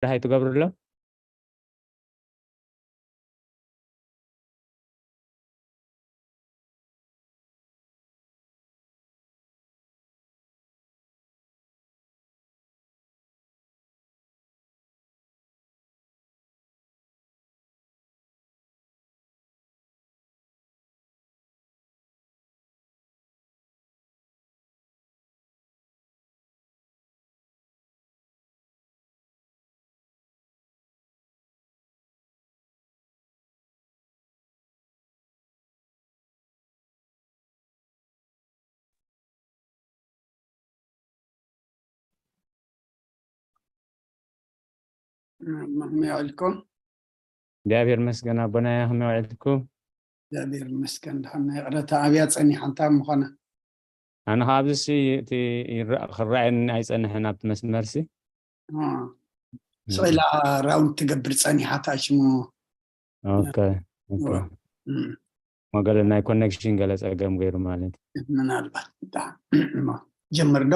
ደሃይ ትገብርሎም? ከመይ ውዒልኩም? እግዚኣብሔር መስገን ኣቦና፣ ከመይ ውዒልኩም? እግዚኣብሔር መስገን፣ ደሓን። ናይ ይቕረታ ኣብያ ጸኒሓ እንታይ ምዃና? ኣነ ካብ ኣብዚ ሲ እቲ ይረኣ ክረኣየኒ ኣይጸንሐን ኣብቲ መስመር ሲ። ስቕ ኢላ ራውንድ ትገብር ጸኒሓ፣ ታሽሙ። ኦኬ፣ ኦኬ። እም። መገለ ናይ ኮኔክሽን ገለ ጸገም ገይሩ ማለት እዩ። ምናልባት፣ ጀምር ዶ?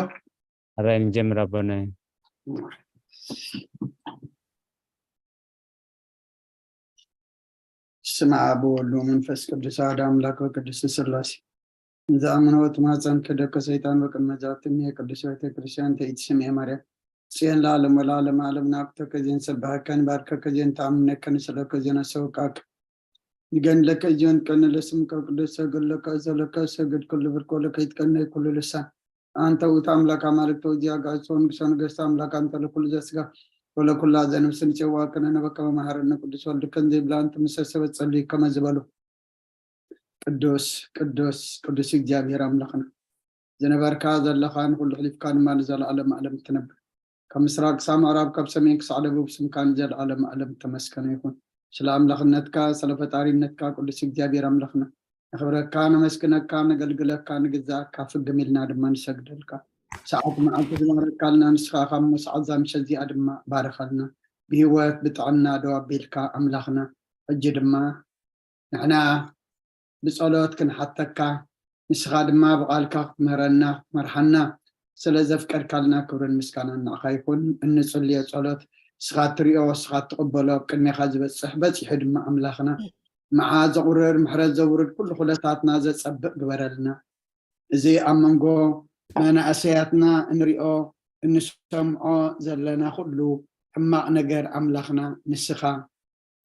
ኣራይ ንጀምር ኣቦናይ። ስም ኣብ ወወልድ ወመንፈስ ቅዱስ ኣሐዱ ኣምላክ ወቅድስት ስላሴ። እንዘ ኣመነ ወተማጸን ክደከ ሰይጣን በቅድመ ዛቲ እምየ ቅድስት ቤተ ክርስቲያን ተኢትስምኤ ማርያም ጽዮን ለዓለም ወለዓለም ዓለም ናብተከ ዜን ሰብሐከ ንባርከከ ዜን ተኣምነከ ንስለከ ዜን ኣሰውቃክ ንገንለከ ዜን ቀንለ ስምከ ቅዱስ ሰግድ ለከ እዘለከ ሰግድ ኩሉ ብርኮ ለከ ይትቀነ ኩሉ ልሳን ኣንተ ውእቱ ኣምላክ ኣማልክተ ወዚያ ጋእሶ ንጉሰ ነገስት ኣምላክ ኣንተ ለኩሉ ዘስጋ ወለኩላ ዘነፍስ ንጽዋ ከነነበከ መማሃረነ ቅዱስ ወልድ ከን ዘይብላ ኣንተ ምሰሰበት ጸልዩ ከመ ዝበሉ ቅዱስ ቅዱስ ቅዱስ እግዚኣብሔር ኣምላኽና ዝነበርካ ዘለኻ ንኹሉ ሕሊፍካ ድማ ንዘለኣለም ኣለም ትነብር። ካብ ምስራቅ ክሳብ ምዕራብ ካብ ሰሜን ክሳዕ ደቡብ ስምካ ንዘለኣለም ኣለም ተመስገነ ይኹን። ስለ ኣምላኽነትካ ስለ ፈጣሪነትካ ቅዱስ እግዚኣብሔር ኣምላኽና ነኽብረካ ነመስግነካ ነገልግለካ ንግዛእካ ፍግም ኢልና ድማ ንሰግደልካ። ሰዓት መዓልቲ ዝባረካልና ንስኻ ካብ ሞ ሰዓት ዛምሸ እዚኣ ድማ ባረኸልና። ብህይወት ብጥዕና ደው ኣቢልካ ኣምላኽና ሕጂ ድማ ንሕና ብጸሎት ክንሓተካ ንስኻ ድማ ብቓልካ ክትምህረና ክትመርሓና ስለ ዘፍቀድካልና ክብርን ምስጋናን ንዓኻ ይኹን። እንጽልዮ ጸሎት ንስኻ እትሪኦ ንስኻ እትቕበሎ ኣብ ቅድሜኻ ዝበጽሕ በጺሑ ድማ ኣምላኽና መዓ ዘቑርር ምሕረት ዘውርድ ኩሉ ኩነታትና ዘጸብቕ ግበረልና። እዚ ኣብ መንጎ መናእሰያትና እንሪኦ እንሰምዖ ዘለና ኩሉ ሕማቕ ነገር ኣምላኽና ንስኻ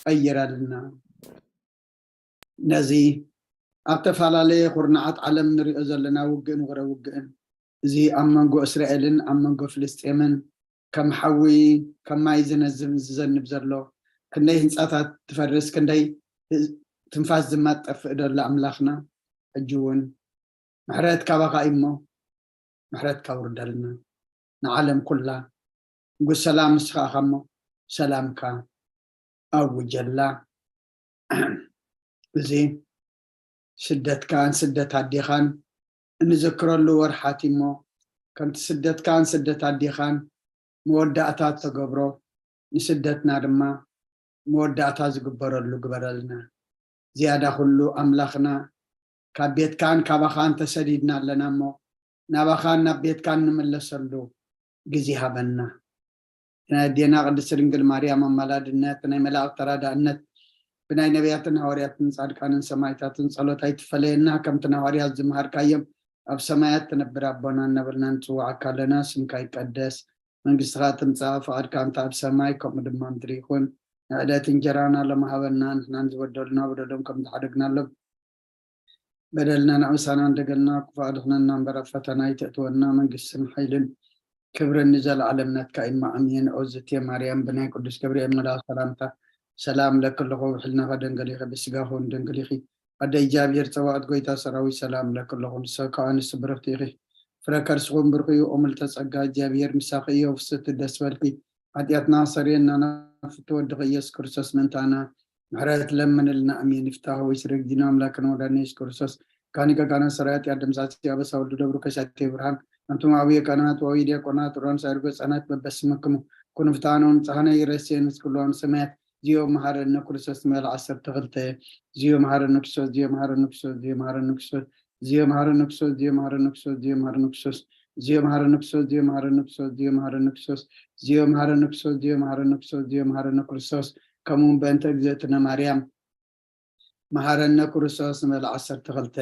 ቀይረልና። ነዚ ኣብ ተፈላለየ ኩርናዓት ዓለም ንሪኦ ዘለና ውግእን ወረ ውግእን እዚ ኣብ መንጎ እስራኤልን ኣብ መንጎ ፍልስጤምን ከም ሓዊ ከም ማይ ዝነዝም ዝዘንብ ዘሎ ክንደይ ህንፃታት ትፈርስ ክንደይ ትንፋስ ድማ ትጠፍእ ዘሎ ኣምላኽና ሕጂ እውን ምሕረት ካባኻ እዩ እሞ ምሕረትካ ውርደልና ንዓለም ኩላ። ንጉስ ሰላም ንስኻ ኢኻ እሞ ሰላምካ ኣውጀላ። እዚ ስደትካን ስደት ኣዴኻን እንዝክረሉ ወርሓት እሞ ከምቲ ስደትካን ስደት ኣዴኻን መወዳእታ ተገብሮ ንስደትና ድማ መወዳእታ ዝግበረሉ ግበረልና። ዝያዳ ኩሉ ኣምላኽና ካብ ቤትካን ካባኻን ተሰዲድና ኣለና እሞ ናባኻን ናብ ቤትካን ንምለሰሉ ግዜ ሃበና። ናይ ኣዴና ቅድስት ድንግል ማርያም ኣማላድነት ናይ መላእክት ተራዳእነት ብናይ ነቢያትን ሃዋርያትን ጻድቃንን ሰማይታትን ጸሎት ኣይትፈለየና ከምቲ ንሃዋርያት ዝመሃርካዮም ኣብ ሰማያት ትነብር ኣቦና እናበልና ንጽዋዓካ ኣለና። ስምካ ይቀደስ መንግስትኻ ትምጻእ ፍቓድካ እንተ ኣብ ሰማይ ከምኡ ድማ ምድሪ ይኹን። ንዕለት እንጀራና ሎሚ ሃበና ንሕናን ዝበደሉና በደሎም ከም ዝሓደግናሎም በደልና ንዕውሳና እንደገልና ክፉእ ኣድሕነና እምበር ኣብ ፈተና ኣይተእትወና መንግስትን ሓይልን ክብርን ንዘለዓለም ናትካ ኢማ ኣሜን። ኦዝቴ ማርያም ብናይ ቅዱስ ገብርኤል መልኣኽ ሰላምታ ሰላም ለኪ ኣለኹ ብሕልናኸ ደንገል ኢኺ ብስጋኹ እውን ደንገል ኢኺ ኣደ እግዚኣብሔር ጸባኦት ጎይታ ሰራዊት ሰላም ለኪ ኣለኹ ንስኺ ከኣ ኣንስቲ ብርኽቲ ኢኺ ፍረ ከርስኹም ብርኽ እዩ ኦምልተ ጸጋ እግዚኣብሔር ምሳኺ እዮ ፍስቲ ደስ በልኪ ሓጢኣትና ሰሪየና ናብ ፍትወድኺ ኢየሱስ ክርስቶስ ምእንታና ምሕረት ለምንልና ኣሜን። ይፍታህ ወይ ስረግዲና ኣምላክን ወዳድን የሱስ ክርስቶስ ካኒ ገጋና ሰራያት ያደምሳሲ ኣበሳ ወልዱ ደብሩ ከሻቴ ብርሃን ኣንቱም ኣብየ ካህናት ወይ ዲያቆናት ሮን ሳይርጎ ህፃናት በበስመክሙ ኩኑ ፍትሃነ ወንፅሃነ ይረሴ ንስክሉ ሰማያት ዚዮ መሃረነ ክርስቶስ መል ዓሰርተ ክልተ ዚዮ መሃረነ ክርስቶስ ዚዮ መሃረነ ክርስቶስ ዚዮ መሃረነ ክርስቶስ ዚዮ መሃረነ ክርስቶስ ዚዮ መሃረነ ክርስቶስ ዚዮ መሃረነ ክርስቶስ እዚዮ መሃረነ ክርስቶስ፣ እዚዮ መሃረነ ክርስቶስ፣ እዚዮ መሃረነ ክርስቶስ፣ እዚዮ መሃረነ ክርስቶስ፣ እዚዮ መሃረነ ክርስቶስ፣ እዚዮ መሃረነ ክርስቶስ። ከምኡ እውን በእንተ እግዝእትነ ማርያም መሃረነ ክርስቶስ ንበል ዓሰርተ ክልተ።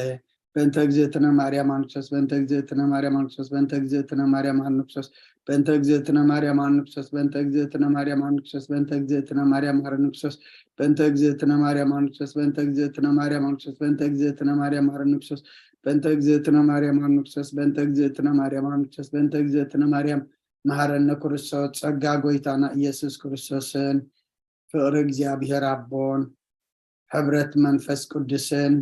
በእንተ እግዝእትነ ማርያም ኣንክሰስ፣ በእንተ እግዝእትነ ማርያም ኣንክሰስ፣ በእንተ እግዝእትነ ማርያም ኣንክሰስ፣ በእንተ እግዝእትነ ማርያም ኣንክሰስ፣ በእንተ እግዝእትነ ማርያም ኣንክሰስ፣ በእንተ እግዝእትነ ማርያም መሃረነ ክርስቶስ፣ በእንተ እግዝእትነ ማርያም ኣንክሰስ፣ በእንተ እግዝእትነ ማርያም ኣንክሰስ፣ በእንተ እግዝእትነ ማርያም መሃረነ ክርስቶስ፣ በእንተ እግዝእትነ ማርያም ኣንክሰስ፣ በእንተ እግዝእትነ ማርያም ኣንክሰስ፣ በእንተ እግዝእትነ ማርያም መሃረነ ክርስቶስ። ጸጋ ጎይታና ኢየሱስ ክርስቶስን ፍቕሪ እግዚኣብሔር ኣቦን ሕብረት መንፈስ ቅዱስን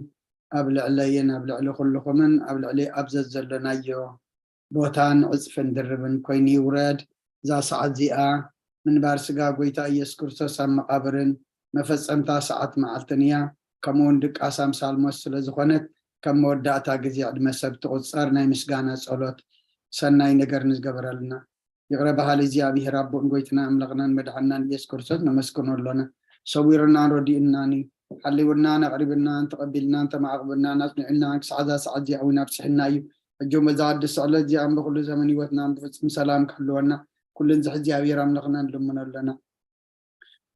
ኣብ ልዕለይን ኣብ ልዕሊ ኩልኹምን ኣብ ልዕሊ ኣብ ዘዘለናዮ ቦታን ዕጽፍን ድርብን ኮይኑ ይውረድ። እዛ ሰዓት እዚኣ ምንባር ስጋ ጎይታ ኢየሱስ ክርስቶስ ኣብ መቓብርን መፈጸምታ ሰዓት መዓልትን እያ። ከምኡ እውን ድቃስ ኣምሳል ሞት ስለ ዝኾነት ከም መወዳእታ ግዜ ዕድመ ሰብ ትቑጸር ናይ ምስጋና ጸሎት። ሰናይ ነገር ንዝገበረልና ይቕረ በሃሊ እግዚኣብሔር ኣቦን ጎይትና ኣምላኽናን መድሓናን ኢየሱስ ክርስቶስ ነመስግኖ ኣሎና። ሰዊርናን ረዲኡናን እዩ። ሓሊውናን ኣቕሪብናን ተቐቢልናን ተማዕቕብናን ኣጽኒዑናን ክሳዕ እዛ ሰዓት እዚኣ እውን ኣብጽሕና እዩ። ሕጂ እውን በዛ ቅድስቲ ዕለት እዚኣ እምብኹሉ ዘመን ህይወትና ብፍጹም ሰላም ክሕልወና ኩሉ ንዝሕ እግዚኣብሔር ኣምላኽና ንልምኖ ኣሎና።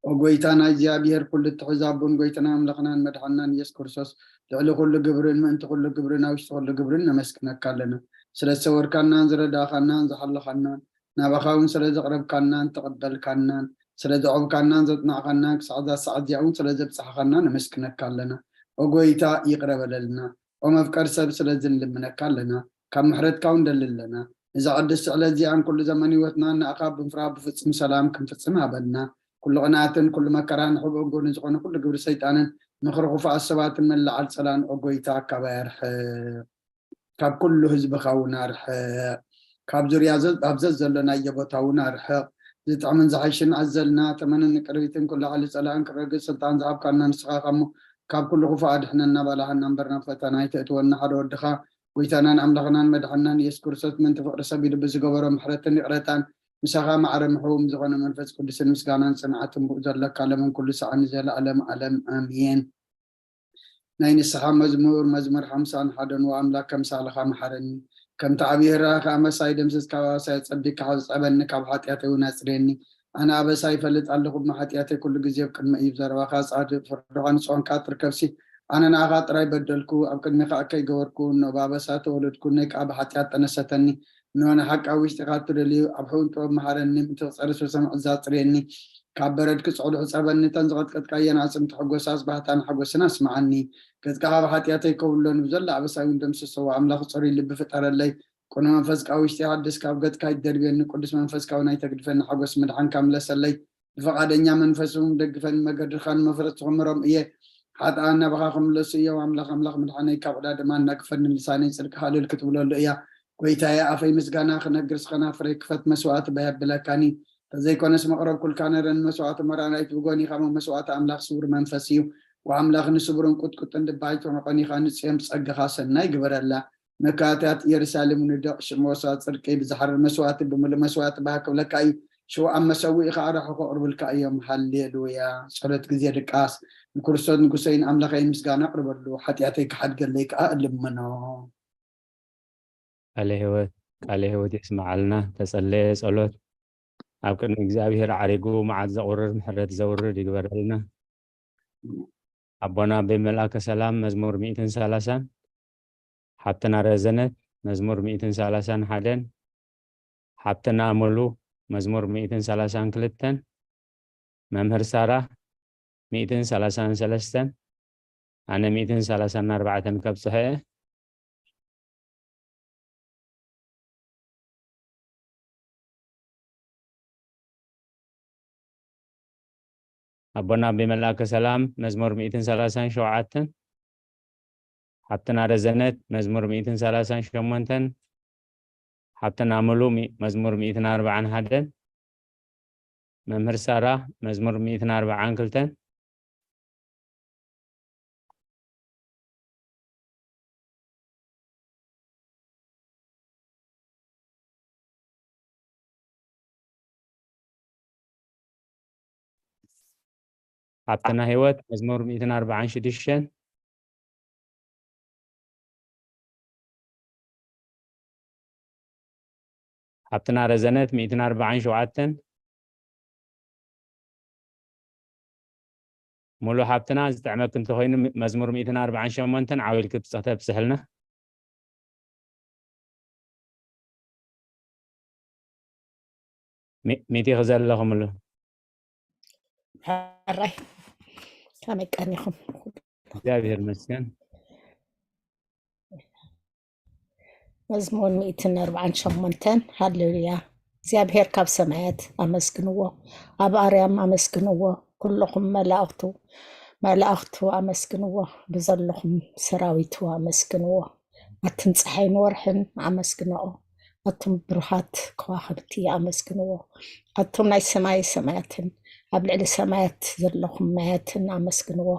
ኦ ጎይታና እግዚኣብሔር ኩሉ እትሕዝ ኣቦን ጎይታና ኣምላኽናን መድሓናን ኢየሱስ ክርስቶስ ልዕሊ ኩሉ ግብርን ምእንቲ ኩሉ ግብርን ኣብ ውሽጢ ኩሉ ግብርን ነመስግነካ ኣለና። ስለ ዝሰወርካናን ዝረዳእካናን ዝሓለኻናን ናባኻ እውን ስለ ዘቕረብካናን ተቐበልካናን ስለ ዘዕብካናን ዘጽናዕካናን ክሳዕ እዛ ሰዓት እዚኣ እውን ስለ ዘብጽሓኻና ነመስግነካ ኣለና። ኦ ጎይታ ይቕረ በለልና። ኦ መፍቀር ሰብ ስለዚ ንልምነካ ኣለና። ካብ ምሕረትካ እውን ደሊ ኣለና። እዛ ቅድስቲ ዕለት እዚኣን ኩሉ ዘመን ህይወትና ንኣኻ ብምፍራህ ብፍጹም ሰላም ክንፍጽም ሃበልና። ኩሉ ቅንኣትን ኩሉ መከራን ሕቡእን ጎኒ ዝኾነ ኩሉ ግብሪ ሰይጣንን ምኽሪ ክፉኣት ሰባትን መላዓል ጸላን ኦ ጎይታ ካባይ ኣርሕቕ። ካብ ኩሉ ህዝብኻ እውን ኣርሕቕ። ካብ ዙርያ ዘ- ኣብ ዘዘለናዮ ቦታ እውን ኣርሕቕ። ዝጥዕምን ዝሓይሽን ኣዘልና ተመንን ቅርቢትን ኩሉ ዓሊ ጸላእን ክረግጽ ስልጣን ዝሃብካና ንስኻ እሞ ካብ ኩሉ ክፉእ ኣድሕነና ባላሃና እምበር ናብ ፈተና ኣይተእትወና ሓደ ወድኻ ጎይታናን ኣምላኽናን መድሓናን ኢየሱስ ክርስቶስ ምእንቲ ፍቕሪ ሰብ ኢሉ ብዝገበሮ ምሕረትን ይቕረታን ምሳኻ ማዕረ ምሕውም ዝኾነ መንፈስ ቅዱስን ምስጋናን ጽንዓትን ብኡ ዘለካ ለምን ኩሉ ሰዓን ዘለኣለም ኣለም ኣሜን። ናይ ንስሓ መዝሙር መዝሙር ሓምሳን ሓደን ወኣምላክ ከምሳልኻ መሓረኒ ከምቲ ዓብዪ ህራኻ ኣመሳይ ደምስስ ካብ ኣበሳይ ጸቢካ ሕጸበኒ ካብ ሓጢኣተይ እውን ኣጽርየኒ ኣነ ኣበሳ ይፈልጥ ኣለኹ እሞ ሓጢኣተይ ኩሉ ግዜ ኣብ ቅድሚ እዩ ዘረባኻ ጻድቅ ፍርድኻ ንጽዮን ካጥር ከብሲ ኣነ ንኣኻ ጥራይ በደልኩ ኣብ ቅድሚኻ ከይገበርኩ እኖ ብኣበሳ ተወለድኩ ነይ ከዓ ብሓጢኣት ጠነሰተኒ እኖ ንሓቂ ኣብ ውሽጢኻ ትደልዩ ኣብ ሕውን ጥበብ መሃረኒ ምእንቲ ክጸርስ ብሰምዕ ዛጽርየኒ ካብ በረድ ክጽዕዱ ሕጸበኒ እተን ዝቐጥቀጥካየን ኣጽምቲ ሕጎሳስ ባህታን ሓጎስን ኣስምዓኒ ገጽካ ካብ ሓጢኣተይ ከውሎኒ ብዘላ ኣበሳይ እውን ደምስሰዎ ኣምላኽ ጽሩይ ልቢ ፍጠረለይ ቅኑ መንፈስ ቃ ውሽጢ ሓድስ ካብ ገጽካ ይደርብየኒ ቅዱስ መንፈስ ካው ናይ ተግድፈኒ ሓጎስ ምድሓን ካምለሰለይ ብፈቓደኛ መንፈስ እውን ደግፈኒ መገድኻ ንመፍረስ ትኽምሮም እየ ሓጥኣን ናባኻ ክምለሱ እዮም ኣምላኽ ኣምላኽ ምድሓነይ ካብ ዕዳ ድማ እናግፈኒ ልሳነይ ጽድቅኻ እልል ክትብለሉ እያ ጎይታየ ኣፈይ ምስጋና ክነግር ስኸና ፍረ ክፈት መስዋዕቲ በየብለካኒ ተዘይኮነስ መቕረብኩልካ ነረ ንመስዋዕቲ መራናይት ብጎኒኻ መስዋዕቲ ኣምላኽ ስውር መንፈስ እዩ ወኣምላኽ ንስቡርን ቁጥቁጥን ልባይ ተመቐኒኻ ንጽዮም ጸጋኻ ሰናይ ግበረላ መካትያት ኢየሩሳሌም ንደቕ ሽሞሳ ጽድቂ ብዝሓርር መስዋዕቲ ብምሉእ መስዋዕቲ ባህ ክብለካ እዩ ሽው ኣብ መሰዊእኻ ኣራሑ ከቕርብልካ እዮም ሃሌሉያ ጸሎት ግዜ ድቃስ ንክርስቶስ ንጉሰይን ኣምላኸይን ምስጋና ኣቕርበሉ ሓጢኣተይ ክሓድገለይ ከዓ እልምኖ ቃለ ህይወት ቃለ ህይወት የስምዓልና ተጸለየ ጸሎት ኣብ ቅድሚ እግዚኣብሔር ዓሪጉ መዓት ዘቑርር ምሕረት ዘውርድ ይግበረልና ኣቦና ኣበይ መልኣከ ሰላም መዝሙር ሚእትን ሰላሳን ሓብትና ረዘነት መዝሙር ሚእትን ሰላሳን ሓደን ሓብትና ሙሉ መዝሙር ሚእትን ሰላሳን ክልተን መምህር ሳራ ሚእትን ሰላሳን ሰለስተን ኣነ ሚእትን ሰላሳን ኣርባዕተን ከብፅሐ እየ ኣቦና ኣቢ መልኣከ ሰላም መዝሙር ሚእትን ሰላሳን ሸውዓተን ሓብትና ረዘነት መዝሙር ሚእትን ሰላሳን ሸሞንተን ሓብትና ሙሉ መዝሙር ሚእትን ኣርባዓን ሓደን መምህር ሳራ መዝሙር ሚእትን ኣርባዓን ክልተን ሓብትና ህይወት መዝሙር ሚእትን ኣርባዓን ሽዱሽተን ሓብትና ረዘነት ሚእትን ኣርባዓን ሸውዓተን። ሙሉ ሓብትና ዝጥዕመክ እንተኾይኑ፣ መዝሙር ሚእትን ኣርባዓን ሸሞንተን ዓው ኢልኪ ተብጽሕልና። ሚ-፣ ሚእቲ ክዘለኹምሉ። ሕራይ፣ ከመይ ቀኒኹም? እግዚኣብሔር ይመስገን። መዝሙር ሚእትን ኣርባዓን ሸሞንተን። ሃሌሉያ። እግዚኣብሔር ካብ ሰማያት ኣመስግንዎ፣ ኣብ ኣርያም ኣመስግንዎ፣ ኩልኹም መላእኽቱ፣ መላእኽቱ ኣመስግንዎ፣ ብዘለኹም ሰራዊቱ ኣመስግንዎ። ኣትን ፀሓይን ወርሕን ኣመስግንኦ፣ ኣቱም ብሩሃት ከዋኽብቲ ኣመስግንዎ፣ ኣቱም ናይ ሰማይ ሰማያትን ኣብ ልዕሊ ሰማያት ዘለኹም ማያትን ኣመስግንዎ።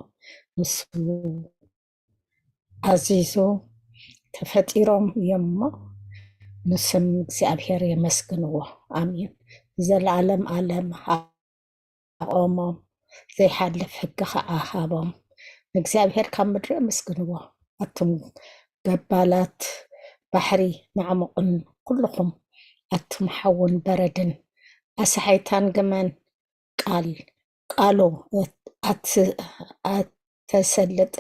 ንሱ ኣዚዙ ተፈጢሮም እዮም እሞ፣ ንስም እግዚኣብሔር የመስግንዎ። ኣሜን። ዘለዓለም ዓለም ኣቆሞም፣ ዘይሓልፍ ሕጊ ኸዓ ሃቦም። ንእግዚኣብሔር ካብ ምድሪ ኣመስግንዎ። ኣቱም ገባላት ባሕሪ መዕሙቕን ኩልኹም ኣቱም ሓውን በረድን ኣሰሓይታን ግመን ቃል፣ ቃሉ ኣት-፣ ኣት-፣ ኣተሰልጥ፣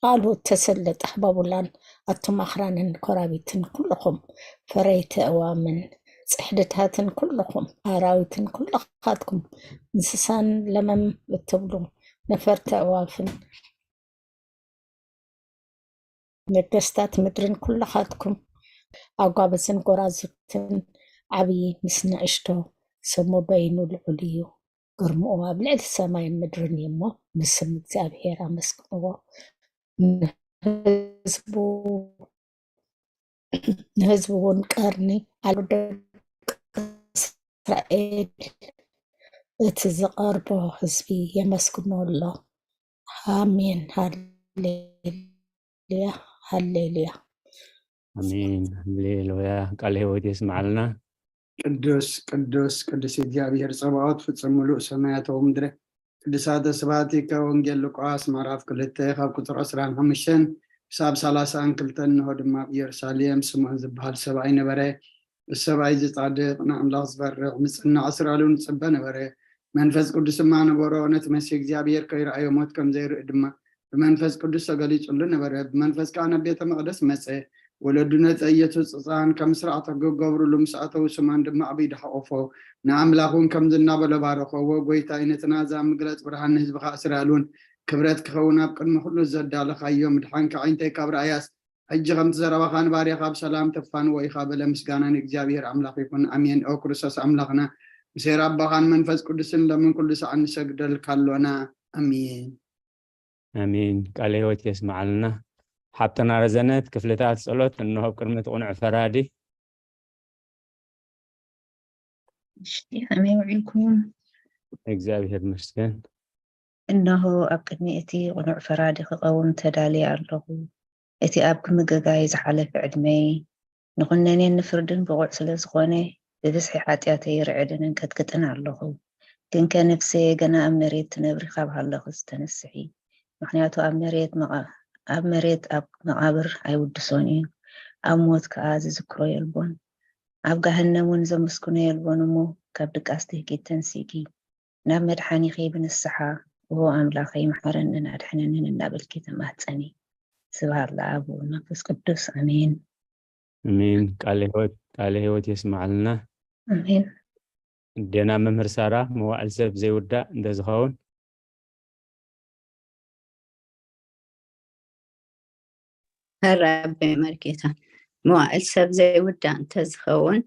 ቃሉ እተሰለጠ ባቡላን ኣቱም ኣኽራንን ኮራቢትን ኩልኹም ፈረይቲ ኣእዋምን ጽሕድታትን ኩልኹም ኣራዊትን ኩልኻትኩም እንስሳን ለመም እትብሉ ነፈርቲ ኣእዋፍን ነገስታት ምድርን ኩልኻትኩም ኣጓብዝን ጎራዙትን ዓብዪ ምስ ንእሽቶ ስሙ በይኑ ልዑል እዩ። ግርምኡ ኣብ ልዕሊ ሰማይን ምድርን እዩ እሞ ንስም እግዚኣብሔር ኣመስግንዎ። ንህዝቡ ንህዝቡ እውን ቀርኒ ኣሉ ደቂ እስራኤል እቲ ዝቐርቦ ህዝቢ የመስግኖ ኣሎ። ኣሜን። ሃሌሉያ፣ ሃሌሉያ። ኣሜን። ሃሌሉያ። ቃለ ህይወት የስምዓልና። ቅዱስ፣ ቅዱስ፣ ቅዱስ እግዚኣብሔር ጸባኦት ፍጹም ምሉእ ሰማያት ወምድረ። ቅዱሳተ ስብሐቲከ። ወንጌል ሉቃስ ምዕራፍ ክልተ ካብ ቁጽሪ ዕስራን ሓሙሽተን ክሳብ ሰላሳን ክልተን። እንሆ ድማ ኣብ ኢየሩሳሌም ስምዖን ዝበሃል ሰብኣይ ነበረ። እዚ ሰብኣይ እዚ ጻድቕ፣ ንኣምላኽ ዝፈርሕ፣ ንጽናዕ እስራኤል እውን ዝጽበ ነበረ። መንፈስ ቅዱስ ድማ ነበሮ። ነቲ መሲህ እግዚኣብሔር ከይረኣዮ ሞት ከም ዘይርኢ ድማ ብመንፈስ ቅዱስ ተገሊጹሉ ነበረ። ብመንፈስ ከኣ ናብ ቤተ መቕደስ መጸ። ወለዱ ነቲ ኢየሱስ ህጻን ከም ስርዓት ሕጊ ክገብሩሉ ምስ ኣተዉ፣ ስምዖን ድማ ኣብ ኢዱ ሓቖፎ። ንኣምላኽ እውን ከምዚ እናበለ ባረኾ፣ "እወ ጐይታይ፣ ነቲ ናዛ ምግለጽ ብርሃን ንህዝብኻ እስራኤል እውን ክብረት ክኸውን ኣብ ቅድሚ ኩሉ ዘዳለኻዮ ምድሓንካ ኣዒንተይ ካብ ረኣያስ፣ ሕጂ ከምቲ ዘረባኻ ንባርያኻ ብሰላም ተፋንዎ ኢኻ" በለ። ምስጋና ንእግዚኣብሔር ኣምላኽ ይኹን። ኣሜን። ኦ ክርስቶስ ኣምላኽና፣ ምስ ሄር ኣቦኻን መንፈስ ቅዱስን ሎምን ኩሉ ሰዓት ንሰግደልካ ኣሎና። ኣሜን። ኣሜን። ቃለ ህይወት የስምዓልና። ሓብትና ረዘነት፣ ክፍልታት ጸሎት እንሆ ኣብ ቅድሚ እቲ ቅኑዕ ፈራዲ። እሺ፣ ከመይ ውዒልኩም? እግዚኣብሔር ይመስገን። እነሆ ኣብ ቅድሚ እቲ ቅኑዕ ፈራዲ ክቐውም ተዳልየ ኣለኹ። እቲ ኣብ ክምገጋይ ዝሓለፈ ዕድመይ ንኹነኔን ንፍርድን ብቑዕ ስለ ዝኾነ፣ ብብዝሒ ሓጢኣተይ ይርዕድን እንቀጥቅጥን ኣለኹ። ግንከ ነፍሰየ ገና ኣብ መሬት ትነብሪ ካብ ሃለኽስ ተነስሒ። ምኽንያቱ ኣብ መሬት መቓ-፣ ኣብ መሬት ኣብ መቓብር ኣይውድሶን እዩ። ኣብ ሞት ከኣ ዝዝክሮ የልቦን። ኣብ ገሃነም እውን ዘመስግኖ የልቦን እሞ፣ ካብ ድቃስ ትህኪት ተንሲእኪ፣ ናብ መድሓኒኺ ብንስሓ፣ "ኦ ኣምላኸይ፣ መሓረንን ኣድሕነንን" እናበልኪ ተማህጸኒ። ስብሃት ለኣብ ወመንፈስ ቅዱስ፣ ኣሜን። ኣሜን። ቃለ ህይወት፣ ቃለ ህይወት የስምዓልና። ኣሜን። ደና መምህር ሳራ፣ መዋዕል ሰብ ዘይውዳእ እንተዝኸውን? ኸራቤ መርጌታ፣ መዋዕል ሰብ ዘይውዳእ እንተዝኸውን፣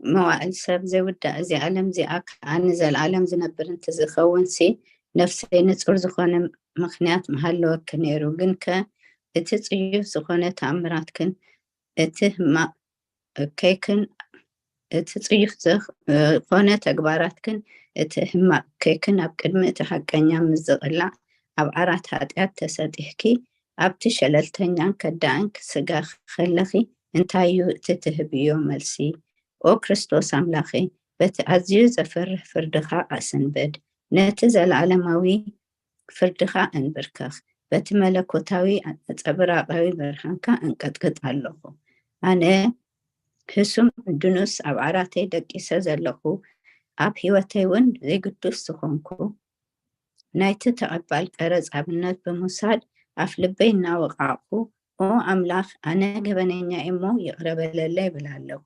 መዋዕል ሰብ ዘይውዳእ፣ እዚ ዓለም እዚኣ ከኣ ንዘለኣለም ዝነብር እንተዝኸውንሲ፣ ነፍሰይ ንጹር ዝኾነ ምኽንያት ምሃለወኪ ነይሩ። ግንከ እቲ ጽዩፍ ዝኾነ ተኣምራትክን እቲ ህማቕ ከይክን፣ እቲ ጽዩፍ ዝኾነ ተግባራትክን እቲ ህማቕ ከይክን ኣብ ቅድሚ እቲ ሓቀኛ ምስ ዝቕላዕ ኣብ ዓራት ሓጢኣት ተሰጢሕኪ፣ ኣብቲ ሸለልተኛን ከዳዕን ስጋ ከለኺ እንታይ እዩ እቲ ትህብዮ መልሲ? ኦ ክርስቶስ ኣምላኸይ፣ በቲ ኣዝዩ ዘፍርህ ፍርድኻ ኣሰንብድ፣ ነቲ ዘለኣለማዊ ፍርድኻ እንብርከኽ፣ በቲ መለኮታዊ ነጸብራቓዊ ብርሃንካ እንቀጥቅጥ ኣለኹ። ኣነ ህሱም ድኑስ ኣብ ዓራተይ ደቂሰ ዘለኹ፣ ኣብ ህይወተይ እውን ዘይግዱስ ዝኾንኩ፣ ናይቲ ተቐባል ቀረጽ ኣብነት ብምውሳድ ኣፍ ልበይ እናወቓቕኩ፣ ኦ ኣምላኽ፣ ኣነ ገበነኛ እሞ ይቕረ በለለይ ይብል ኣለኹ።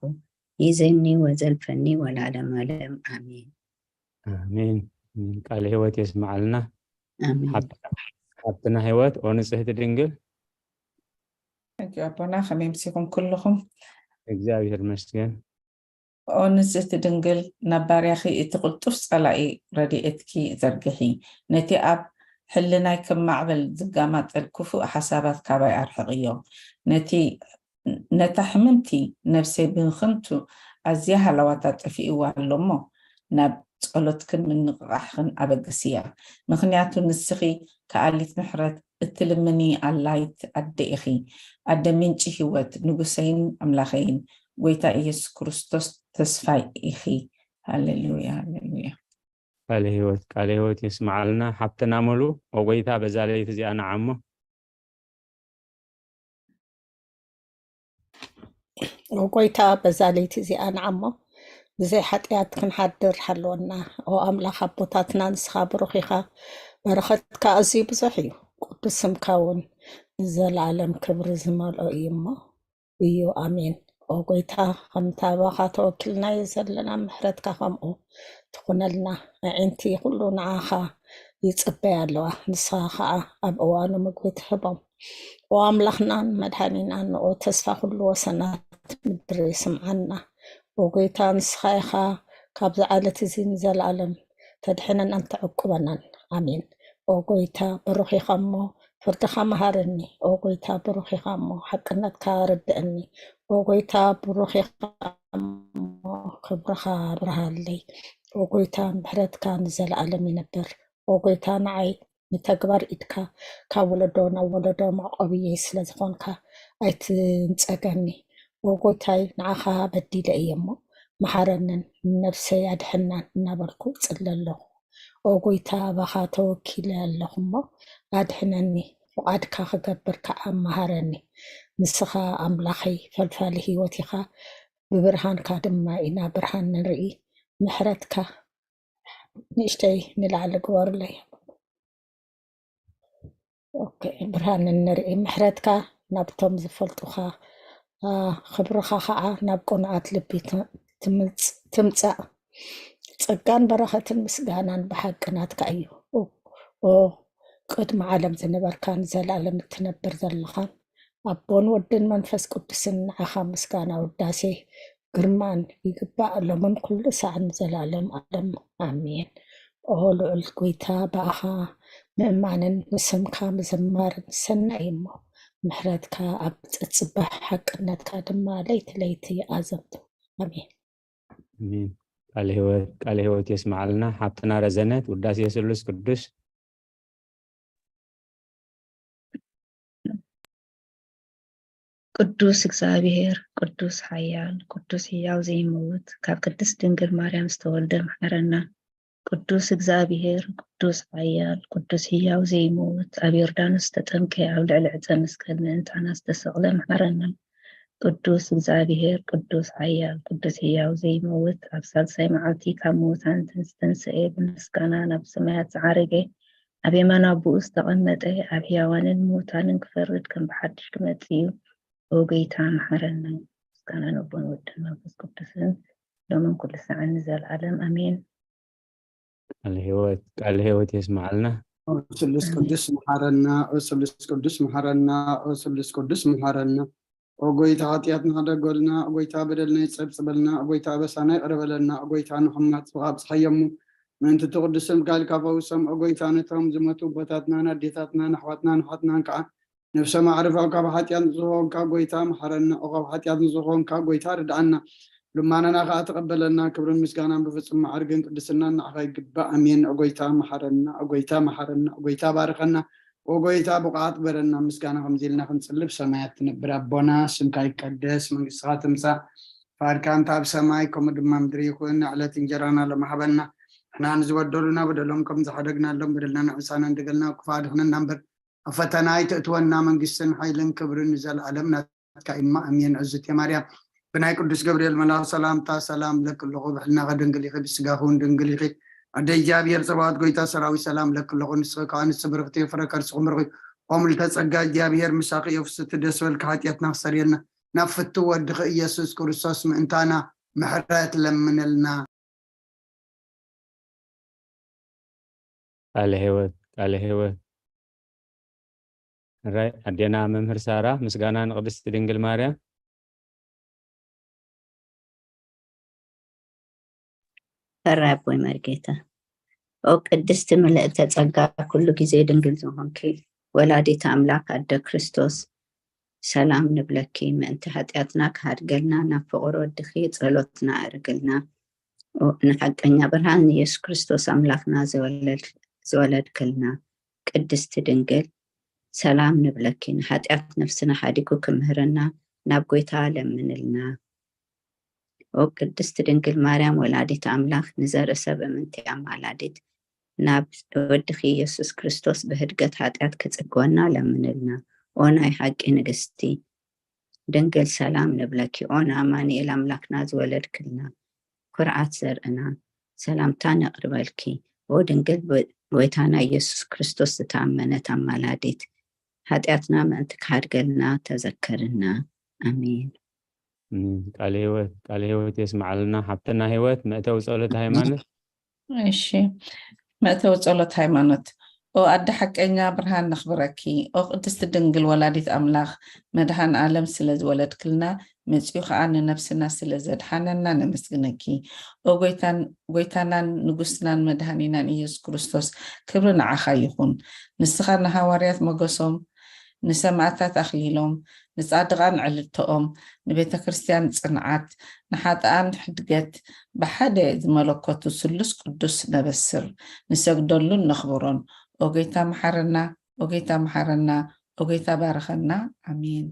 ይዘኒ ወዘልፈኒ ወላለም ኣለም። ኣሜን። ኣሜን። ኣሜን። ቃለ ህይወት የስምዓልና። ኣሜን። ሓብትና ህይወት፣ ኦ ንጽህቲ ድንግል። ሕጂ ኣቦና ከመይ ምሲኹም ኩልኹም? እግዚኣብሔር ይመስገን። ኦ ንጽህቲ ድንግል፣ ናብ ባርያኺ እቲ ቅልጡፍ ጸላኢ ረድኤትኪ ዘርግሒ። ነቲ ኣብ ሕልናይ ክማዕበል ዝጋማጠል ክፉእ ሓሳባት ካባይ ኣርሕቕዮ። ነቲ ነታ ሕምምቲ ነብሰይ ብኽንቱ ኣዝያ ሃለዋታ ጠፊእዋ ኣሎ እሞ፣ ናብ ጸሎትክን ምንቕቓሕኽን ኣበግስያ። ምኽንያቱ ንስኺ ከኣሊት ምሕረት እትልምኒ ኣላይት ኣደ ኢኺ። ኣደ ምንጪ ህይወት፣ ንጉሰይን ኣምላኸይን፣ ጎይታ ኢየሱስ ክርስቶስ ተስፋይ ኢኺ። ሃሌሉያ፣ ሃሌሉያ። ቃለ ህይወት፣ ቃለ ህይወት የስምዓልና ሓብትና ሙሉ። ኦ ጎይታ፣ በዛ ለይቲ እዚኣ ንዓሞ። ኦ ጎይታ፣ በዛ ለይቲ እዚኣ ንዓሞ ብዘይ ሓጢኣት ክንሓድር ሓልወና። ኦ ኣምላኽ ኣቦታትና፣ ንስኻ ብሩኽ ኢኻ፣ በረኸትካ ኣዝዩ ብዙሕ እዩ፣ ቅዱስ ስምካ እውን ንዘለኣለም ክብሪ ዝመልኦ እዩ እሞ እዩ። ኣሜን። ኦ ጎይታ፣ ከምታ ኣባኻ ተወኪልናዮ ዘለና፣ ምሕረትካ ከምኡ ትኹነልና። ኣዒንቲ ኩሉ ንዓኻ ይጽበያ ኣለዋ፣ ንስኻ ኸዓ ኣብ እዋኑ ምግቢ ትህቦም። ኦ ኣምላኽናን መድሓኒናን፣ ኦ ተስፋ ኩሉ ወሰናት ምድሪ፣ ስምዓና። ኦ ጎይታ፣ ንስኻ ኢኻ ካብዚ ዓለት እዚ ንዘለኣለም ተድሕነናን ተዕቁበናን። ኣሜን። ኦ ጎይታ፣ ብሩኽ ኢኻ እሞ ፍርድኻ መሃረኒ። ኦ ጎይታ፣ ብሩኽ ኢኻ እሞ ሓቅነትካ ኣረድእኒ። ኦ ጎይታ፣ ብሩኽ ኢኻ እሞ ክብርኻ ኣብርሃለይ። ኦ ጎይታ፣ ምሕረትካ ንዘለኣለም ይነብር። ኦ ጎይታ፣ ንዓይ ንተግባር ኢድካ ካብ ወለዶ ናብ ወለዶ መዕቆብየይ ስለ ዝኾንካ ኣይትንጸገኒ። ኦ ጎይታይ፣ ንዓኻ በዲለ እየ እሞ መሓረንን ንነብሰይ ኣድሕናን እናበልኩ እጽሊ ኣለኹ። ኦ ጎይታ፣ ኣባኻ ተወኪለ ኣለኹ እሞ ኣድሕነኒ፣ ፍቓድካ ክገብር ከዓ መሃረኒ። ንስኻ ኣምላኸይ ፈልፋሊ ህይወት ኢኻ፣ ብብርሃንካ ድማ ኢና ብርሃን ንርኢ። ምሕረትካ ንእሽተይ ንላዕሊ ግበሩለይ። ኦኬ፣ ብርሃን ንርኢ። ምሕረትካ ናብቶም ዝፈልጡኻ፣ አ፣ ክብርኻ ኸዓ ናብ ቅኑዓት ልቢ ት-፣ ትምጽ-፣ ትምጻእ። ጸጋን በረኸትን ምስጋናን ብሓቂ ናትካ እዩ። ኦ፣ ኦ፣ ቅድሚ ዓለም ዝነበርካን ንዘለኣለም እትነብር ዘለኻን ኣቦን ወድን መንፈስ ቅዱስን፣ ንዓኻ ምስጋና ውዳሴ ግርማን ይግባእ፣ ሎምን ኩሉ ሳዕን ንዘለኣለም ዓለም። ኣሜን። ኦ ልዑል ጎይታ፣ ብኣኻ ምእማንን ንስምካ ምዝማርን ሰናይ እሞ፣ ምሕረትካ ኣብ ጽጽባሕ፣ ሓቅነትካ ድማ ለይቲ ለይቲ ኣዘንቱ። ኣሜን። ኣሜን። ቃለ ህይወት፣ ቃለ ህይወት የስምዓልና ሓብትና ረዘነት። ውዳሴ ስሉስ ቅዱስ። ቅዱስ እግዚኣብሔር፣ ቅዱስ ሓያል፣ ቅዱስ ህያው ዘይመውት፣ ካብ ቅድስት ድንግል ማርያም ዝተወልደ መሓረና። ቅዱስ እግዚኣብሔር፣ ቅዱስ ሓያል፣ ቅዱስ ህያው ዘይመውት፣ ኣብ ዮርዳኖስ ዝተጠምቀ፣ ኣብ ልዕሊ ዕፀ መስቀል ምእንታና ዝተሰቕለ መሓረና። ቅዱስ እግዚኣብሔር፣ ቅዱስ ሓያል፣ ቅዱስ ህያው ዘይመውት፣ ኣብ ሳልሳይ መዓልቲ ካብ ምዉታን ዝተንስኤ፣ ብምስጋና ናብ ሰማያት ዝዓረገ፣ ኣብ የማን ኣቦኡ ዝተቐመጠ፣ ኣብ ህያዋንን ምዉታንን ክፈርድ ከም ብሓድሽ ክመጽእ እዩ። ኦ ጎይታ መሓረና። ምስጋና ንኣቦን ወድን መንፈስ ቅዱስን ሎምን ኩሉ ሰዓን ንዘለኣለም ኣሜን። ቃለ ህይወት፣ ቃለ ህይወት የስምዓልና። ኦ ስሉስ ቅዱስ መሓረና፣ ኦ ስሉስ ቅዱስ መሓረና፣ ኦ ስሉስ ቅዱስ መሓረና። ኦ ጎይታ ሓጢኣትና ሓደጎልና፣ ኦ ጎይታ በደልና ይጸብጽበልና፣ ኦ ጎይታ ኣበሳና ይቕረ በለልና፣ ኦ ጎይታ ንሕማት ኣብጽሓዮሙ ምእንቲ እቲ ቅዱስ ስምካ ኢልካ ፈውሶም። ኦ ጎይታ ነቶም ዝሞቱ ኣቦታትናን ኣዴታትናን ኣሕዋትናን ኣሓትናን ከዓ ነፍሶም ኣዕርፎም። ካብ ሓጢኣት ንጹህ ዝኾንካ ጎይታ መሓረና፣ ኦ ካብ ሓጢኣት ንጹህ ዝኾንካ ጎይታ ርድኣና። ልማናና ከኣ ተቐበለና። ክብርን ምስጋናን ብፍጹም ማዕርግን ቅድስናን ንዓኻ ይግባእ። ኣሜን። ኦ ጎይታ መሓረና፣ ኦ ጎይታ መሓረና፣ ኦ ጎይታ ባርኸና፣ ኦ ጎይታ ብቑዓት ግበረና። ምስጋና ከምዚ ኢልና ክንጽሊ፣ ብሰማያት ትነብር ኣቦና፣ ስምካ ይቀደስ፣ መንግስትኻ ትምጻእ፣ ፍቓድካ እንተ ኣብ ሰማይ ከምኡ ድማ ምድሪ ይኹን። ዕለት እንጀራና ሎሚ ሃበና፣ ንሕና ንዝበደሉና በደሎም ከም ዝሓደግናሎም በደልና ንዕሳና፣ እንደገልና ክፉእ ኣድሕነና እምበር፣ ኣብ ፈተና ኣይተእትወና፣ መንግስትን ሓይልን ክብርን ንዘለኣለም ናት ናትካ እዩ እማ። ኣሜን። ዕዝቲ ማርያም ብናይ ቅዱስ ገብርኤል መልኣኽ ሰላምታ ሰላም ለኪ ኣለኹ፣ ብሕልናኺ ድንግል ኢኺ፣ ብስጋኺ እውን ድንግል ኢኺ። ኣደ እግዚኣብሔር ጸባኦት ጎይታ ሰራዊት ሰላም ለኪ ኣለኹ፣ ንስኺ ከኣ ንስቲ ብርኽቲ ፍረ ከርስኺ ምርኺ። ኦም ልተጸጋ እግዚኣብሔር ምሳኺ እዩ፣ ፍስቲ ደስ በልኪ፣ ሓጢኣትና ክሰርየልና ናብ ፍቱ ወድኺ ኢየሱስ ክርስቶስ ምእንታና ምሕረት ለምንልና። ቃለ ህይወት ቃለ ህይወት ራይ ኣዴና መምህር ሳራ ምስጋና ንቅድስቲ ድንግል ማርያም። ሕራይ ኣቦይ መርጌታ። ኦ ቅድስቲ ምልእተ ጸጋ ኩሉ ግዜ ድንግል ዝኾንኪ ወላዲት ኣምላክ ኣደ ክርስቶስ ሰላም ንብለኪ። ምእንቲ ሓጢኣትና ክሃድገልና ናብ ፍቕር ወድኺ ጸሎትና ኣዕርግልና። ኦ ንሓቀኛ ብርሃን ንየሱስ ክርስቶስ ኣምላኽና ዝወለድ- ዝወለድክልና ቅድስቲ ድንግል ሰላም ንብለኪ። ንሓጢኣት ነፍስና ሓዲጉ ክምህረና ናብ ጎይታ ለምንልና። ኦ ቅድስቲ ድንግል ማርያም ወላዲት ኣምላኽ ንዘርኢ ሰብ እምንቲ ኣማላዲት ናብ ወድኺ ኢየሱስ ክርስቶስ ብህድገት ሓጢኣት ክጽግወና ለምንልና። ኦ ናይ ሓቂ ንግስቲ ድንግል ሰላም ንብለኪ። ኦ ንኣማኑኤል ኣምላኽና ዝወለድክልና ኩርዓት ዘርእና ሰላምታ ነቕርበልኪ። ኦ ድንግል ጎይታና ኢየሱስ ክርስቶስ ዝተኣመነት ኣማላዲት ሓጢኣትና ምእንቲ ክሓድገልና ተዘከርና። ኣሜን። ቃለ ህይወት ቃለ ህይወት የስማዓልና ሓብትና ህይወት መእተዊ ጸሎት ሃይማኖት። እሺ መእተዊ ጸሎት ሃይማኖት። ኦ ኣደ ሓቀኛ ብርሃን ነኽብረኪ። ኦ ቅድስቲ ድንግል ወላዲት ኣምላኽ መድሃን ዓለም ስለ ዝወለድክልና መጺኡ ኸዓ ንነብስና ስለ ዘድሓነና ነመስግነኪ። ኦ ጎይታናን ንጉስናን መድሃኒናን ኢየሱስ ክርስቶስ ክብሪ ንዓኻ ይኹን። ንስኻ ንሃዋርያት መገሶም ንሰማእታት ኣኽሊሎም ንጻድቓን ዕልልተኦም ንቤተ ክርስቲያን ጽንዓት ንሓጥኣን ሕድገት ብሓደ ዝመለኮቱ ስሉስ ቅዱስ ነበስር ንሰግደሉን ነኽብሮን። ኦ ጎይታ መሓረና፣ ኦ ጎይታ መሓረና፣ ኦ ጎይታ ባርኸና። ኣሜን።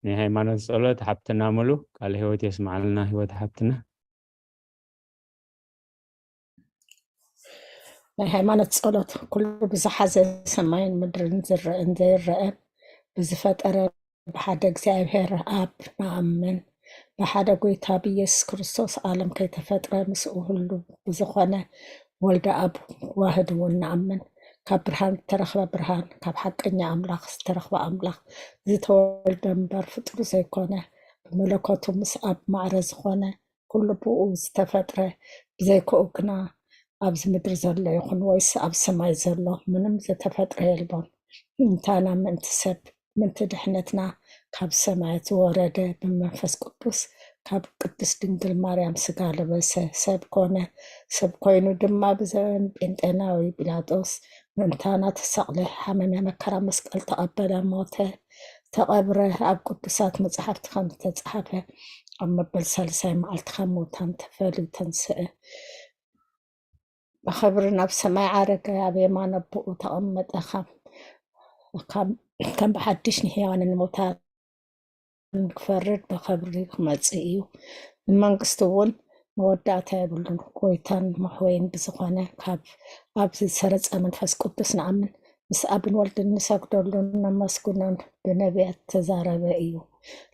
ናይ ሃይማኖት ጸሎት ሓብትና ሙሉ ቃለ ህይወት የስማዓልና ህይወት ሓብትና። ናይ ሃይማኖት ጸሎት ኩሉ ብዝሓዘ ሰማይን ምድርን ዝረአን ዘይረአን ብዝፈጠረ ብሓደ እግዚኣብሔር ኣብ ንኣምን ብሓደ ጎይታ ብኢየሱስ ክርስቶስ ዓለም ከይተፈጥረ ምስኡ ህሉ ብዝኾነ ወልደ ኣብ ዋህድ እውን ንኣምን ካብ ብርሃን ዝተረኽበ ብርሃን ካብ ሓቀኛ ኣምላኽ ዝተረኽበ ኣምላኽ ዝተወልደ እምበር ፍጡር ዘይኮነ ብመለኮቱ ምስ ኣብ ማዕረ ዝኾነ ኩሉ ብኡ ዝተፈጥረ ብዘይክኡ ግና ኣብዚ ምድሪ ዘሎ ይኹን ወይስ ኣብ ሰማይ ዘሎ ምንም ዝተፈጥረ የልቦን። እንታና ምእንቲ ሰብ ምእንቲ ድሕነትና ካብ ሰማያት ዝወረደ ብመንፈስ ቅዱስ ካብ ቅድስት ድንግል ማርያም ስጋ ለበሰ ሰብ ኮነ። ሰብ ኮይኑ ድማ ብዘበን ጴንጤናዊ ጲላጦስ ምእንታና ተሰቕለ፣ ሓመመ፣ መከራ መስቀል ተቐበለ፣ ሞተ፣ ተቐብረ። ኣብ ቅዱሳት መጻሕፍቲ ከም ዝተጻሕፈ ኣብ መበል ሳልሳይ መዓልቲ ካብ ሙታን ተፈልዩ ተንስአ። ብኽብሪ ናብ ሰማይ ዓረገ፣ ኣብ የማን ኣቦኡ ተቐመጠ። ከም ብሓድሽ ንህያዋንን ሙታንን ክፈርድ ብኽብሪ ክመጽእ እዩ። ንመንግስቱ እውን መወዳእታ የብሉን። ጎይታን መሕወይን ብዝኾነ ካብ ኣብ ዝሰረጸ መንፈስ ቅዱስ ንኣምን። ምስ ኣብን ወልድን ንሰግደሉን ነመስግኖን ብነቢያት ተዛረበ እዩ።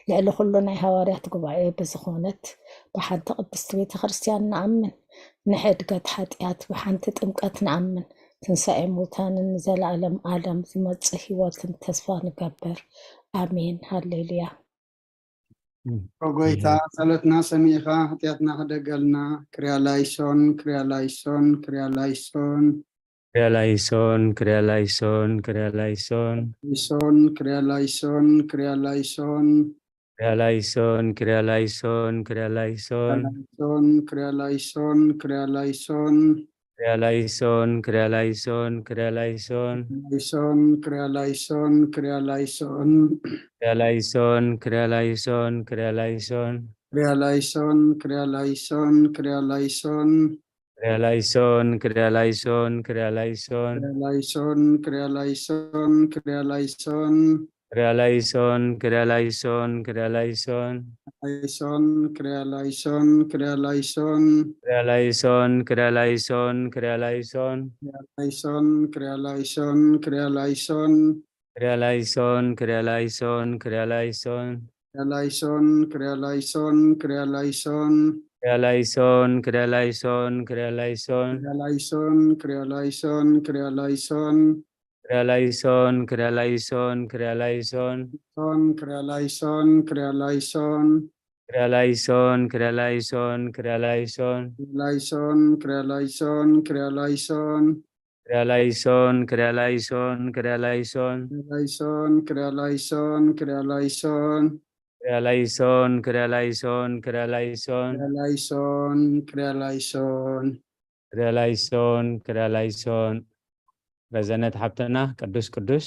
ልዕሊ ኩሉ ናይ ሃዋርያት ጉባኤ ብዝኾነት ብሓንቲ ቅድስቲ ቤተ ክርስቲያን ንኣምን። ንሕድገት ሓጢኣት ብሓንቲ ጥምቀት ንኣምን። ትንሳኤ ሙታንን ንዘለኣለም ዓለም ዝመጽእ ህይወትን ተስፋ ንገብር። ኣሜን። ሃሌሉያ። ኦ ጎይታ ጸሎትና ሰሚዕኻ ሓጢኣትና ክደገልና። ክርያላይሶን ክርያላይሶን ክርያላይሶን ክርያላይሶን ክርያላይሶን ክርያላይሶን ሶን ክርያላይሶን ክርያላይሶን ክርያላይሶን ክርያላይሶን ክርያላይሶን ሶን ክርያላይሶን ክርያላይሶን ክርያላይሶን ክርያላይሶን ክርያላይሶን ላይሶን ክርያላይሶን ክርያላይሶን ክርያላይሶን ክርያላይሶን ክርያላይሶን ክርያላይሶን ክርያላይሶን ክርያላይሶን ክርያላይሶን ክርያላይሶን ክርያላይሶን ክርያላይሶን ክርያላይሶን ክርያላይሶን ክርያላይሶን ክርያላይሶን ክርያላይሶን ላይሶን ክርያላይሶን ክርያላይሶን ክርያላይሶን ክርያላይሶን ክርያላይሶን ላይሶን ክርያላይሶን ክርያላይሶን ክሪያላይሶን፣ ክሪያላይሶን፣ ክሪያላይሶን። ክሪያላይሶን፣ ክሪያላይሶን፣ ክሪያላይሶን። ክሪያላይሶን፣ ክሪያላይሶን፣ ክሪያላይሶን። ክሪያላይሶን፣ ክሪያላይሶን፣ ክሪያላይሶን። ክሪያላይሶን፣ ክሪያላይሶን፣ ክሪያላይሶን። ሶን፣ ክሪያላይሶን፣ ክሪያላይሶን። ክሪያላይሶን፣ ክሪያላይሶን፣ ክሪያላይሶን። ክሪያላይሶን፣ ክሪያላይሶን፣ ክሪያላይሶን። ክሪያላይሶን፣ ክሪያላይሶን፣ ክሪያላይሶን። ክሪያላይሶን፣ ክሪያላይሶን፣ ክሪያላይሶን። ክሪያላይሶን፣ ክሪያላይሶን፣ ክሪያላይሶን። ክሪያላይሶን፣ ክሪያላይሶን። ክሪያላይሶን፣ ክሪያላይሶን። ረዘነት ሓብትና፣ ቅዱስ፣ ቅዱስ።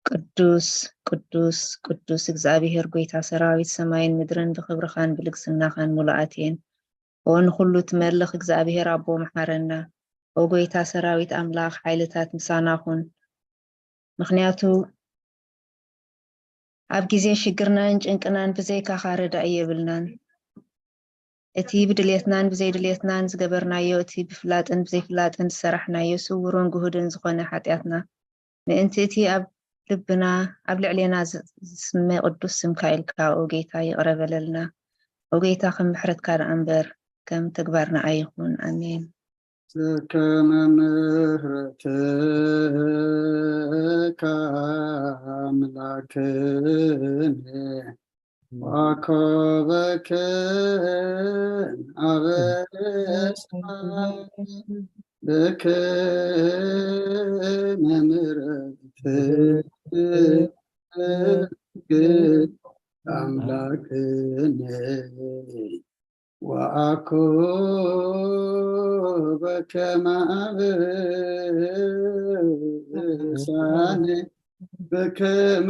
ቅዱስ፣ ቅዱስ፣ ቅዱስ እግዚኣብሄር ጎይታ ሰራዊት፣ ሰማይን ምድርን ብኽብርኻን ብልግስናኻን ሙሉኣት እየን። ኦ ንኹሉ ትመልኽ እግዚኣብሄር ኣቦ መሓረና። ኦ ጎይታ ሰራዊት ኣምላኽ፣ ሓይልታት ምሳና ኩን። ምኽንያቱ ኣብ ግዜ ሽግርናን ጭንቅናን ብዘይካኻ ረዳኢ የብልናን። እቲ ብድሌትናን ብዘይድሌትናን ዝገበርናዮ፣ እቲ ብፍላጥን ብዘይፍላጥን ዝሰራሕናዮ ስውርን ግሁድን ዝኾነ ሓጢኣትና፣ ምእንቲ እቲ ኣብ ልብና ኣብ ልዕሌና ዝ- ዝስመ ቅዱስ ስምካ ኢልካ ኦ ጌታ ይቕረ በለልና። ኦ ጌታ ከም ምሕረትካ ደኣ እምበር ከም ተግባርና ኣይኹን። ኣሜን። ከመ ምሕረትካ ኣምላክነ ዋኮበከ ኣበሳ ብከመ ምሕረትክ ኣምላክነ ወአኮ በከመ አበሳነ በከመ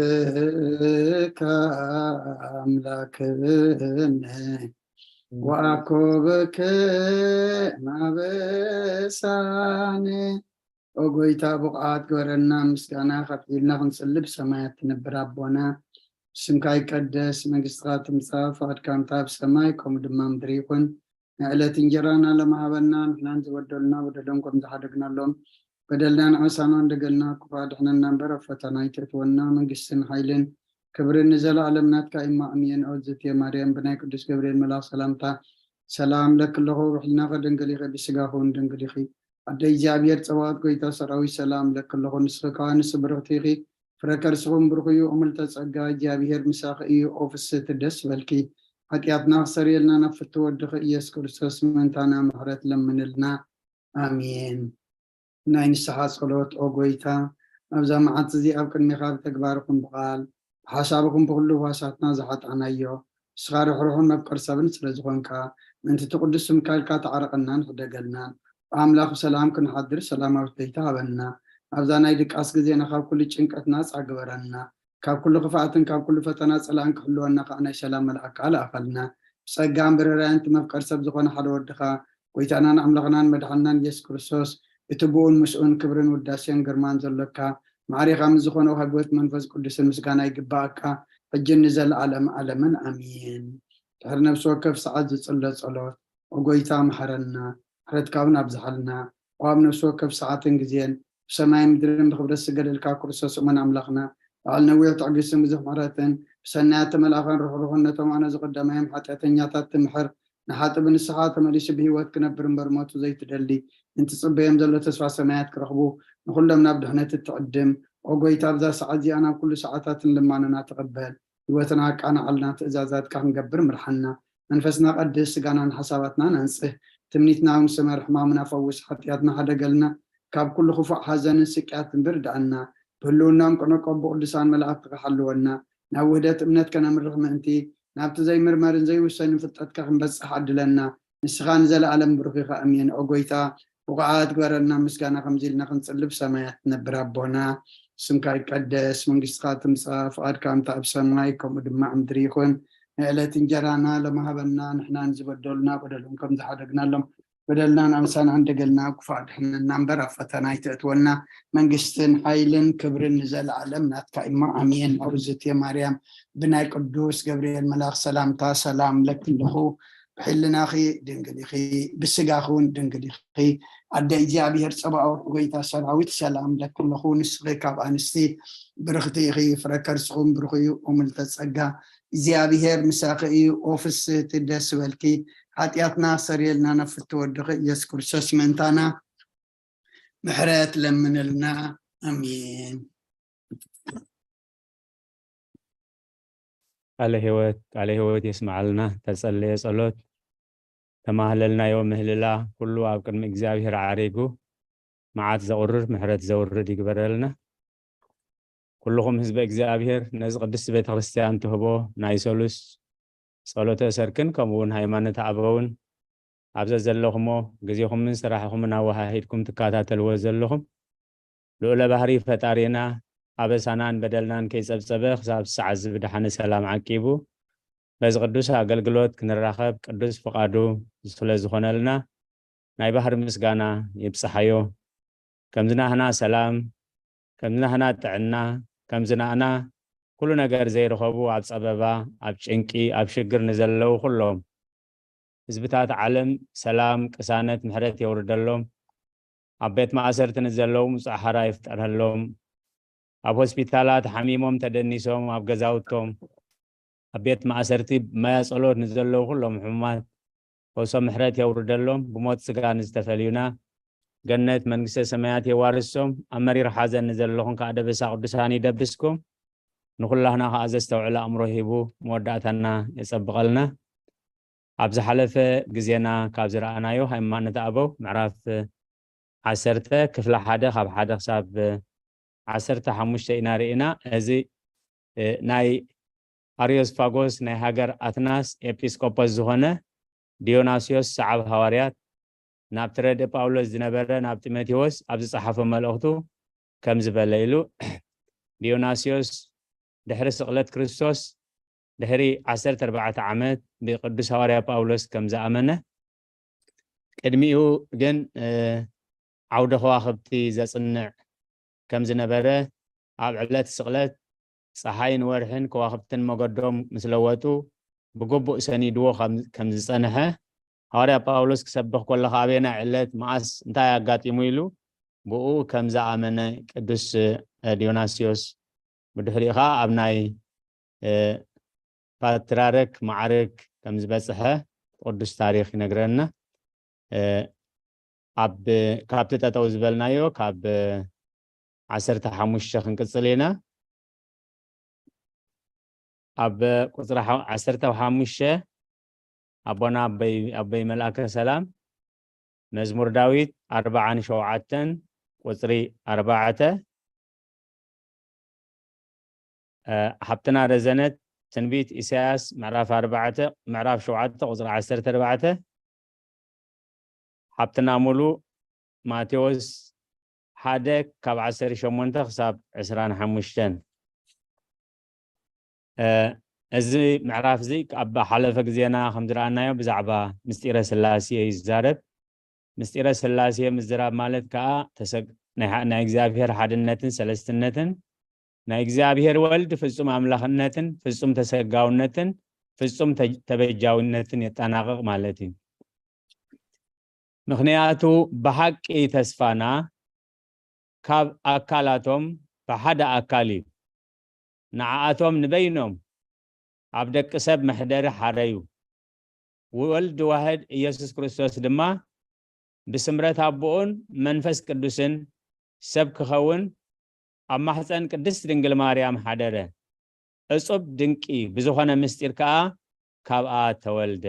ምሕረትከ አምላክነ ወአኮ በከመ አበሳነ። ኦ ጎይታ፣ ብቑዓት ግበረና፣ ምስጋና ከፍ ኢልና ክንጽሊ ብሰማያት ትነብር ኣቦና፣ ስምካ ይቀደስ፣ መንግስትኻ ትምጻእ፣ ፍቓድካ እንተ ኣብ ሰማይ ከምኡ ድማ ምድሪ ይኹን። ንዕለት እንጀራና ሎሚ ሃበና፣ ንሕናን ዝበደሉና በደሎም ከም ዝሓደግናሎም በደልናን ዓመሳናን ደገልና፣ ክፉእ ኣድሕነና እምበር ኣብ ፈተና ኣይተእትወና፣ መንግስትን ሓይልን ክብርን ንዘለኣለም ናትካ እማ ኣሜን። ኦ ዝትየ ማርያም፣ ብናይ ቅዱስ ገብርኤል መልኣኽ ሰላምታ ሰላም ለኪ ኣለኹ፣ ብሕልናኺ ድንግል ኢኺ፣ ብስጋኺ እውን ድንግል ኢኺ። ኣደ እግዚኣብሔር ጸባኦት፣ ጎይታ ሰራዊት፣ ሰላም ለኪ ኣለኹ። ንስኺ ከኣ ንስብርኽቲ ኢኺ፣ ፍረ ከርስኺ እውን ብሩኽ እዩ። እምልተ ጸጋ፣ እግዚኣብሔር ምሳኺ እዩ። ኦ ፍስህቲ፣ ደስ በልኪ፣ ሓጢኣትና ክሰርየልና ናብ ፍትው ወድኺ ኢየሱስ ክርስቶስ ምእንታና ምሕረት ለምንልና። ኣሜን። ናይ ንስሓ ጸሎት። ኦ ጎይታ፣ ኣብዛ መዓልቲ እዚ ኣብ ቅድሜኻ ብተግባር ይኹን ብቓል ብሓሳብ ይኹን ብኹሉ ህዋሳትና ዝሓጣናዮ፣ ንስኻ ርሕሩሕን መፍቀር ሰብን ስለ ዝኾንካ፣ ምእንቲ እቲ ቅዱስ ስምካ ኢልካ ተዓረቐናን ሕደገልና። ብኣምላኽ ብሰላም ክንሓድር ሰላማዊት ለይቲ ሃበና። ኣብዛ ናይ ድቃስ ግዜና ካብ ኩሉ ጭንቀት ናጻ ግበረና። ካብ ኩሉ ክፍኣትን ካብ ኩሉ ፈተና ጸላእን ክሕልወና ከኣ ናይ ሰላም መልኣካ ልኣኸልና። ብጸጋን ብርራይን እቲ መፍቀር ሰብ ዝኾነ ሓደ ወድኻ፣ ጎይታናን ኣምላኽናን መድሓንናን ኢየሱስ ክርስቶስ፣ እቲ ብኡን ምስኡን ክብርን ውዳሴን ግርማን ዘሎካ፣ ማዕሪኻ ምስ ዝኾነ ህይወት መንፈስ ቅዱስን ምስጋና ይግባኣካ፣ ሕጅን ንዘለኣለም ኣለምን ኣሜን። ድሕሪ ነፍሲ ወከፍ ሰዓት ዝጽለ ጸሎት። ኦ ጎይታ መሓረና፣ ምሕረትካ እውን ኣብዝሓልና። ኦ ኣብ ነፍሲ ወከፍ ሰዓትን ግዜን ብሰማይ ምድርን ብክብረት ዝስገደልካ ክርስቶስ እሙን ኣምላኽና፣ በዓል ነዊሕ ትዕግስትን ብዙሕ ምሕረትን፣ ብሰናያት ተመልኣኻን ርሕሩሕን፣ ነቶም ኣነ ዝቐዳማዮም ሓጢኣተኛታት ትምሕር፣ ንሓጢእ ብንስሓ ተመሊሱ ብህይወት ክነብር እምበር ሞቱ ዘይትደሊ፣ እንትጽበዮም ዘሎ ተስፋ ሰማያት ክረኽቡ፣ ንኹሎም ናብ ድሕነት እትዕድም። ኦ ጎይታ፣ ኣብዛ ሰዓት እዚኣ ናብ ኩሉ ሰዓታትን ልማኖና ተቐበል። ህይወትና ኣቃንዓልና፣ ትእዛዛትካ ክንገብር ምርሓና። መንፈስና ቀድስ፣ ስጋናን ሓሳባትናን ኣንጽህ። ትምኒትና እውን ስመር፣ ሕማምና ፈውስ፣ ሓጢኣትና ሓደገልና፣ ካብ ኩሉ ክፉእ ሓዘንን ስቅያትን ብርድኣና። ብህልውናኦም ቅነቆ ብቅዱሳን መላእክትኻ ሓልወና። ናብ ውህደት እምነት ከነምርሕ ምእንቲ፣ ናብቲ ዘይምርመርን ዘይውሰንን ፍልጠትካ ክንበጽሕ ዓድለና። ንስኻ ንዘለኣለም ብሩኽ ኢኻ። ኣሜን። ኦ ጎይታ፣ ብቑዓት ግበረና፣ ምስጋና ከምዚ ኢልና ክንጽሊ ብሰማያት ትነብር ኣቦና፣ ስምካ ይቀደስ፣ መንግስትኻ ትምጻእ፣ ፍቓድካ እንተ ኣብ ሰማይ ከምኡ ድማ ኣብ ምድሪ ይኹን። ንዕለት እንጀራና ሎሚ ሃበና፣ ንሕና ንዝበደሉና በደሎም ከም ዝሓደግናሎም በደልናን ኣምሳናን ደገልና ክፋእ ድሕንና እምበር ኣብ ፈተና ኣይተእትወና። መንግስትን ሓይልን ክብርን ንዘለኣለም ናትካ እሞ ኣሜን። ኣውዝት ማርያም ብናይ ቅዱስ ገብርኤል መልኣኽ ሰላምታ ሰላም ለኪ ኣለኹ። ብሕልናኺ ድንግል ኢኺ፣ ብስጋኺ እውን ድንግል ኢኺ። ኣደ እግዚኣብሔር ጸባኦት ጎይታ ሰራዊት ሰላም ለኪ ኣለኹ። ንስኺ ካብ ኣንስቲ ብርኽቲ ኢኺ፣ ፍረ ከርስኹም ብሩኽ እዩ። እምልተ ጸጋ እግዚኣብሔር ምሳኺ እዩ። ኦ ፍስህቲ ደስ በልኪ፣ ሓጢኣትና ሰሪየልና፣ ናብ ፍትወድኺ ኢየሱስ ክርስቶስ ምእንታና ምሕረት ለምንልና። ኣሜን። ቃለ ህይወት ቃለ ህይወት የስምዓልና። ተጸለየ ጸሎት ተማህለልናዮ ምህልላ ኩሉ ኣብ ቅድሚ እግዚኣብሔር ዓሪጉ መዓት ዘቑርር ምሕረት ዘውርድ ይግበረልና። ኩልኹም ህዝበ እግዚኣብሔር ነዚ ቅድስቲ ቤተ ክርስቲያን ትህቦ ናይ ሰሉስ ጸሎተ ሰርክን ከምኡ እውን ሃይማኖት ኣበውን ኣብ ዘዘለኹሞ ግዜኹምን ስራሕኹምን ኣወሃሂድኩም ትከታተልዎ ዘለኹም ልዑለ ባህሪ ፈጣሪና ኣበሳናን በደልናን ከይጸብጸበ ክሳብ ሰዓት እዚ ብደሓነ ሰላም ዓቂቡ በዚ ቅዱስ ኣገልግሎት ክንራኸብ ቅዱስ ፍቓዱ ስለ ዝኾነልና ናይ ባህሪ ምስጋና ይብጽሓዮ። ከምዝናህና ሰላም፣ ከምዝናህና ጥዕና፣ ከምዝናእና ኩሉ ነገር ዘይረኸቡ ኣብ ጸበባ፣ ኣብ ጭንቂ፣ ኣብ ሽግር ንዘለዉ ኩሎም ህዝብታት ዓለም ሰላም፣ ቅሳነት፣ ምሕረት የውርደሎም። ኣብ ቤት ማእሰርቲ ንዘለዉ ምጹእ ሓራ ይፍጠረሎም። ኣብ ሆስፒታላት ሓሚሞም ተደኒሶም ኣብ ገዛውቶም ኣብ ቤት ማእሰርቲ ብማያ ጸሎት ንዘለዉ ኩሎም ሕሙማት ፈውሶ ምሕረት የውርደሎም። ብሞት ስጋ ንዝተፈልዩና ገነት መንግስተ ሰማያት የዋርሶም። ኣብ መሪር ሓዘን ንዘለኹም ከዓ ደበሳ ቅዱሳን ይደብስኩም። ንኩላህና ከዓ ዘስተውዕል ኣእምሮ ሂቡ መወዳእታና የጸብቐልና። ኣብ ዝሓለፈ ግዜና ካብ ዝረኣናዮ ሃይማኖት ኣበው ምዕራፍ ዓሰርተ ክፍሊ ሓደ ካብ ሓደ ክሳብ ዓሰርተ ሓሙሽተ ኢና ርኢና። እዚ ናይ ኣርዮስፋጎስ ናይ ሃገር ኣትናስ ኤጲስቆጶስ ዝኾነ ዲዮናስዮስ ሰዓብ ሃዋርያት ናብቲ ረድእ ጳውሎስ ዝነበረ ናብ ጢሞቴዎስ ኣብ ዝጸሓፎ መልእኽቱ ከምዚ በለ ኢሉ። ዲዮናስዮስ ድሕሪ ስቕለት ክርስቶስ ድሕሪ ዓሰርተ ኣርባዕተ ዓመት ብቅዱስ ሃዋርያ ጳውሎስ ከም ዝኣመነ ቅድሚኡ ግን ዓውደ ከዋኽብቲ ዘጽንዕ ከም ዝነበረ ኣብ ዕለት ስቕለት ጸሓይን ወርሕን ከዋኽብትን መገዶም ምስ ለወጡ ብግቡእ ሰኒድዎ ከም ዝጸንሐ ሃዋርያ ጳውሎስ ክሰብኽ ከለኻ ኣበየናይ ዕለት መዓስ እንታይ ኣጋጢሙ ኢሉ ብኡ ከም ዝኣመነ ቅዱስ ዲዮናስዮስ ብድሕሪኡ ኸዓ ኣብ ናይ ፓትራርክ ማዕርግ ከም ዝበጽሐ ቅዱስ ታሪኽ ይነግረና። ኣብ ካብቲ ጠጠው ዝበልናዮ ካብ ዓሰርተ ሓሙሽተ ክንቅጽል ኢና። ኣብ ቁጽሪ ዓሰርተ ሓሙሽተ ኣቦና ኣቦይ ኣቦይ መልኣከ ሰላም መዝሙር ዳዊት ኣርባዓን ሸውዓተን ቁጽሪ ኣርባዕተ ሓብትና ረዘነት ትንቢት ኢሳያስ ምዕራፍ ኣርባዕተ ምዕራፍ ሸውዓተ ቁጽሪ ዓሰርተ ኣርባዕተ ሓብትና ሙሉ ማቴዎስ ሓደ ካብ ዓሰርተ ሸሞንተ ክሳብ ዕስራን ሓሙሽተን። እዚ ምዕራፍ እዚ ኣብ ሓለፈ ግዜና ከም ዝረኣናዮ ብዛዕባ ምስጢረ ስላሴ ይዛረብ። ምስጢረ ስላሴ ምዝራብ ማለት ከዓ ናይ እግዚኣብሔር ሓድነትን ሰለስትነትን ናይ እግዚኣብሔር ወልድ ፍጹም ኣምላኽነትን ፍጹም ተሰጋውነትን ፍጹም ተበጃውነትን የጠናቕቕ ማለት እዩ። ምኽንያቱ ብሓቂ ተስፋና ካብ ኣካላቶም ብሓደ ኣካል እዩ። ንዓኣቶም ንበይኖም ኣብ ደቂ ሰብ መሕደሪ ሓረዩ። ወልድ ዋህድ ኢየሱስ ክርስቶስ ድማ ብስምረት ኣቦኡን መንፈስ ቅዱስን ሰብ ክኸውን ኣብ ማሕፀን ቅድስት ድንግል ማርያም ሓደረ። እጹብ ድንቂ ብዝኾነ ምስጢር ከዓ ካብኣ ተወልደ።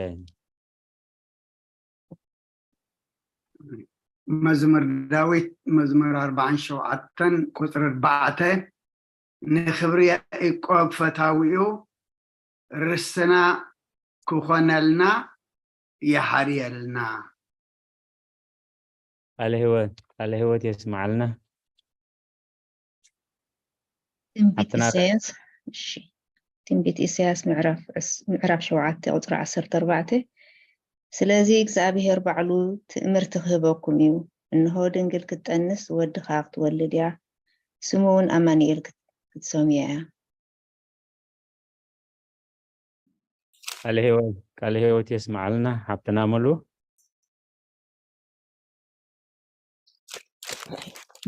መዝሙር ዳዊት መዝሙር ኣርባዓን ሸውዓተን ቁፅሪ ኣርባዕተ ንክብሪ ያዕቆብ ፈታዊኡ ርስትና ክኾነልና ይሓርየልና። ቃለ ህይወት ቃለ ህይወት የስማዓልና። ትንቢት ኢሳያስ እሺ ትንቢት ኢሳያስ ምዕራፍ ምዕራፍ ሸውዓተ ቁፅሪ ዓሰርተ ኣርባዕተ ስለዚ እግዚኣብሔር ባዕሉ ትእምርቲ ክህበኩም እዩ። እንሆ ድንግል ክትጠንስ ወዲ ከኣ ክትወልድ እያ፣ ስሙ እውን ኣማኑኤል ክት-፣ ክትሰምዮ እያ። ቃለ ህይወት ቃለ ህይወት የስምዓልና ሓብትና ሙሉ።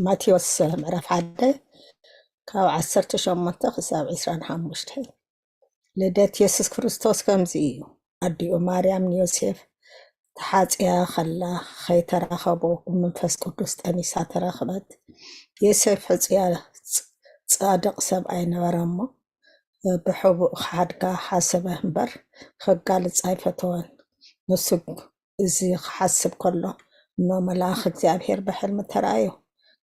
ማቴዎስ ምዕራፍ ሓደ ካብ ዓሰርተ ሸሞንተ ክሳብ ዕስራን ሓሙሽተ። ልደት የሱስ ክርስቶስ ከምዚ እዩ። ኣዲኡ ማርያም ንዮሴፍ ተሓጽያ ከላ ከይተራኸቡ ብመንፈስ ቅዱስ ጠኒሳ ተረኽበት። ዮሴፍ ሕጹያ ጻድቕ ሰብኣይ ነበረ እሞ ብሕቡእ ክሓድጋ ሓሰበ እምበር ከጋልጻ ኣይፈተወን። ንሱ እዚ ክሓስብ ከሎ እኖ መልኣኽ እግዚኣብሔር ብሕልሚ ተራእዮ።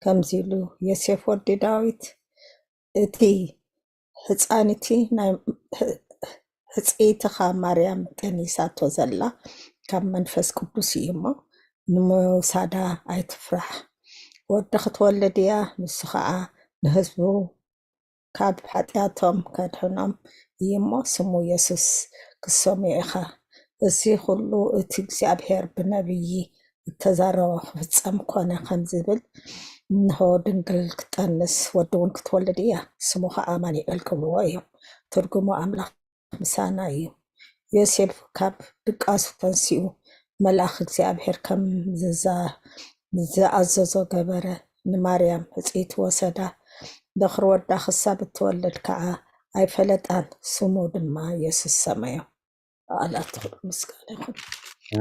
ከምዚ ኢሉ፣ ዮሴፍ ወዲ ዳዊት፣ እቲ ሕፃኒቲ ናይ ሕፅይትኻ ማርያም ጠኒሳቶ ዘላ ካብ መንፈስ ቅዱስ እዩ እሞ ንምውሳዳ ኣይትፍራሕ። ወዲ ክትወልድ እያ፣ ንሱ ኸዓ ንህዝቡ ካብ ሓጢኣቶም ከድሕኖም እዩ እሞ ስሙ የሱስ ክትሰምዮ ኢኻ። እዚ ኹሉ እቲ እግዚኣብሔር ብነብዪ እተዛረቦ ክፍጸም ኮነ ከም ዝብል፣ እንሆ ድንግል ክትጠንስ ወዲ እውን ክትወልድ እያ፣ ስሙ ኸዓ ኣማኑኤል ክብልዎ እዮም። ትርጉሙ ኣምላኽ ምሳና እዩ። ዮሴፍ ካብ ድቃሱ ተንሲኡ መልኣኽ እግዚኣብሔር ከም ዝዛ-፣ ዝኣዘዞ ገበረ። ንማርያም ሕፅይቲ ወሰዳ፣ በኽሪ ወዳ ክሳብ እትወልድ ከዓ ኣይፈለጣን፣ ስሙ ድማ የሱስ ሰመዮ። በዓላት ምስጋና ይኹን።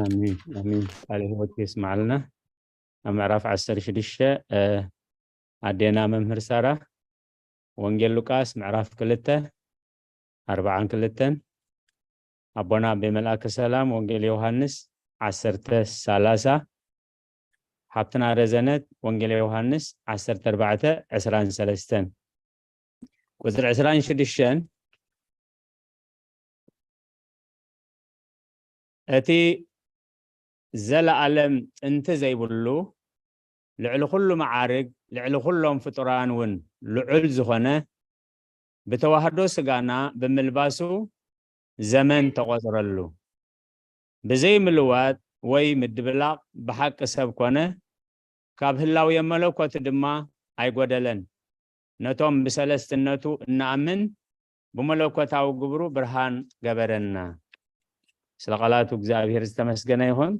ኣሜን ኣሜን። ቃለ ህይወት የስማዕልና። ኣብ ምዕራፍ ዓሰርተ ሽዱሽተ ኣዴና መምህር ሳራ ወንጌል ሉቃስ ምዕራፍ ክልተ ኣርባዓን ክልተን፣ ኣቦና ኣቤ መልኣከ ሰላም ወንጌል ዮሃንስ ዓሰርተ ሰላሳ፣ ሓብትና ረዘነት ወንጌል ዮሃንስ ዓሰርተ ኣርባዕተ ዕስራን ሰለስተን። ቁፅሪ ዕስራን ሽዱሽተን፣ እቲ ዘለኣለም ጥንቲ ዘይብሉ ልዕሊ ኩሉ መዓርግ ልዕሊ ኩሎም ፍጡራን እውን ልዑል ዝኾነ ብተዋህዶ ስጋና ብምልባሱ ዘመን ተቖጽረሉ። ብዘይ ምልዋጥ ወይ ምድብላቕ ብሓቂ ሰብ ኮነ፣ ካብ ህላዌ መለኮት ድማ ኣይጎደለን። ነቶም ብሰለስትነቱ እንኣምን ብመለኮታዊ ግብሩ ብርሃን ገበረና። ስለ ቃላቱ እግዚኣብሔር ዝተመስገነ ይኹን።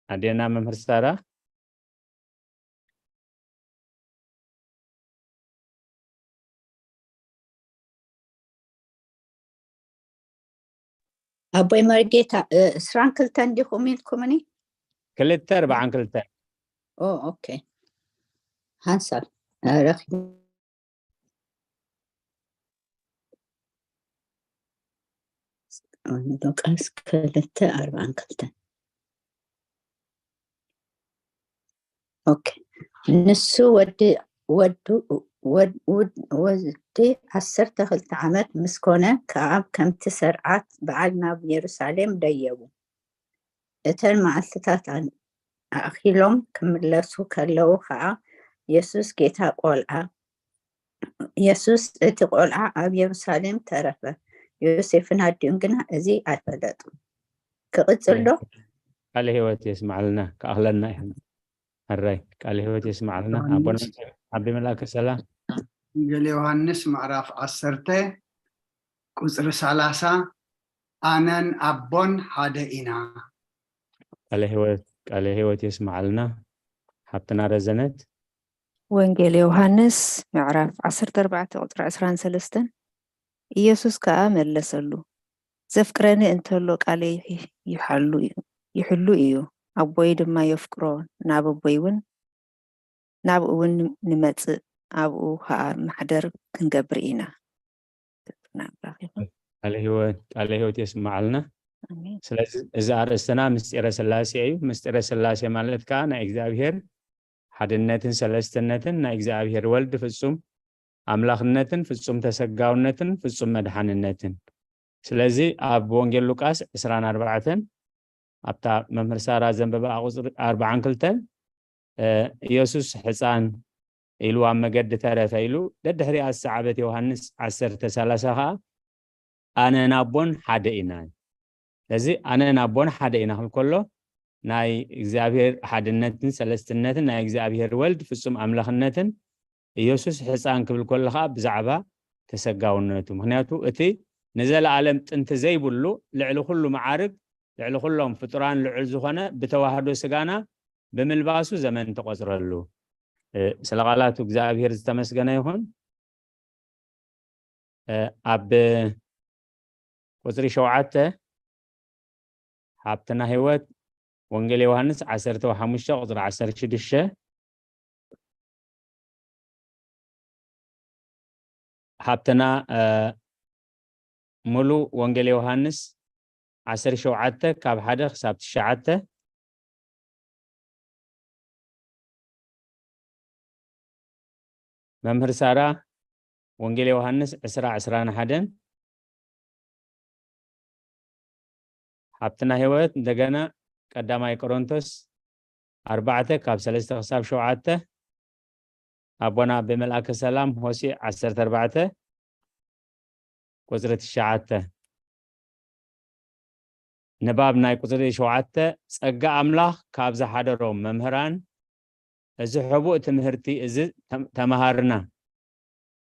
ኣዴና መምህር ሳራ። ኣቦይ መርጌታ፣ እ፣ ዕስራን ክልተን ዲኹም ኢልኩምኒ? ክልተ ኣርባዓን ክልተን። ኦ፣ ኦኬ። ሓንሳብ፣ እ፣ ረኺቡ። ሉቃስ ክልተ ኣርባዓን ክልተን። ኦኬ። ንሱ ወዲ፣ ወዱ፣ ወድ-፣ ውድ-፣ ወዲ ዓሰርተ ክልተ ዓመት ምስ ኮነ ከኣ፣ ከምቲ ሰርዓት በዓል ናብ የሩሳሌም ደየቡ። እተን መዓልትታት ኣን-፣ ኣኺሎም ክምለሱ ከለዉ ኸኣ፣ የሱስ ጌታ ቈልዓ፣ የሱስ እቲ ቈልዓ ኣብ የሩሳሌም ተረፈ። ዮሴፍን ኣዲኡን ግና እዚ ኣይፈለጡን። ክቕጽል ዶ? ቃለ ህይወት የስማዕልና፣ ክኣኽለና እዩ። ሕራይ ቃለ ህይወት የስማዕልና። ኣቦና ኣቢ መልኣከ ሰላም። ወንጌል ዮሃንስ ምዕራፍ ዓሰርተ ቁጽሪ ሰላሳ፣ ኣነን ኣቦን ሓደ ኢና። ቃለ ህይወት፣ ቃለ ህይወት የስማዕልና። ሓብትና ረዘነት። ወንጌል ዮሃንስ ምዕራፍ ዓሰርተ ኣርባዕተ ቁጽሪ ዕስራን ሰለስተን፣ ኢየሱስ ከኣ መለሰሉ፣ ዘፍቅረኒ እንተሎ ቃለይ ይሕ-፣ ይሓሉ እዩ፣ ይሕሉ እዩ። ኣቦይ ድማ የፍቅሮ፣ ናብ ኣቦይ እውን፣ ናብኡ እውን ንመጽእ፣ ኣብኡ ኸኣ ማሕደር ክንገብር ኢና። ናብራኺኹም። ቃለ ህይወት፣ ቃለ ህይወት የስምዓልና። ኣሜን። ስለዚ እዚ ኣርእስትና ምስጢረ ስላሴ እዩ። ምስጢረ ስላሴ ማለት ከኣ ናይ እግዚኣብሔር ሓድነትን ሰለስትነትን፣ ናይ እግዚኣብሔር ወልድ ፍጹም ኣምላኽነትን ፍጹም ተሰጋውነትን ፍጹም መድሓንነትን። ስለዚ ኣብ ወንጌል ሉቃስ ዕስራን ኣርባዕተን ኣብታ መምህር ሳራ ዘንበባ ቁጽሪ ኣርባዓን ክልተን፣ እ፣ ኢየሱስ ሕፃን ኢሉ ኣብ መገዲ ተረፈ ኢሉ ደድሕሪኣ ዝሰዓበት ዮሃንስ ዓሰርተ ሰላሳ ከኣ ኣነን ኣቦን ሓደ ኢና። ስለዚ ኣነን ኣቦን ሓደ ኢና ክብል ከሎ ናይ እግዚኣብሔር ሓድነትን ሰለስትነትን ናይ እግዚኣብሔር ወልድ ፍጹም ኣምላኽነትን ኢየሱስ ሕፃን ክብል ከሎ ከዓ ብዛዕባ ተሰጋውነቱ። ምኽንያቱ እቲ ንዘለኣለም ጥንቲ ዘይብሉ ልዕሊ ኩሉ መዓርግ ልዕሊ ኩሎም ፍጡራን ልዑል ዝኾነ ብተዋህዶ ስጋና ብምልባሱ ዘመን ተቆጽረሉ። እ፣ ስለ ቃላቱ እግዚኣብሔር ዝተመስገነ ይኹን። እ፣ ኣብ ቁጽሪ ሸውዓተ ሃብትና ህይወት ወንጌል ዮሃንስ ዓሰርተ ሓሙሽተ ቁጽሪ ዓሰርተ ሽዱሽተ ሃብትና፣ እ፣ ሙሉ ወንጌል ዮሃንስ ዓሰርተ ሸውዓተ ካብ ሓደ ክሳብ ትሽዓተ። መምህር ሳራ ወንጌል ዮሃንስ ዕስራ ዕስራን ሓደን። ሃብትና ህይወት እንደገና ቀዳማይ ቆሮንቶስ ኣርባዕተ ካብ ሰለስተ ክሳብ ሸውዓተ። ኣቦና ብመልኣከ ሰላም ሆሴዕ ዓሰርተ ኣርባዕተ ቁጽሪ ትሽዓተ። ንባብ ናይ ቁጽሪ ሸውዓተ፣ ጸጋ ኣምላኽ ካብ ዝሓደሮም መምህራን እዚ ሕቡእ ትምህርቲ እዚ ተም-፣ ተመሃርና፣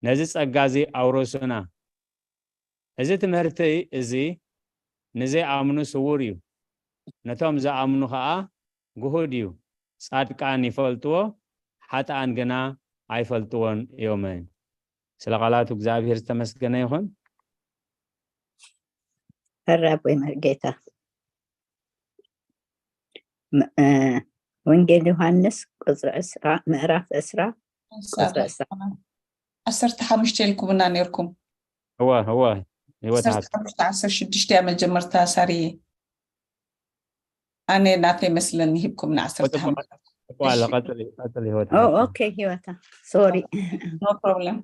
ነዚ ጸጋ እዚ ኣውረሱና። እዚ ትምህርቲ እዚ ንዘይኣምኑ ስዉር እዩ፣ ነቶም ዝኣምኑ ኸኣ ግሁድ እዩ። ጻድቃን ይፈልጥዎ፣ ሓጥኣን ግና ኣይፈልጥዎን እዮም። ስለ ቃላቱ እግዚኣብሔር ዝተመስገነ ይኹን። ሕራብ ወይ መርጌታ። ም-፣ እ፣ ወንጌል ዮሃንስ ቁጽሪ ዕስራ፣ ምዕራፍ ዕስራ፣ ቁጽሪ ዕስራ። ዓሰርተ ሓሙሽተ ኢልኩምና ነይርኩም። እወ፣ እወ፣ ህይወት ዓሰርተ ሓሙሽተ፣ ዓሰርተ ሽዱሽተ እያ መጀመርታ ሳርዬ። ኣነ ናተይ መስለኒ ሂብኩምና ዓሰርተ ሓሙሽተ። ጽቡቅ ኣሎ። ቀጽሊ፣ ቀጽሊ ህይወት። ኦ፣ ኦኬ፣ ህይወታ። ሶሪ። No problem።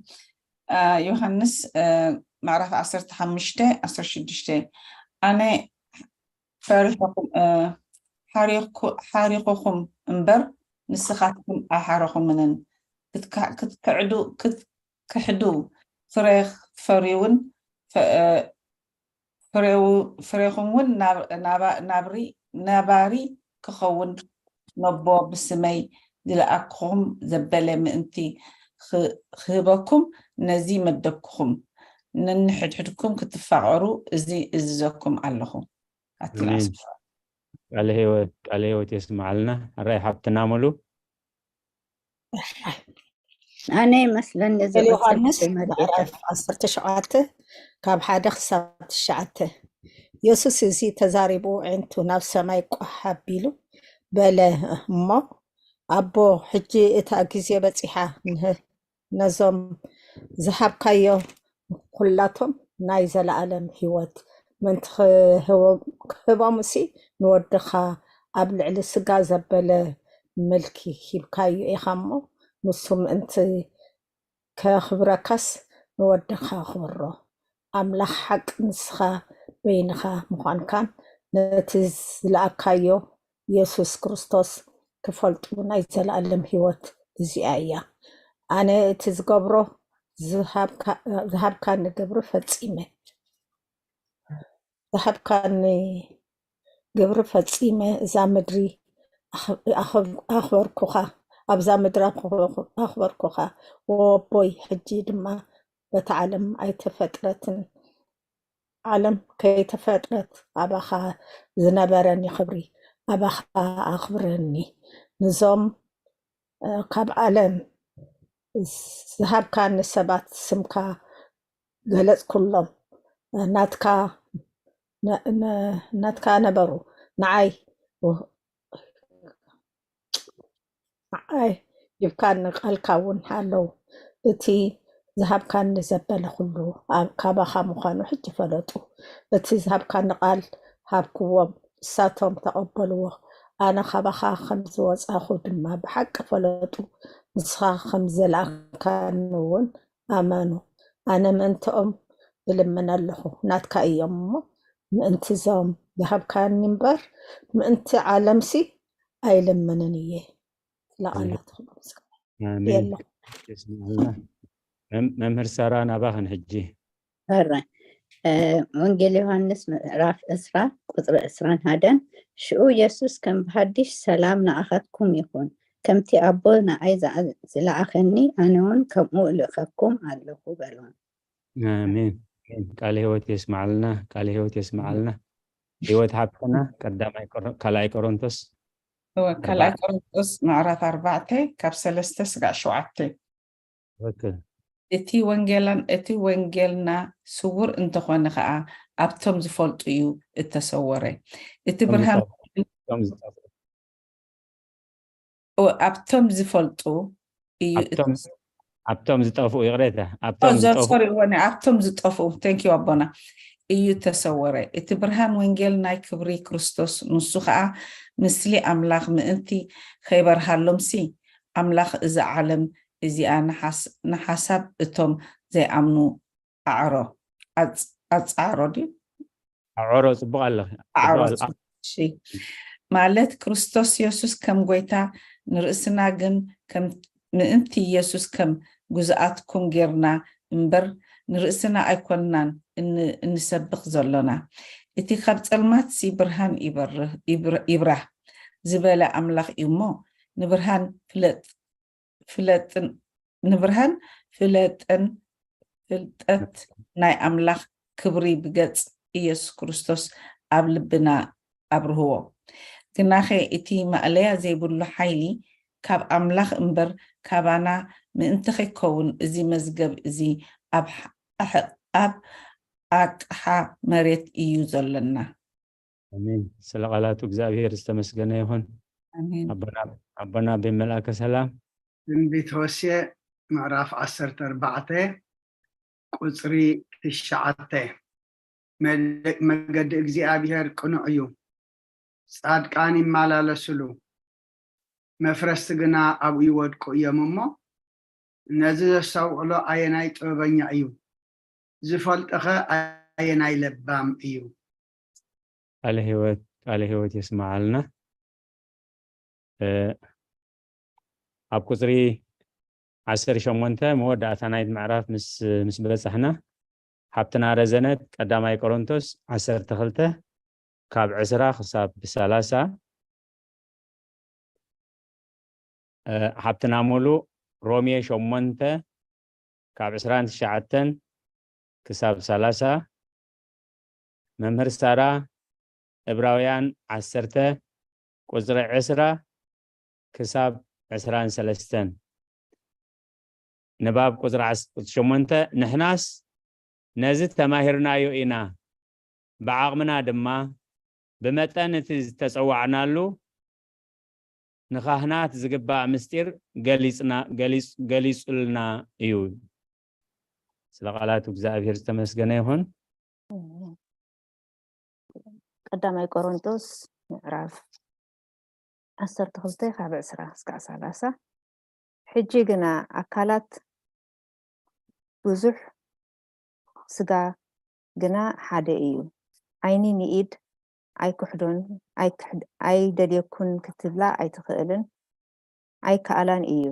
አ፣ ዮሃንስ፣ አ፣ ምዕራፍ ዓሰርተ ሓሙሽተ፣ ዓሰርተ ሽዱሽተ። ኣነ ፈሪሕኹም፣ አ፣ ሓሪኹ-፣ ሓሪኹኹም እምበር ንስኻትኩም ኣይሓረኹምንን። ክትካ-፣ ክትክዕዱ፣ ክትክሕዱ ፍረ ክትፈርዩውን ፈ-፣ አ፣ ፍሬው-፣ ፍሬኹም እውን ናብ-፣ ናባ-፣ ናብሪ-፣ ነባሪ ክኸውን ነቦ ብስመይ ዝለኣክኹም ዘበለ ምእንቲ ኽ-፣ ክህበኩም ነዚ መደብኩኹም። ነንሕድሕድኩም ክትፋቐሩ እዚ እዝዘኩም ኣለኹ። ኣቲ ኣሜን። ንኣስፍሖ። ቃለ ህይወት፣ ቃለ ህይወት የስምዓልና። ሕራይ ሓብትና ሙሉ። ኣነ ይመስለኒ እዚ ወንጌል ዮሃንስ ቁጽሪ መርጌታ። ምዕራፍ ዓሰርተ ሸውዓተ ካብ ሓደ ክሳብ ትሽዓተ። የሱስ እዚ ተዛሪቡ ኣዒንቱ ናብ ሰማይ ቋሕ ኣቢሉ በለ እሞ፣ ኣቦ፣ ሕጂ እታ ግዜ በጺሓ፣ ንህ-፣ ነዞም ዝሃብካዮ ኩላቶም ናይ ዘለኣለም ህይወት ምእንቲ ክህቦም-፣ ክህቦምሲ ንወድኻ ኣብ ልዕሊ ስጋ ዘበለ ምልኪ ሂብካዮ ኢኻ እሞ፣ ንሱ ምእንቲ ከኽብረካስ ንወድኻ ኣኽብሮ። ኣምላኽ ሓቂ ንስኻ በይንኻ ምዃንካን ነቲ ዝለኣካዮ የሱስ ክርስቶስ ክፈልጡ ናይ ዘለኣለም ህይወት እዚኣ እያ። ኣነ እቲ ዝገብሮ ዝሃብካ-፣ ዝሃብካኒ ግብሪ ፈጺመ። ዝሃብካኒ ግብሪ ፈጺመ እዛ ምድሪ ኣኽ-፣ ኣኽ-፣ ኣኽበርኩኻ፣ ኣብዛ ምድሪ ኣኽበርኩ-፣ ኣኽበርኩኻ። ወቦይ፣ ሕጂ ድማ በታ ዓለም ኣይተፈጥረትን፣ ዓለም ከይተፈጥረት ኣባኻ ዝነበረኒ ክብሪ ኣባኻ ኣኽብረኒ። ንዞም፣ እ፣ ካብ ዓለም ዝሃብካኒ ሰባት ስምካ ገለጽኩሎም። ናትካ፣ ነ-፣ ነ-፣ ናትካ ነበሩ። ንዓይ፣ ንዓይ ሂብካኒ፣ ቃልካ እውን ኣለዉ። እቲ ዝሃብካኒ ዘበለ ኩሉ ኣብ፣ ካባኻ ምዃኑ ሕጂ ፈለጡ። እቲ ዝሃብካኒ ቃል ሃብክዎም፣ ንሳቶም ተቐበልዎ። ኣነ ካባኻ ከም ዝወጻኹ ድማ ብሓቂ ፈለጡ። ንስኻ ከም ዘለኣካኒ እውን ኣመኑ። ኣነ ምእንትኦም እልምን ኣለኹ፣ ናትካ እዮም እሞ፣ ምእንቲ እዞም ዝሃብካኒ እምበር፣ ምእንቲ ዓለምሲ ኣይልምንን እየ። ስለ ኣሜን። ቃላትኩም ምስጋና ኣሜን። የሎ። የስምዓልና። መም- መምህር ሳራ፣ ናባኽን ሕጂ። ሕራይ። ወንጌል ዮሃንስ ምዕራፍ ዕስራ ቁፅሪ ዕስራን ሓደን። ሽኡ የሱስ ከም ብሃዲሽ ሰላም ንኣኻትኩም ይኹን፣ ከምቲ ኣቦ ንኣይ ዝለኣኸኒ ኣነ እውን ከምኡ እልእኸኩም ኣለኹ በሎም። ኣሜን። ቃል ህይወት የስማዓልና። ቃል ህይወት የስማዓልና። ህይወት ሓብትና ቀዳማይ ካልኣይ ቆሮንቶስ። እወ ካልኣይ ቆሮንቶስ ምዕራፍ ኣርባዕተ ካብ ሰለስተ ስጋዕ ሸውዓተ። እቲ ወንጌላን እቲ ወንጌልና ስውር እንተኾነ ከዓ ኣብቶም ዝፈልጡ እዩ እተሰወረ። እቲ ብርሃን ኣብቶም ዝፈልጡ እዩ። ኣብቶም ዝጠፍኡ፣ ይቕሬታ፣ ኣብቶም ዝጠፍኡ። ኣብቶም ዝጠፍኡ፣ thank you ኣቦና፣ እዩ ተሰወረ። እቲ ብርሃን ወንጌል ናይ ክብሪ ክርስቶስ፣ ንሱ ከዓ ምስሊ ኣምላኽ ምእንቲ ከይበርሃሎምሲ፣ ኣምላኽ እዚ ዓለም እዚኣ ንሓሳብ እቶም ዘይኣምኑ ኣዕሮ ኣጻዕሮ ድዩ? ኣዕሮ፣ ጽቡቕ ኣለኺ። ኣዕሮ ማለት ክርስቶስ የሱስ ከም ጎይታ ንርእስና ግን ከም ምእንቲ የሱስ ከም ጉዝኣትኩም ጌርና እምበር ንርእስና ኣይኮንናን እንሰብኽ ዘሎና። እቲ ካብ ጸልማትሲ ብርሃን ይብራህ ዝበለ ኣምላኽ እዩ እሞ ንብርሃን ፍለጥ ፍለጥን ንብርሃን ፍለጥን ፍልጠት ናይ ኣምላኽ ክብሪ ብገጽ ኢየሱስ ክርስቶስ ኣብ ልብና ኣብርህዎ። ግናኸ እቲ ማእለያ ዘይብሉ ሓይሊ ካብ ኣምላኽ እምበር ካባና ምእንቲ ኸይከውን እዚ መዝገብ እዚ ኣብ ኣብ ኣቅሓ መሬት እዩ ዘሎና። ኣሜን። ስለ ቃላቱ እግዚኣብሔር ዝተመስገነ ይኹን። ኣቦና ኣቦና ኣቤ መልኣከ ሰላም። ትንቢት ሆሴዕ ምዕራፍ ዓሰርተ ኣርባዕተ ቁፅሪ ትሽዓተ። መገዲ እግዚኣብሔር ቅኑዕ እዩ፣ ፃድቃን ይመላለስሉ። መፍረስቲ ግና ኣብኡ ይወድቁ እዮም እሞ፣ ነዚ ዘስተውዕሎ ኣየናይ ጥበበኛ እዩ? ዝፈልጦኸ ኣየናይ ለባም እዩ? ቃለ ህይወት ቃለ ህይወት የስምዓልና። ኣብ ቁፅሪ ዓሰርተ ሸሞንተ መወዳእታ ናይቲ ምዕራፍ ምስ ምስ በፃሕና፣ ሓብትና ረዘነት ቀዳማይ ቆሮንቶስ ዓሰርተ ክልተ ካብ ዕስራ ክሳብ ሰላሳ፣ ሓብትና ሙሉ ሮሜ ሸሞንተ ካብ ዕስራን ትሽዓተን ክሳብ ሰላሳ፣ መምህር ሳራ ዕብራውያን ዓሰርተ ቁፅሪ ዕስራ ክሳብ ዕስራን ሰለስተን። ንባብ ቁፅሪ ሸሞንተ፣ ንሕናስ ነዚ ተማሂርናዮ ኢና፣ ብዓቕምና ድማ ብመጠን እቲ ዝተፀዋዕናሉ ንኻህናት ዝግባእ ምስጢር ገሊፅና ገሊፅ- ገሊፁልና እዩ። ስለ ቃላት እግዚኣብሔር ዝተመስገነ ይኹን። ቀዳማይ ቆሮንቶስ ምዕራፍ ዓሰርተ ክልተ ካብ ዕስራ እስካዕ ሰላሳ። ሕጂ ግና ኣካላት ብዙሕ፣ ስጋ ግና ሓደ እዩ። ዓይኒ ንኢድ ኣይክሕዶን፣ ኣይክሕድ- ኣይደልየኩን ክትብላ ኣይትኽእልን፣ ኣይከኣላን እዩ።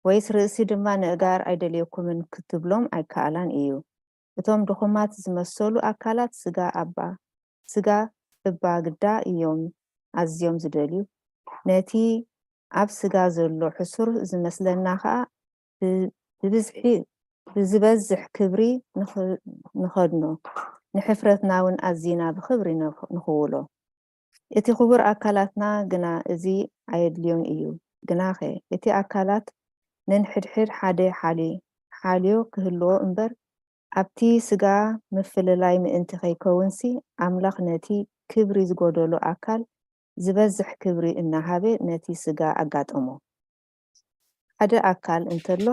ወይስ ርእሲ ድማ ንእጋር ኣይደልየኩምን ክትብሎም ኣይከኣላን እዩ። እቶም ድኹማት ዝመሰሉ ኣካላት ስጋ ኣባ ስጋ እባ ግዳ እዮም ኣዝዮም ዝደልዩ። ነቲ ኣብ ስጋ ዘሎ ሕሱር ዝመስለና ኸኣ ብ- ብብዝሒ ብዝበዝሕ ክብሪ ንኽ- ንኸድኖ፣ ንሕፍረትና እውን ኣዚና ብኽብሪ ንኽ- ንኽውሎ። እቲ ክቡር ኣካላትና ግና እዚ ኣየድልዮን እዩ። ግናኸ እቲ ኣካላት ነንሕድሕድ ሓደ ሓሊ- ሓልዮ ክህልዎ እምበር፣ ኣብቲ ስጋ ምፍልላይ ምእንቲ ኸይከውንሲ፣ ኣምላኽ ነቲ ክብሪ ዝጎደሎ ኣካል ዝበዝሕ ክብሪ እናሃበ ነቲ ስጋ ኣጋጠሞ። ሓደ ኣካል እንተሎ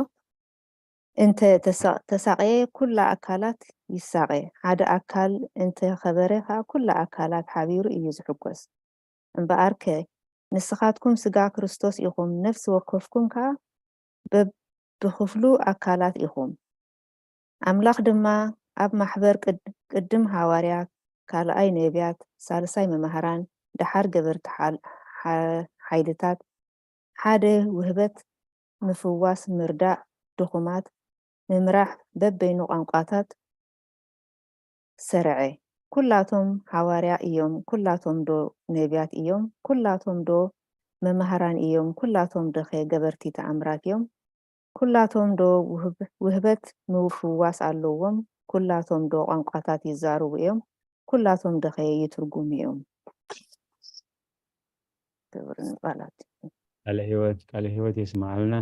እንተ ተሳ- ተሳቐየ፣ ኩላ ኣካላት ይሳቐ። ሓደ ኣካል እንተ ኸበረ ኸኣ፣ ኩላ ኣካላት ሓቢሩ እዩ ዝሕጎስ። እምበኣርከ፣ ንስኻትኩም ስጋ ክርስቶስ ኢኹም፣ ነፍሲ ወከፍኩም ከኣ በብኽፍሉ ኣካላት ኢኹም። ኣምላኽ ድማ ኣብ ማሕበር ቅድ- ቅድም ሃዋርያት፣ ካልኣይ ነብያት፣ ሳልሳይ መማህራን፣ ደሓር ገበርቲ ሓል- ሓ- ሓይልታት፣ ሓደ ውህበት ምፍዋስ፣ ምርዳእ ድኹማት፣ ምምራሕ፣ በበይኑ ቋንቋታት ሰርዐ። ኩላቶም ሃዋርያ እዮም? ኩላቶም ዶ ነቢያት እዮም? ኩላቶም ዶ መማህራን እዮም? ኩላቶም ደኸ ገበርቲ ተኣምራት እዮም? ኩላቶም ዶ ውህብ-፣ ውህበት ምፍዋስ ኣለዎም? ኩላቶም ዶ ቋንቋታት ይዛረቡ እዮም? ኩላቶም ደኸ ይትርጉሙ እዮም? ክብርን ቃላት። ቃለ ህይወት፣ ቃለ ህይወት የስማዓልና።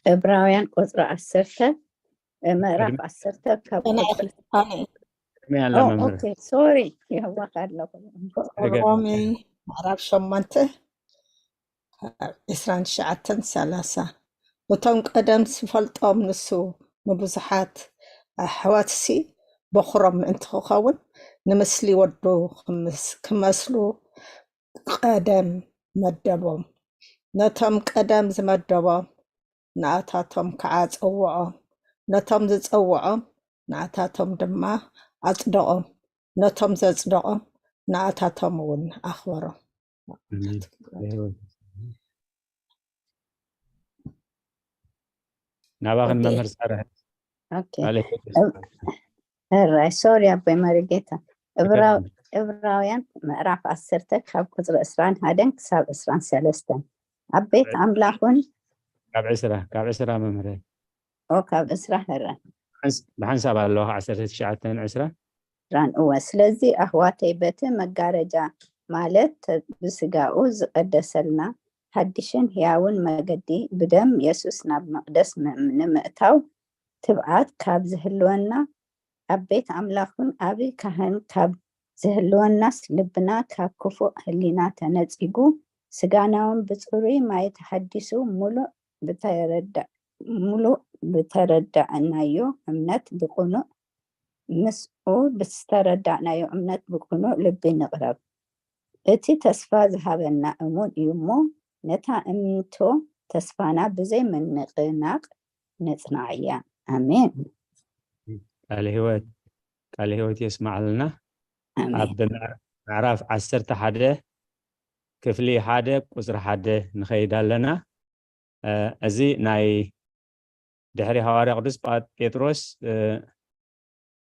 እብራውያን ቁፅሪ ዓሰርተ፣ ምዕራፍ ዓሰርተ ካብ ቅድሚ ያለ ኦ፣ መምህር ኦኬ፣ ሶሪ፣ የህዋክ ኣለኹ። ገለ ሮሜ ምዕራፍ ሸሞንተ ካብ ዕስራን ትሽዓተን ሰላሳ። እቶም ቀደም ዝፈልጦም ንሱ ንብዙሓት ኣሕዋትሲ በኹሮም ምእንቲ ክኸውን ንምስሊ ወዱ ክምስ-፣ ክመስሉ ቀደም መደቦም። ነቶም ቀደም ዝመደቦም ንኣታቶም ከዓ ጸውዖም። ነቶም ዝጸውዖም ንኣታቶም ድማ ኣጽደቖም። ነቶም ዘጽደቖም ንኣታቶም እውን ኣኽበሮም። ኣሜን። ቃለ ህይወት። ናባኽን ኦኬ። መምህር ሳራ ኦኬ። ቃለ ህይወት እብ-፣ ሕራይ፣ ሶሪ ኣቦይ መሪጌታ። እብራው-፣ ይቀበል። እብራውያን ምዕራፍ ዓሰርተ ካብ ቁፅሪ ዕስራን ሓደን ክሳብ ዕስራን ሰለስተን። ኣብ ቤት ኣምላኽን ካብ ዕስራ ካብ ዕስራ መምህር ኦ፣ ካብ ዕስራ ሕራይ። ብሓንሳብ ኣለዋ ዓሰርተ ትሽዓተን ዕስራ ዕስራን። እወ፣ ስለዚ ኣሕዋተይ በቲ መጋረጃ ማለት ተ-፣ ብስጋኡ ዝቀደሰልና ሓድሽን ሕያውን መገዲ ብደም የሱስ ናብ መቅደስ ም-፣ ንምእታው ትብዓት ካብ ዝህልወና ኣብ ቤት ኣምላኽን ኣብ ካህን ካብ ዝህልወናስ ልብና ካብ ክፉእ ህሊና ተነጺጉ ስጋናውን ብጽሩይ ማይ ተሓዲሱ ምሉእ ብተረዳ-፣ ምሉእ ብተረዳእናዮ እምነት ብቅኑዕ ምስኡ ብዝተረዳእናዮ እምነት ብቅኑዕ ልቢ ንቕረብ። እቲ ተስፋ ዝሃበና እሙን እዩ እሞ ነታ እምንቶ ተስፋና ብዘይ ምንቕናቕ ነጽንዓያ። ኣሜን። ቃለ ህይወት ቃለ ህይወት የስማዓልና። ኣብ ኣሜን። ምዕራ-፣ ምዕራፍ ዓሰርተ ሓደ ክፍሊ ሓደ ቁፅሪ ሓደ ንኸይድ ኣለና። እ፣ እዚ ናይ ድሕሪ ሃዋርያ ቅዱስ ጳ-፣ ጴጥሮስ፣ እ፣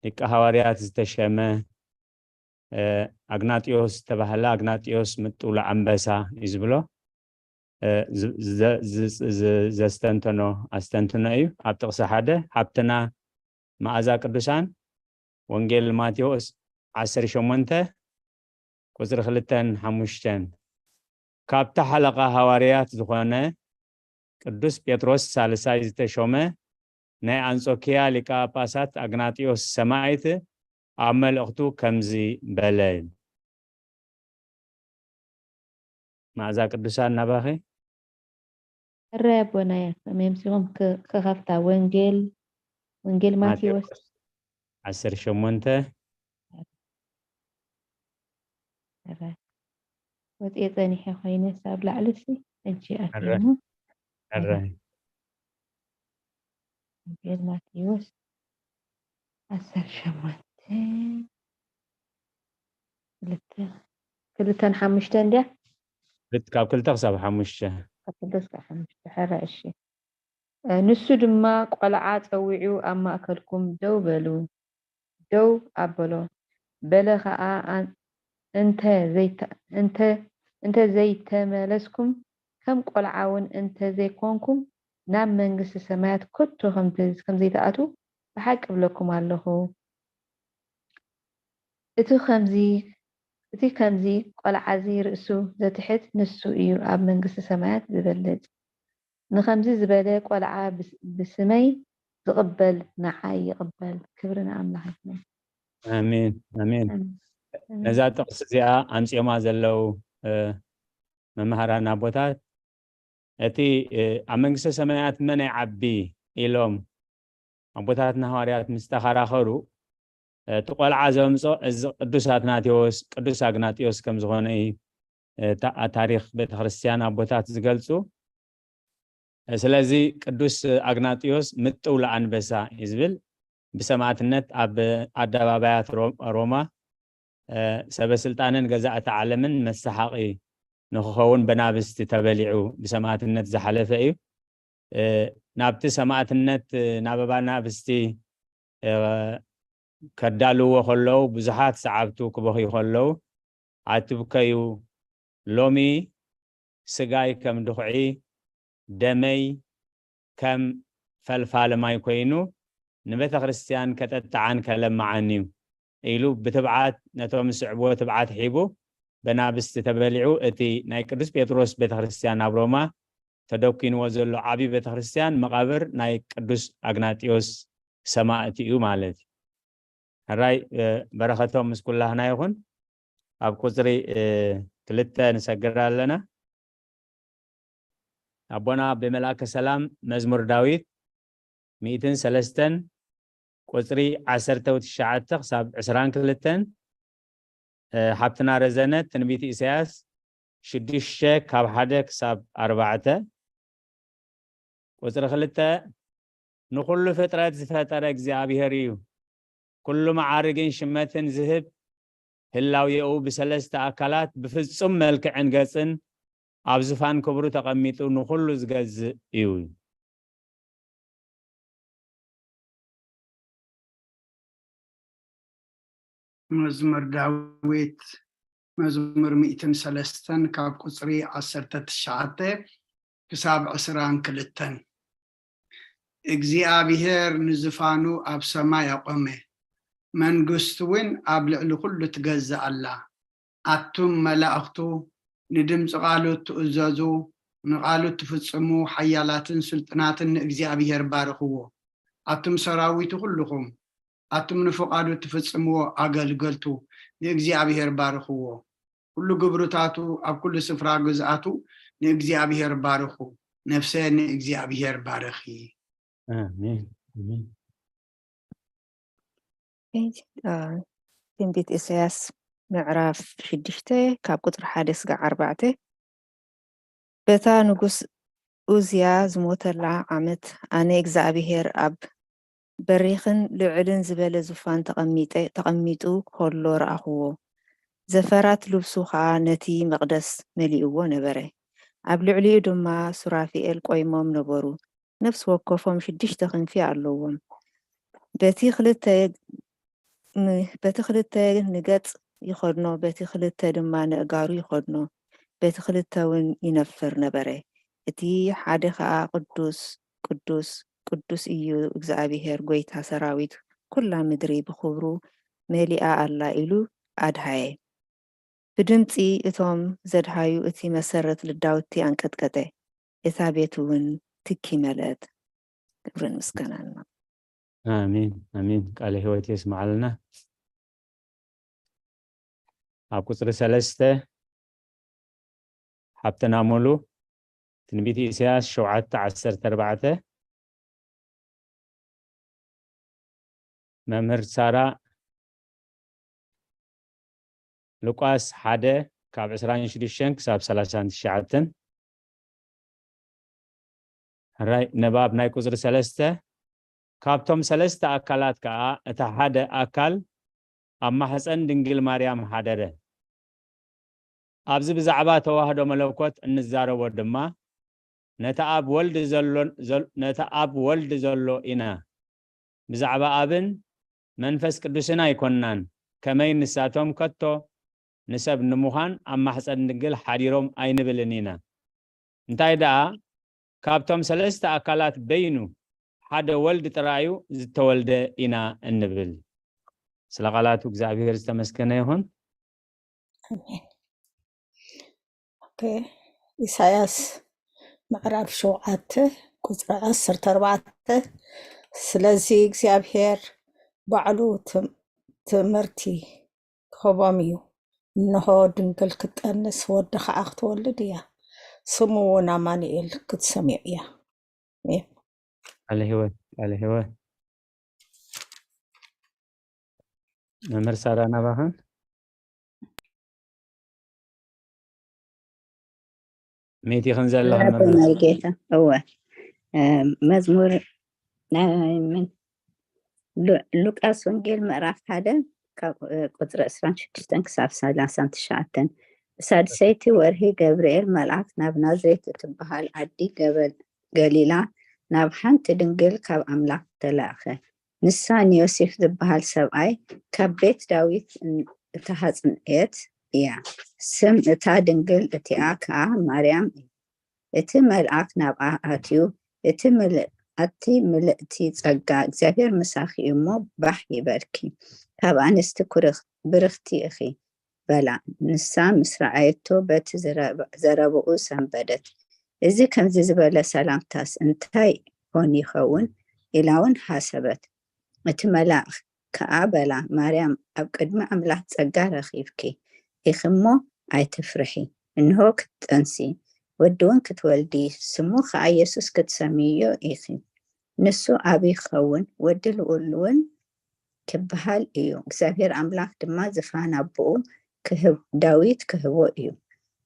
ሊቀ ሃዋርያት ዝተሸመ፣ እ፣ ኣግናጢዮስ ዝተባህለ፣ ኣግናጢዮስ ምጥውሎ ኣንበሳ እዩ ዝብሎ። እ፣ ዝ-፣ ዘ-፣ ዝ-፣ ዝ-፣ ዘስተንተኖ ኣስተንትኖ እዩ። ኣብ ጥቕሲ ሓደ ሃብትና መኣዛ ቅዱሳን ወንጌል ማቴዎስ ዓሰርተ ሸሞንተ ቁፅሪ ክልተን ሓሙሽተን፣ ካብታ ሓለቓ ሃዋርያት ዝኾነ ቅዱስ ጴጥሮስ ሳልሳይ ዝተሾመ ናይ ኣንጾኪያ ሊቀ ጳጳሳት ኣግናጢዮስ ሰማዕት ኣብ መልእኽቱ ከምዚ በለ። መኣዛ ቅዱሳን ናባኺ። ሕራይ ኣቦና እያ። ኣሜምሲኹም ክ-፣ ክኸፍታ ወንጌል፣ ወንጌል ማቴዎስ። ማቴዎስ ዓሰርተ ሸሞንተ። ሕራይ። ወፅየ ፀኒሐ ኮይነ ሳብ ላዕሊ ሲ፣ ሕጂ ሕራይ። ኣትዩኒ። ሕራይ። ወንጌል ማቴዎስ ዓሰርተ ሸሞንተ፣ ክልተ፣ ክልተን ሓሙሽተን ድያ? ክልተ፣ ካብ ክልተ ክሳብ ሓሙሽተ። ካብ ክልተ እስካብ ሓሙሽተ፣ ሕራይ፣ እሺ። እ፣ ንሱ ድማ ቆልዓ ጸዊዑ ኣብ ማእከልኩም ደው በሉ፣ ደው ኣበሎ። በለ ኸኣ፣ ኣን-፣ እንተ ዘይተ-፣ እንተ፣ እንተ ዘይተመለስኩም፣ ከም ቆልዓውን እንተ ዘይኮንኩም፣ ናብ መንግስቲ ሰማያት ከቶ ከም ተ-፣ ከም ዘይትኣትዉ ብሓቂ እብለኩም ኣለኹ። እቲ ኸምዚ፣ እቲ ከምዚ ቆልዓዚ ርእሱ ዘትሕት፣ ንሱ እዩ ኣብ መንግስቲ ሰማያት ዝበልጽ። ንኸምዚ ዝበለ ቆልዓ ብስ-፣ ብስመይ ዝቕበል ንዓይ ይቕበል። ክብሪ ንኣምላኽ ይኹን። ኣሜን፣ ኣሜን። ኣሜን። ኣሜን። ነዛ ጥቕሲ እዚኣ ኣምጺኦማ ዘለዉ፣ እ፣ መማህራን ኣቦታት፣ እቲ፣ እ፣ ኣብ መንግስተ ሰማያት መን ይዓቢ ኢሎም ኣቦታትና ሃዋርያት ምስ ተኸራኸሩ፣ እቲ ቆልዓ ዘምጾ እዚ ቅዱስ ኣትናቴዎስ፣ ቅዱስ ኣግናጢዮስ ከም ዝኾነ እዩ፣ እ፣ ታ-፣ ታሪኽ ቤተክርስትያን ኣቦታት ዝገልጹ። ስለዚ ቅዱስ ኣግናጢዮስ ምጥው ለኣንበሳ እዩ ዝብል፣ ብሰማዕትነት ኣብ ኣደባባያት ሮ-፣ ሮማ፣ እ፣ ሰበ ስልጣንን ገዛእቲ ዓለምን መሰሓቒ ንክኸውን በናብስቲ ተበሊዑ ብሰማእትነት ዝሓለፈ እዩ። እ፣ ናብቲ ሰማእትነት፣ እ፣ ናብ ኣናብስቲ፣ እ፣ ከዳልውዎ ከለዉ ብዙሓት ሰዓብቱ ክበኽዩ ከለዉ፣ ኣትብከዩ፣ ሎሚ ስጋይ ከም ድኹዒ፣ ደመይ ከም ፈልፋሊ ማይ ኮይኑ ንቤተ ክርስቲያን ከጠጥዓን ከለምዓን እዩ ኢሉ ብትብዓት ነቶም ዝስዕብዎ ትብዓት ሒቡ በናብስቲ ተበሊዑ እቲ ናይ ቅዱስ ጴጥሮስ ቤተ ክርስቲያን ኣብ ሮማ ተደኪንዎ ዘሎ ዓብዪ ቤተ ክርስቲያን መቓብር ናይ ቅዱስ ኣግናጢዮስ ሰማእቲ እዩ ማለት እዩ። ሕራይ፣ እ፣ በረኸቶም ምስ ኩላህና ይኹን። ኣብ ቁፅሪ፣ እ፣ ክልተ ንሰግር ኣለና። ኣቦና ብመልኣከ ሰላም መዝሙር ዳዊት ሚእትን ሰለስተን ቁፅሪ ዓሰርተ ትሽዓተ ክሳብ ዕስራን ክልተን፣ እ፣ ሓብትና ረዘነ ትንቢት ኢሳያስ ሽዱሽተ ካብ ሓደ ክሳብ ኣርባዕተ። ቁፅሪ ክልተ፣ ንኹሉ ፍጥረት ዝፈጠረ እግዚኣብሔር እዩ። ኩሉ መዓርግን ሽመትን ዝህብ ህላዌኡ ብሰለስተ ኣካላት ብፍጹም መልክዕን ገጽን ኣብ ዝፋን ክብሩ ተቐሚጡ ንኹሉ ዝገዝእ እዩ። መዝሙር ዳዊት መዝሙር ሚእትን ሰለስተን ካብ ቁጽሪ ዓሰርተ ትሽዓተ ክሳብ ዕስራን ክልተን። እግዚኣብሔር ንዝፋኑ ኣብ ሰማይ ኣቆመ፣ መንግስቱ እውን ኣብ ልዕሊ ኩሉ ትገዝእ ኣላ። ኣቱም መላእኽቱ ንድምፂ ቃሉ እትእዘዙ፣ ንቃሉ እትፍጽሙ ሓያላትን ስልጡናትን ንእግዚኣብሔር ባርኽዎ። ኣቱም ሰራዊቱ ኩልኹም፣ ኣቱም ንፍቓዱ እትፍጽምዎ ኣገልገልቱ ንእግዚኣብሔር ባርኽዎ። ኩሉ ግብርታቱ ኣብ ኩሉ ስፍራ ግዝኣቱ ንእግዚኣብሔር ባርኹ። ነፍሰ ንእግዚኣብሔር ባርኺ። ኣሜን፣ ኣሜን። ኦኬ፣ አ፣ ትንቢት ኢሳያስ ምዕራፍ ሽዱሽተ ካብ ቁጽሪ ሓደ ስጋዕ ኣርባዕተ። በታ ንጉስ ኡዝያ ዝሞተላ ዓመት ኣነ እግዚኣብሄር ኣብ በሪኽን ልዑልን ዝበለ ዙፋን ተቐሚጠ-፣ ተቐሚጡ ከሎ ረኣኹዎ። ዘፈራት ልብሱ ኸኣ ነቲ መቕደስ መሊእዎ ነበረ። ኣብ ልዕሊኡ ድማ ሱራፊኤል ቆይሞም ነበሩ። ነፍሲ ወከፎም ሽዱሽተ ክንፊ ኣለዎም። በቲ ክልተ ም-፣ በቲ ክልተ ንገጽ ይኸድኖ፣ በቲ ክልተ ድማ ንእጋሩ ይኸድኖ፣ በቲ ክልተ እውን ይነፍር ነበረ። እቲ ሓደ ኸኣ ቅዱስ፣ ቅዱስ፣ ቅዱስ እዩ እግዚኣብሄር ጐይታ ሰራዊት፣ ኵላ ምድሪ ብኽብሩ መሊኣ ኣላ ኢሉ ኣድሃየ። ብድምጺ እቶም ዘድሃዩ እቲ መሰረት ልዳውቲ ኣንቀጥቀጠ፣ እታ ቤት እውን ትኪ መልአት። ክብርን ምስጋናን። ኣሜን፣ ኣሜን። ቃለ ህይወት የስምዓልና። ኣብ ቁጽሪ ሰለስተ ሓብትና ሙሉ ትንቢት ኢሳያስ ሸውዓተ ዓሰርተ ኣርባዕተ። መምህር ሳራ ሉቃስ ሓደ ካብ ዕስራን ሽዱሽተን ክሳብ ሰላሳን ትሽዓተን። ሕራይ ንባብ ናይ ቁጽሪ ሰለስተ። ካብቶም ሰለስተ ኣካላት ከኣ እታ ሓደ ኣካል ኣብ ማሕፀን ድንግል ማርያም ሓደረ። ኣብዚ ብዛዕባ ተዋህዶ መለኮት እንዛረቦ ድማ ነቲ ኣብ ወልድ ዘሎ፣ ዘል-፣ ነቲ ኣብ ወልድ ዘሎ ኢና። ብዛዕባ ኣብን መንፈስ ቅዱስን ኣይኮንናን፣ ከመይ ንሳቶም ከቶ ንሰብ ንምዃን ኣብ ማሕፀን ድንግል ሓዲሮም ኣይንብልን ኢና። እንታይ ደኣ፣ ካብቶም ሰለስተ ኣካላት በይኑ ሓደ ወልድ ጥራዩ ዝተወልደ ኢና እንብል። ስለ ቃላቱ እግዚኣብሔር ዝተመስገነ ይኹን። ኣሜን። ኦኬ፣ ኢሳያስ ምዕራፍ ሸውዓተ ቁጽሪ ዓሰርተ ኣርባዕተ። ስለዚ እግዚኣብሔር ባዕሉ ትም-፣ ትምህርቲ ክህቦም እዩ። እንሆ ድንግል ክትጠንስ ወዲ ኸዓ ክትወልድ እያ፣ ስሙ እውን ኣማኑኤል ክትሰምዮ እያ። ኣሜን። ቃለ ህይወት፣ ቃለ ህይወት። መምህር ሳራ ናባኽን። ሚእቲ ክንዘለኽን ብራቮ መምህር። ናይ ጌታ። እወ፣ እ፣ መዝሙር ናይ ምን ሉ-፣ ሉቃስ ወንጌል ምዕራፍ ሓደ ካብ፣ እ፣ ቁጽሪ ዕስራን ሽዱሽተን ክሳብ ሰላሳን ትሽዓተን። ብሳድሰይቲ ወርሒ ገብርኤል መልኣክ ናብ ናዝሬት እትበሃል ዓዲ ገበል ገሊላ ናብ ሓንቲ ድንግል ካብ ኣምላኽ ተላእኸ። ንሳ ንዮሴፍ ዝበሃል ሰብኣይ ካብ ቤት ዳዊት እተሃጽንኤት እያ። ስም እታ ድንግል እቲኣ ከኣ ማርያም እዩ። እቲ መልኣክ ናብኣ ኣትዩ፣ እቲ ምልእ ኣቲ ምልእቲ ጸጋ እግዚኣብሔር ምሳኺ እዩ እሞ ባህ ይበልኪ፣ ካብ ኣንስቲ ኩርኽ- ብርኽቲ ኢኺ በላ። ንሳ ምስ ረኣየቶ በቲ ዘረብ- ዘረብኡ ሰንበደት። እዚ ከምዚ ዝበለ ሰላምታስ እንታይ ኮን ይኸውን? ኢላ እውን ሓሰበት። እቲ መልኣኽ ከኣ በላ፣ ማርያም፣ ኣብ ቅድሚ ኣምላኽ ጸጋ ረኺብኪ ኢኺ እሞ ኣይትፍርሒ። እንሆ ክትጠንሲ፣ ወዲ እውን ክትወልዲ፣ ስሙ ከኣ የሱስ ክትሰምይዮ ኢኺ። ንሱ ኣቢ ክኸውን፣ ወዲ ልኡል እውን ክበሃል እዩ። እግዚኣብሔር ኣምላኽ ድማ ዝፋን ኣቦኡ ክህብ- ዳዊት ክህቦ እዩ።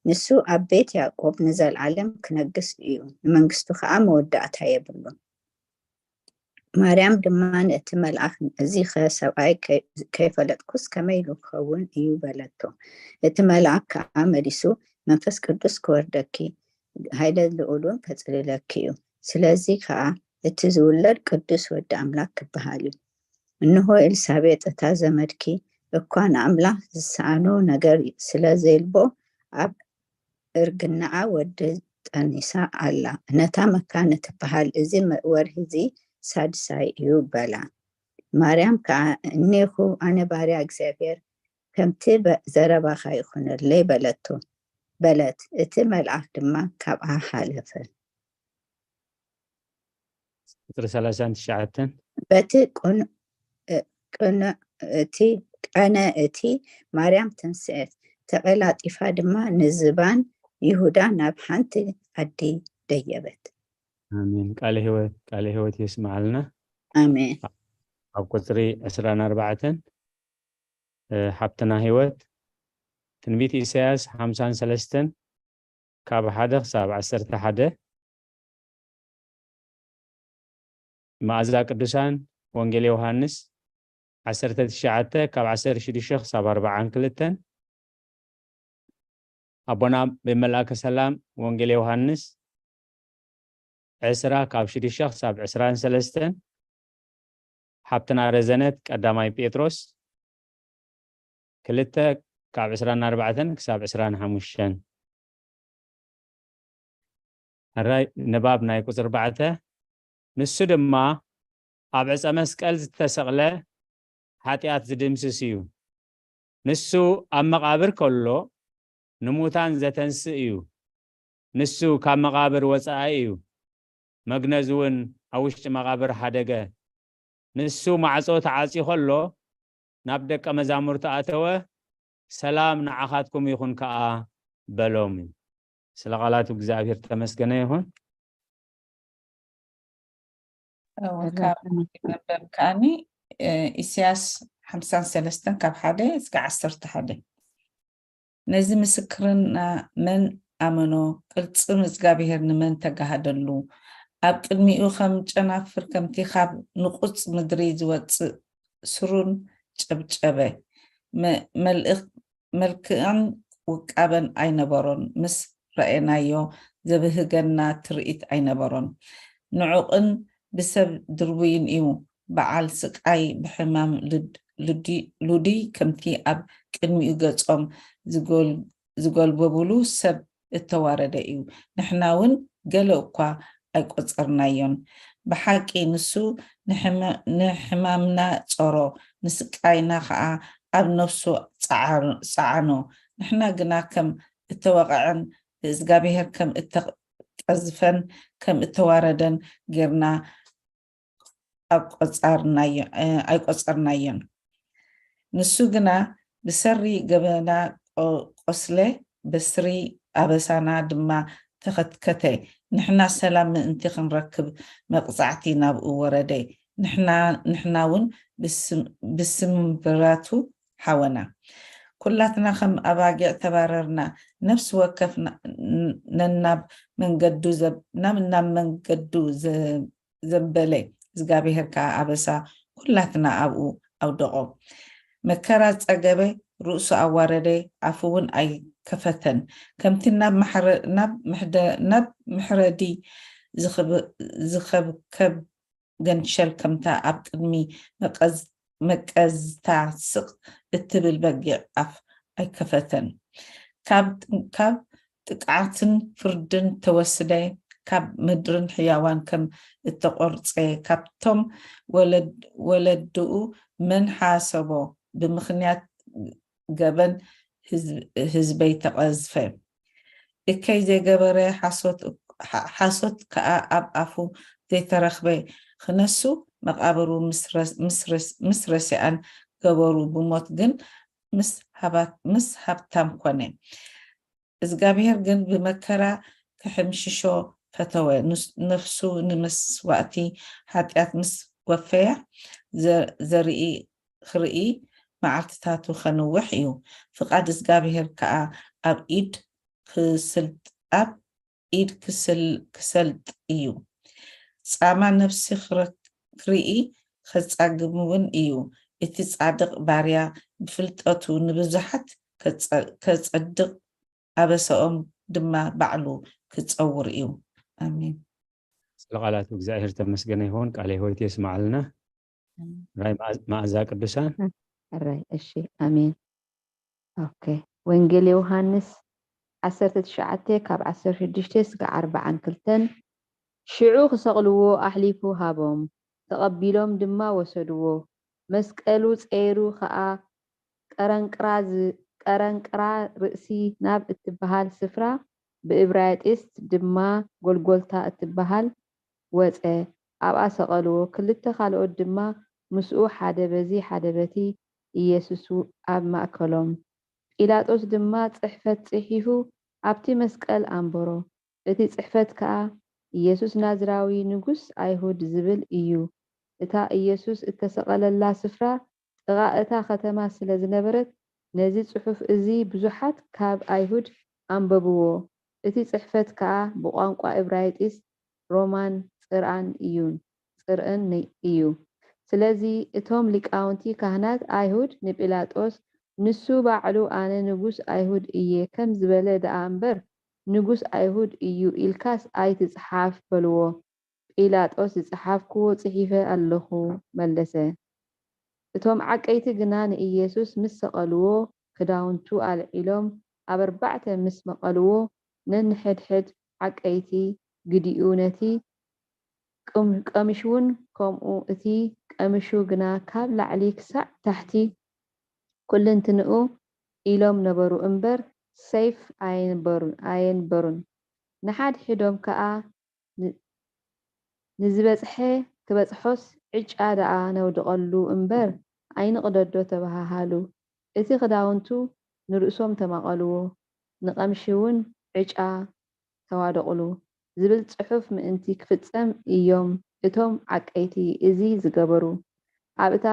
ንሱ ኣብ ቤት ያዕቆብ ንዘለዓለም ክነግስ እዩ፣ ንመንግስቱ ከኣ መወዳእታ የብሉን። ማርያም ድማ ነቲ መልኣኽ፣ እዚኸ ሰብኣይ ከይ- ከይፈለጥኩስ ከመይ ኢሉ ክኸውን እዩ? በለቶ። እቲ መልኣኽ ከኣ መሊሱ፣ መንፈስ ቅዱስ ክወርደኪ፣ ሃይለ ልኡሉን ከጽልለኪ እዩ። ስለዚ ከኣ እቲ ዝውለድ ቅዱስ ወዲ ኣምላኽ ክበሃል እዩ። እንሆ ኤልሳቤጥ እታ ዘመድኪ እኳ ንኣምላኽ ዝሰኣኖ ነገር ስለ ዘይልቦ ኣብ እርግናኣ ወዲ ጠኒሳ ኣላ። ነታ መካን እትበሃል እዚ መ- ወርሒ እዚ ሳድሳይ እዩ በላ። ማርያም ከኣ እኔኹ ኣነ ባርያ እግዚኣብሔር ከምቲ በ- ዘረባኻ ይኹነለይ በለቶ በለት። እቲ መልኣኽ ድማ ካብኣ ሓለፈ። ቁፅሪ ሰላሳን ትሽዓተን በቲ ቅኑ- እ- ቅኑ- እቲ ቀነ እቲ ማርያም ተንስኤት፣ ተቐላጢፋ ድማ ንዝባን ይሁዳ ናብ ሓንቲ ዓዲ ደየበት። ኣሜን። ቃለ ህይወት ቃለ ህይወት የስምዓልና። ኣሜን። ኣብ ቁፅሪ ዕስራን ኣርባዕተን ሓብትና ህይወት ትንቢት ኢሳያስ ሓምሳን ሰለስተን ካብ ሓደ ክሳብ ዓሰርተ ሓደ መኣዛ ቅዱሳን ወንጌል ዮሃንስ ዓሰርተ ትሽዓተ ካብ ዓሰርተ ሽዱሽተ ክሳብ ኣርባዓን ክልተን ኣቦና ብመልኣከ ሰላም ወንጌል ዮሃንስ ዕስራ ካብ ሽዱሽተ ክሳብ ዕስራን ሰለስተን ሓብትና ረዘነት ቀዳማይ ጴጥሮስ ክልተ ካብ ዕስራን ኣርባዕተን ክሳብ ዕስራን ሓሙሽተን። ሕራይ ንባብ ናይ ቁፅሪ ኣርባዕተ። ንሱ ድማ ኣብ ዕፀ መስቀል ዝተሰቕለ ሓጢኣት ዝድምስስ እዩ። ንሱ ኣብ መቓብር ከሎ ንሙታን ዘተንስእ እዩ። ንሱ ካብ መቓብር ወፃኢ እዩ። መግነዝ እውን ኣብ ውሽጢ መቓብር ሓደገ። ንሱ ማዕፆ ተዓፅዩ ከሎ ናብ ደቀ መዛሙርቱ ኣተወ፣ ሰላም ንዓኻትኩም ይኹን ከዓ በሎም እዩ። ስለ ቃላቱ እግዚኣብሔር ተመስገነ ይኹን። ካብ መበብ ከዓኒ ኢሳያስ ሓምሳን ሰለስተን ካብ ሓደ እስከ ዓሰርተ ሓደ። ነዚ ምስክርና መን ኣመኖ? ቅልጽም እግዚኣብሔር ንመን ተጋሃደሉ? ኣብ ቅድሚኡ ከም ጨናፍር ከምቲ ካብ ንቁጽ ምድሪ ዝወጽእ ስሩን ጨብጨበ። መልክዕን ውቃበን ኣይነበሮን። ምስ ረኣናዮ ዘብህገና ትርኢት ኣይነበሮን። ንዑቕን ብሰብ ድርቡይን እዩ። በዓል ስቃይ ብሕማም ሉዲ ከምቲ ኣብ ቅድሚኡ ገጾም ዝጎልበቡሉ ሰብ እተዋረደ እዩ። ንሕና እውን ገለ እኳ ኣይቆጸርናዮን። ብሓቂ ንሱ ንሕማምና ጸሮ፣ ንስቃይና ኸዓ ኣብ ነፍሱ ጸዓኖ። ንሕና ግና ከም እተወቕዐን ብእዝጋብሄር ከም እተቐዝፈን ከም እተዋረደን ጌርና ኣይቆጸርናዮን። ንሱ ግና ብሰሪ ገበና ቆስለ፣ በስሪ ኣበሳና ድማ ተኸትከተ። ንሕና ሰላም ምእንቲ ክንረክብ መቕጻዕቲ ናብኡ ወረደ። ንሕና እውን ብስምብራቱ ሓወና። ኩላትና ከም ኣባጊዕ ተባረርና፣ ነፍሲ ወከፍ ነናብ መንገዱ ናብ ናብ መንገዱ ዘንበለ፣ እግዚኣብሄር ከኣ ኣበሳ ኩላትና ኣብኡ ኣውደቖ። መከራ ጸገበ፣ ርእሱ ኣዋረደ፣ ኣፉ እውን ኣይ ኣይከፈተን። ከምቲ ናብ ማሕረ-፣ ናብ ምሕደ-፣ ናብ ምሕረዲ ዝኽብ-፣ ዝኸብከብ ገንሸል ከምታ ኣብ ቅድሚ መቀዝ-፣ መቀዝታ ስቕ እትብል በጊዕ ኣፍ ኣይከፈተን። ካብ፣ ካብ ጥቅዓትን ፍርድን ተወስደ፣ ካብ ምድርን ሕያዋን ከም እተቆርጸ፣ ካብቶም ወለድ-፣ ወለድኡ መን ሓሰቦ? ብምኽንያት ገበን ህዝብ-፣ ህዝበይ ተቐዝፈ። እከይ ዘይገበረ ሓሶት፣ ሓ-፣ ሓሶት ከኣ ኣብ ኣፉ ዘይተረኽበ ክነሱ፣ መቓብሩ ምስ ረስ-፣ ምስ ረስ-፣ ምስ ረሲኣን ገበሩ፣ ብሞት ግን ምስ ሃባት-፣ ምስ ሃብታም ኮነ። እዝጋብሄር ግን ብመከራ ክሕምሽሾ ፈተወ። ንስ-፣ ነፍሱ ንመስዋእቲ ሓጢኣት ምስ ወፈያ፣ ዘ-፣ ዘርኢ ክርኢ መዓልትታቱ ከንውሕ እዩ። ፍቓድ እዝጋብሄር ከኣ ኣብ ኢድ ክስልጥ፣ ኣብ ኢድ ክስል-፣ ክሰልጥ እዩ። ጻማ ነፍሲ ክረ-፣ ክርኢ ከጻግም እውን እዩ። እቲ ጻድቕ ባርያ ብፍልጠቱ ንብዙሓት ከጸ-፣ ከጸድቕ፣ ኣበሰኦም ድማ ባዕሉ ክጸውር እዩ። ኣሜን። ስለ ቃላቱ እግዚኣብሔር ተመስገነ ይኹን። ቃለ ሕይወት የስምዓልና። ኣሜን። ራይ መኣ-፣ መኣዛ ቅዱሳን። ሕራይ፣ እሺ፣ ኣሜን። ኦኬ። ወንጌል ዮሃንስ ዓሰርተ ትሽዓተ ካብ ዓሰርተ ሽዱሽተ እስከ ኣርብዓን ክልተን። ሽዑ ክሰቕልዎ ኣሕሊፉ ሃቦም፣ ተቐቢሎም ድማ ወሰድዎ። መስቀሉ ጸይሩ ኸኣ ቀረንቅራ ዝ-፣ ቀረንቅራ ርእሲ ናብ እትበሃል ስፍራ፣ ብእብራይጥስ ድማ ጎልጎልታ እትበሃል፣ ወጸ። ኣብኣ ሰቐልዎ። ክልተ ካልኦት ድማ ምስኡ፣ ሓደ በዚ ሓደ በቲ፣ ኢየሱስ ኣብ ማእከሎም። ጲላጦስ ድማ ጽሕፈት ጽሒፉ ኣብቲ መስቀል ኣንበሮ። እቲ ጽሕፈት ከኣ፣ ኢየሱስ ናዝራዊ ንጉስ ኣይሁድ ዝብል እዩ። እታ ኢየሱስ እተሰቐለላ ስፍራ ጥቓ እታ ኸተማ ስለ ዝነበረት፣ ነዚ ጽሑፍ እዚ ብዙሓት ካብ ኣይሁድ ኣንበብዎ። እቲ ጽሕፈት ከኣ ብቋንቋ እብራይጢስ፣ ሮማን ጽርኣን እዩን፣ ጽርዕን ን-፣ እዩ። ስለዚ እቶም ሊቃውንቲ ካህናት ኣይሁድ ንጲላጦስ፣ "ንሱ ባዕሉ 'ኣነ ንጉስ ኣይሁድ እየ' ከም ዝበለ ደኣ እምበር፣ 'ንጉስ ኣይሁድ እዩ' ኢልካስ ኣይትጽሓፍ" በልዎ። ጲላጦስ፣ "ዝጸሓፍክዎ ጽሒፈ ኣለኹ" መለሰ። እቶም ዓቀይቲ ግና ንኢየሱስ ምስ ሰቐልዎ፣ ክዳውንቱ ኣልዒሎም ኣብ ኣርባዕተ ምስ መቐልዎ፣ ነንሕድሕድ ዓቀይቲ ግዲኡ ነቲ ቅም-፣ ቀምሽውን ከምኡ፣ እቲ ቀምሹ ግና ካብ ላዕሊ ክሳዕ ታሕቲ ኩልንትንኡ ኢሎም ነበሩ እምበር፣ ሰይፍ ኣየንበሩን፣ ኣየንበሩን። ንሓድሕዶም ከኣ፣ ን-፣ "ንዝበጽሐ ክበጽሖስ ዕጫ ደኣ ነውድቐሉ እምበር፣ ኣይንቕደዶ" ተበሃሃሉ። እቲ ክዳውንቱ ንርእሶም ተማቐልዎ፣ ንቐምሽውን ዕጫ ተዋደቑሉ ዝብል ጽሑፍ ምእንቲ ክፍጸም እዮም እቶም ዓቀይቲ እዚ ዝገበሩ። ኣብ እታ፣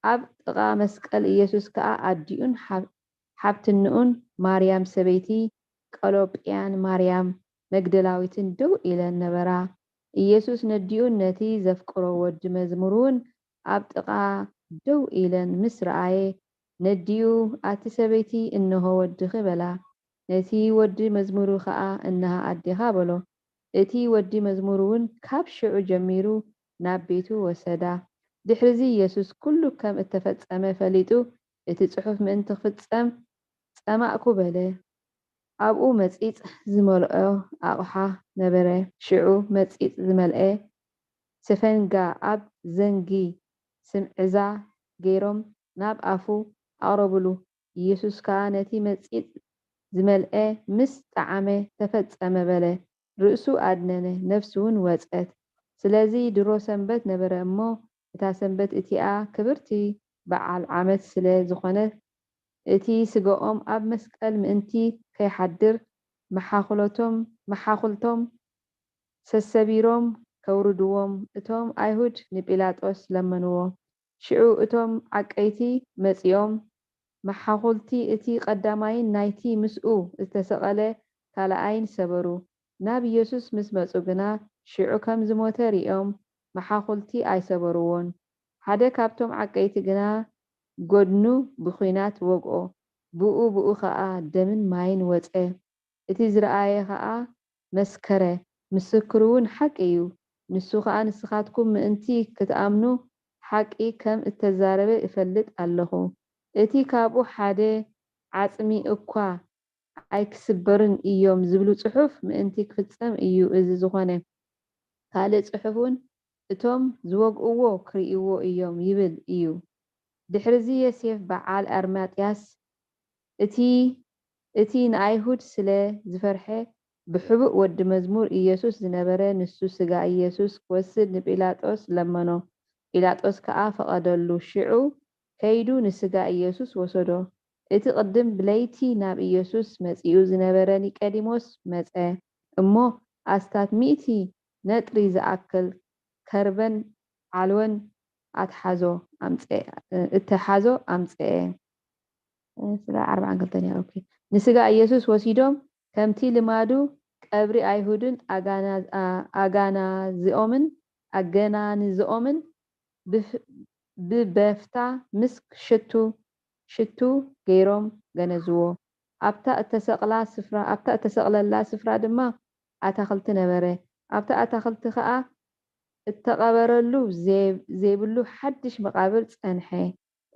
ኣብ ጥቓ መስቀል ኢየሱስ ከኣ ኣዲኡን ሓብ-፣ ሓብትንኡን ማርያም ሰበይቲ ቀሎጵያን ማርያም መግደላዊትን ደው ኢለን ነበራ። ኢየሱስ ነዲኡን ነቲ ዘፍቅሮ ወዲ መዝሙርውን ኣብ ጥቓ ደው ኢለን ምስ ረኣየ፣ ነዲኡ፣ "ኣቲ ሰበይቲ፣ እንሆ ወድኺ" በላ። ነቲ ወዲ መዝሙሩ ኸኣ፣ "እንሃ ኣዴኻ" በሎ። እቲ ወዲ መዝሙር እውን ካብ ሽዑ ጀሚሩ ናብ ቤቱ ወሰዳ። ድሕርዚ የሱስ ኩሉ ከም እተፈጸመ ፈሊጡ፣ እቲ ጽሑፍ ምእንቲ ክፍጸም ጸማእኩ በለ። ኣብኡ መጺጽ ዝመልኦ ኣቕሓ ነበረ። ሽዑ መጺጽ ዝመልአ ሰፈንጋ ኣብ ዘንጊ ስምዕዛ ገይሮም ናብ ኣፉ ኣቕረብሉ። ኢየሱስ ከኣ ነቲ መጺጽ ዝመልአ ምስ ጠዓመ፣ "ተፈጸመ" በለ። ርእሱ ኣድነነ፣ ነፍሱ እውን ወጸት። ስለዚ ድሮ ሰንበት ነበረ እሞ፣ እታ ሰንበት እቲኣ ክብርቲ በዓል ዓመት ስለ ዝኾነት፣ እቲ ስጋኦም ኣብ መስቀል ምእንቲ ከይሓድር፣ መሓኹለቶም፣ መሓኹልቶም ሰሰቢሮም ከውርድዎም እቶም ኣይሁድ ንጲላጦስ ለመንዎ። ሽዑ እቶም ዓቀይቲ መጺኦም፣ መሓኹልቲ እቲ ቀዳማይን ናይቲ ምስኡ ዝተሰቐለ ካልኣይን ሰበሩ። ናብ ኢየሱስ ምስ መጹ ግና፣ ሽዑ ከም ዝሞተ ርእዮም፣ መሓኹልቲ ኣይሰበርዎን። ሓደ ካብቶም ዓቀይቲ ግና ጐድኑ ብኲናት ወግኦ። ብኡ ብኡ ኸኣ ደምን ማይን ወጸ። እቲ ዝረኣየ ኸኣ መስከረ፣ ምስክሩ እውን ሓቂ እዩ። ንሱ ኸኣ ንስኻትኩም ምእንቲ ክትኣምኑ ሓቂ ከም እተዛረበ እፈልጥ ኣለኹ። እቲ ካብኡ ሓደ ዓጽሚ እኳ ኣይክስበርን እዮም ዝብሉ ጽሑፍ ምእንቲ ክፍጸም እዩ እዚ ዝኾነ። ካልእ ጽሑፍ እውን እቶም ዝወግእዎ ክርእይዎ እዮም ይብል እዩ። ድሕርዚ ዮሴፍ በዓል ኣርማጥያስ እቲ እቲ ንኣይሁድ ስለ ዝፈርሐ ብሕቡእ ወዲ መዝሙር ኢየሱስ ዝነበረ ንሱ ስጋ ኢየሱስ ክወስድ ንጲላጦስ ለመኖ። ጲላጦስ ከኣ ፈቐደሉ። ሽዑ ከይዱ ንስጋ ኢየሱስ ወሰዶ። እቲ ቅድም ብለይቲ ናብ ኢየሱስ መጺኡ ዝነበረ ኒቀዲሞስ መጸ እሞ ኣስታት ሚእቲ ነጥሪ ዝኣክል ከርበን ዓልወን ኣትሓዞ ኣምጸ እተሓዞ ኣምጸኤ። ስጋ ኣርባዓን ክልተን እያ። ኦኬ። ንስጋ ኢየሱስ ወሲዶም ከምቲ ልማዱ ቀብሪ ኣይሁድን ኣጋናዝኦምን ኣገናንዝኦምን ብበፍታ ምስ ሽቱ ሽቱ ገይሮም ገነዝዎ። ኣብታ እተሰቕላ ስፍራ ኣብታ እተሰቕለላ ስፍራ ድማ ኣታኽልቲ ነበረ። ኣብታ ኣታኽልቲ ኸኣ እተቐበረሉ ዘይብሉ ሓድሽ መቓብር ጸንሐ።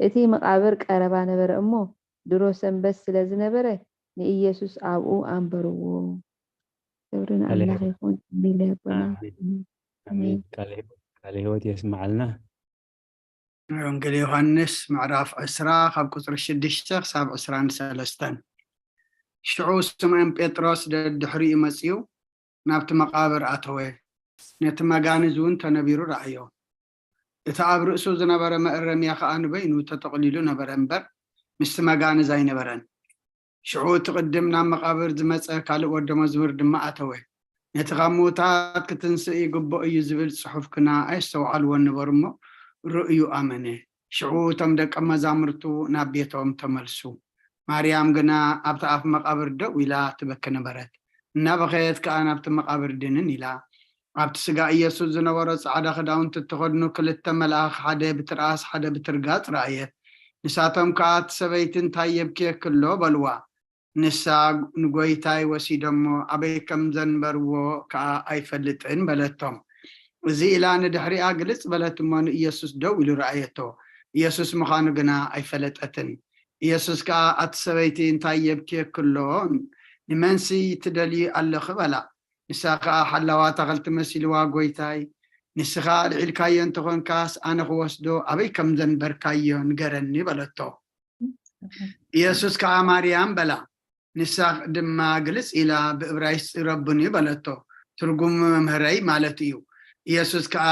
እቲ መቓብር ቀረባ ነበረ እሞ ድሮ ሰንበት ስለ ዝነበረ ንኢየሱስ ኣብኡ ኣንበርዎ። ክብሪ ንኣምላኽ ይኹን። ኣሜን። ቃለ ህይወት የስምዓልና። ወንጌል ዮሃንስ ምዕራፍ ዕስራ ካብ ቁፅሪ ሽዱሽተ ክሳብ ዕስራን ሰለስተን። ሽዑ ስምዖን ጴጥሮስ ደድሕሪኡ መፂኡ ናብቲ መቓብር ኣተወ። ነቲ መጋንዝ እውን ተነቢሩ ረኣዮ። እቲ ኣብ ርእሱ ዝነበረ መእረምያ ኸኣ ንበይኑ ተጠቕሊሉ ነበረ እምበር ምስቲ መጋንዝ ኣይነበረን። ሽዑ እቲ ቅድም ናብ መቓብር ዝመጸ ካልእ ወዲ መዝሙር ድማ ኣተወ። ነቲ ካብ ምዉታት ክትንስእ ይግብኦ እዩ ዝብል ጽሑፍ ግና ኣየስተውዓልዎን ነበሩ እሞ ርእዩ ኣመነ። ሽዑ እቶም ደቀ መዛሙርቱ ናብ ቤቶም ተመልሱ። ማርያም ግና ኣብቲ ኣፍ መቓብር ደው ኢላ ትበኪ ነበረት። እናበኸየት ከኣ ናብቲ መቓብር ድንን ኢላ። ኣብቲ ስጋ ኢየሱስ ዝነበሮ ጻዕዳ ክዳውንቲ እተኸድኑ ክልተ መልኣኽ ሓደ ብትርኣስ ሓደ ብትርጋጽ ረኣየት። ንሳቶም ከኣ እቲ ሰበይቲ እንታይ የብክየኪ ኣሎ በልዋ። ንሳ ንጎይታይ ወሲዶሞ ኣበይ ከም ዘንበርዎ ከኣ ኣይፈልጥን በለቶም። እዚ ኢላ ንድሕሪኣ ግልጽ በለት እሞ ንኢየሱስ ደው ኢሉ ረኣየቶ። ኢየሱስ ምዃኑ ግና ኣይፈለጠትን። ኢየሱስ ከኣ ኣቲ ሰበይቲ እንታይ የብክየኪ ኣሎ? ንመንሲ ትደልዪ ኣለኺ በላ። ንሳ ኸኣ ሓላዋ ኣታኽልቲ መሲልዋ፣ ጎይታይ፣ ንስኻ ኣልዒልካዮ እንተ ኾንካስ፣ ኣነ ኽወስዶ ኣበይ ከም ዘንበርካዮ ንገረኒ በለቶ። ኢየሱስ ከኣ ማርያም በላ። ንሳ ድማ ግልጽ ኢላ ብእብራይስጢ ረቡኒ በለቶ። ትርጉሙ መምህረይ ማለት እዩ። ኢየሱስ ከኣ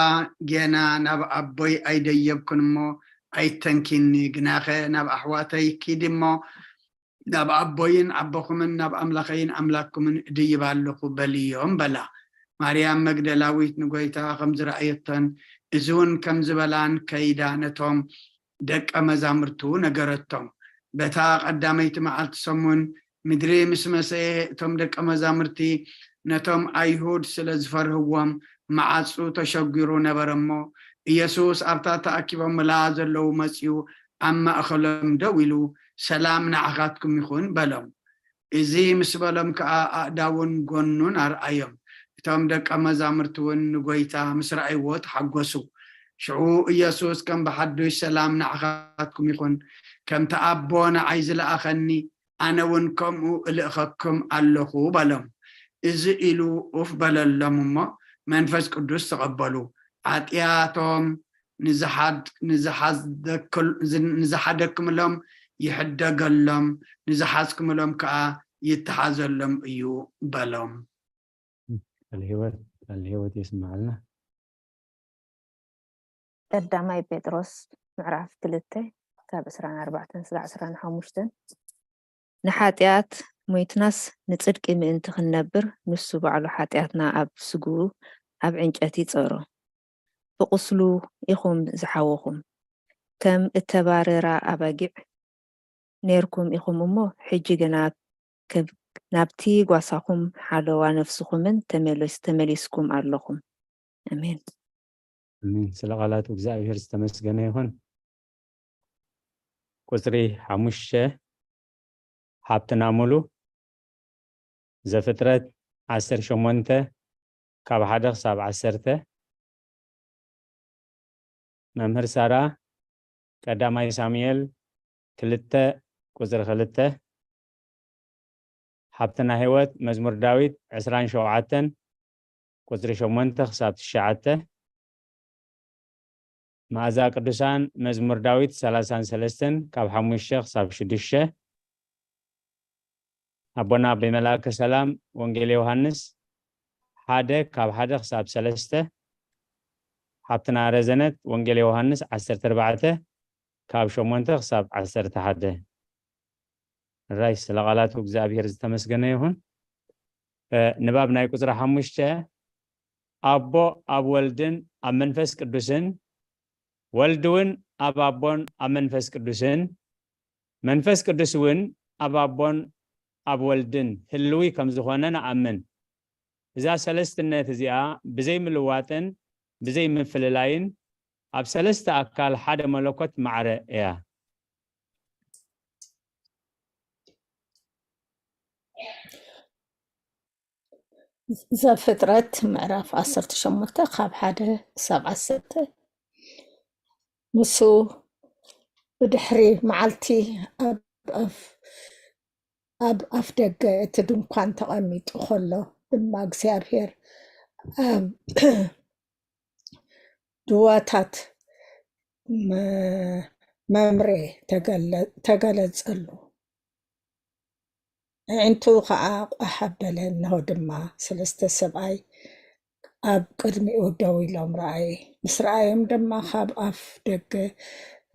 ጌና ናብ ኣቦይ ኣይደየብኩን እሞ ኣይተንኪኒ፣ ግናኸ ናብ ኣሕዋተይ ኪዲ እሞ ናብ ኣቦይን ኣቦኹምን ናብ ኣምላኸይን ኣምላክኩምን እድይብ ኣለኹ በልዮም በላ። ማርያም መግደላዊት ንጎይታ ከም ዝረኣየቶን እዚ እውን ከም ዝበላን ከይዳ ነቶም ደቀ መዛሙርቱ ነገረቶም። በታ ቀዳመይቲ መዓልቲ ሰሙን ምድሪ ምስ መሰየ እቶም ደቀ መዛሙርቲ ነቶም ኣይሁድ ስለ ዝፈርህዎም መዓጹ ተሸጒሩ ነበረ እሞ ኢየሱስ ኣብታ ተኣኪቦምላ ዘለዉ መጺኡ ኣብ ማእኸሎም ደው ኢሉ፣ ሰላም ንዓኻትኩም ይኹን በሎም። እዚ ምስ በሎም ከኣ ኣእዳውን ጎኑን ኣርኣዮም። እቶም ደቀ መዛሙርቲ እውን ንጎይታ ምስ ረኣይዎ ተሓጎሱ። ሽዑ ኢየሱስ ከም ብሓዱሽ ሰላም ንዓኻትኩም ይኹን፣ ከምቲ ኣቦ ንዓይ ዝለኣኸኒ ኣነ እውን ከምኡ እልእኸኩም ኣለኹ በሎም። እዚ ኢሉ ኡፍ በለሎም እሞ መንፈስ ቅዱስ ተቐበሉ። ሓጢኣቶም ንዝሓደክምሎም ይሕደገሎም፣ ንዝሓዝክምሎም ከዓ ይተሓዘሎም እዩ በሎም። ቃል ህይወት ቃል ህይወት የስምዓልና። ቀዳማይ ጴጥሮስ ምዕራፍ ክልተ ካብ ዕስራን ኣርባዕተን ስጋዕ ዕስራን ሓሙሽተን። ንሓጢኣት ሞይትናስ ንጽድቂ ምእንቲ ክንነብር ንሱ ባዕሉ ሓጢኣትና ኣብ ስግኡ ኣብ ዕንጨቲ ጸሮ። ብቑስሉ ኢኹም ዝሓወኹም፣ ከም እተባረራ ኣባጊዕ ኔርኩም ኢኹም እሞ፣ ሕጂ ግና ናብቲ ጓሳኹም ሓለዋ ነፍስኹምን ተመሊስኩም ኣለኹም። ኣሜን። ኣሜን። ስለ ቃላቱ እግዚኣብሔር ዝተመስገነ ይኹን። ቁፅሪ ሓሙሽተ ሓብትና ሙሉ፣ ዘፍጥረት ዓሰርተ ሸሞንተ ካብ ሓደ ክሳብ ዓሰርተ። መምህር ሳራ፣ ቀዳማይ ሳሙኤል ክልተ ቁጽሪ ክልተ። ሓብትና ህይወት፣ መዝሙር ዳዊት ዕስራን ሸውዓተን ቁጽሪ ሸሞንተ ክሳብ ትሽዓተ። መኣዛ ቅዱሳን፣ መዝሙር ዳዊት ሰላሳን ሰለስተን ካብ ሓሙሽተ ክሳብ ሽዱሽተ። ኣቦና ኣቦይ መልኣከ ሰላም፣ ወንጌል ዮሃንስ ሓደ ካብ ሓደ ክሳብ ሰለስተ። ሓብትና ረዘነት፣ ወንጌል ዮሃንስ ዓሰርተ ኣርባዕተ ካብ ሸሞንተ ክሳብ ዓሰርተ ሓደ። ራይ፣ ስለ ቃላቱ እግዚኣብሔር ዝተመስገነ ይኹን። እ፣ ንባብ ናይ ቁጽሪ ሓሙሽተ፣ ኣቦ ኣብ ወልድን ኣብ መንፈስ ቅዱስን፣ ወልድ እውን ኣብ ኣቦን ኣብ መንፈስ ቅዱስን፣ መንፈስ ቅዱስ እውን ኣብ ኣቦን ኣብ ወልድን ህልዊ ከም ዝኾነ ንኣምን። እዛ ሰለስትነት እዚኣ ብዘይ ምልዋጥን ብዘይ ምፍልላይን ኣብ ሰለስተ ኣካል ሓደ መለኮት ማዕረ እያ። ዘፍጥረት ምዕራፍ ዓሰርተ ሸሞንተ ካብ ሓደ ክሳብ ዓሰርተ። ንሱ ብድሕሪ መዓልቲ ኣብ ኣፍ-፣ ኣብ ኣፍ ደገ እቲ ድንኳን ተቐሚጡ ከሎ ድማ እግዚኣብሔር ኣብ ድዋታት መ-፣ መምሬ ተገለ-፣ ተገለጸሉ። ኣዒንቱ ኸዓ ቋሕ ኣበለ፣ እንሆ ድማ ሰለስተ ሰብኣይ ኣብ ቅድሚኡ ደው ኢሎም ረኣየ። ምስ ረኣዮም ድማ ካብ ኣፍ ደገ፣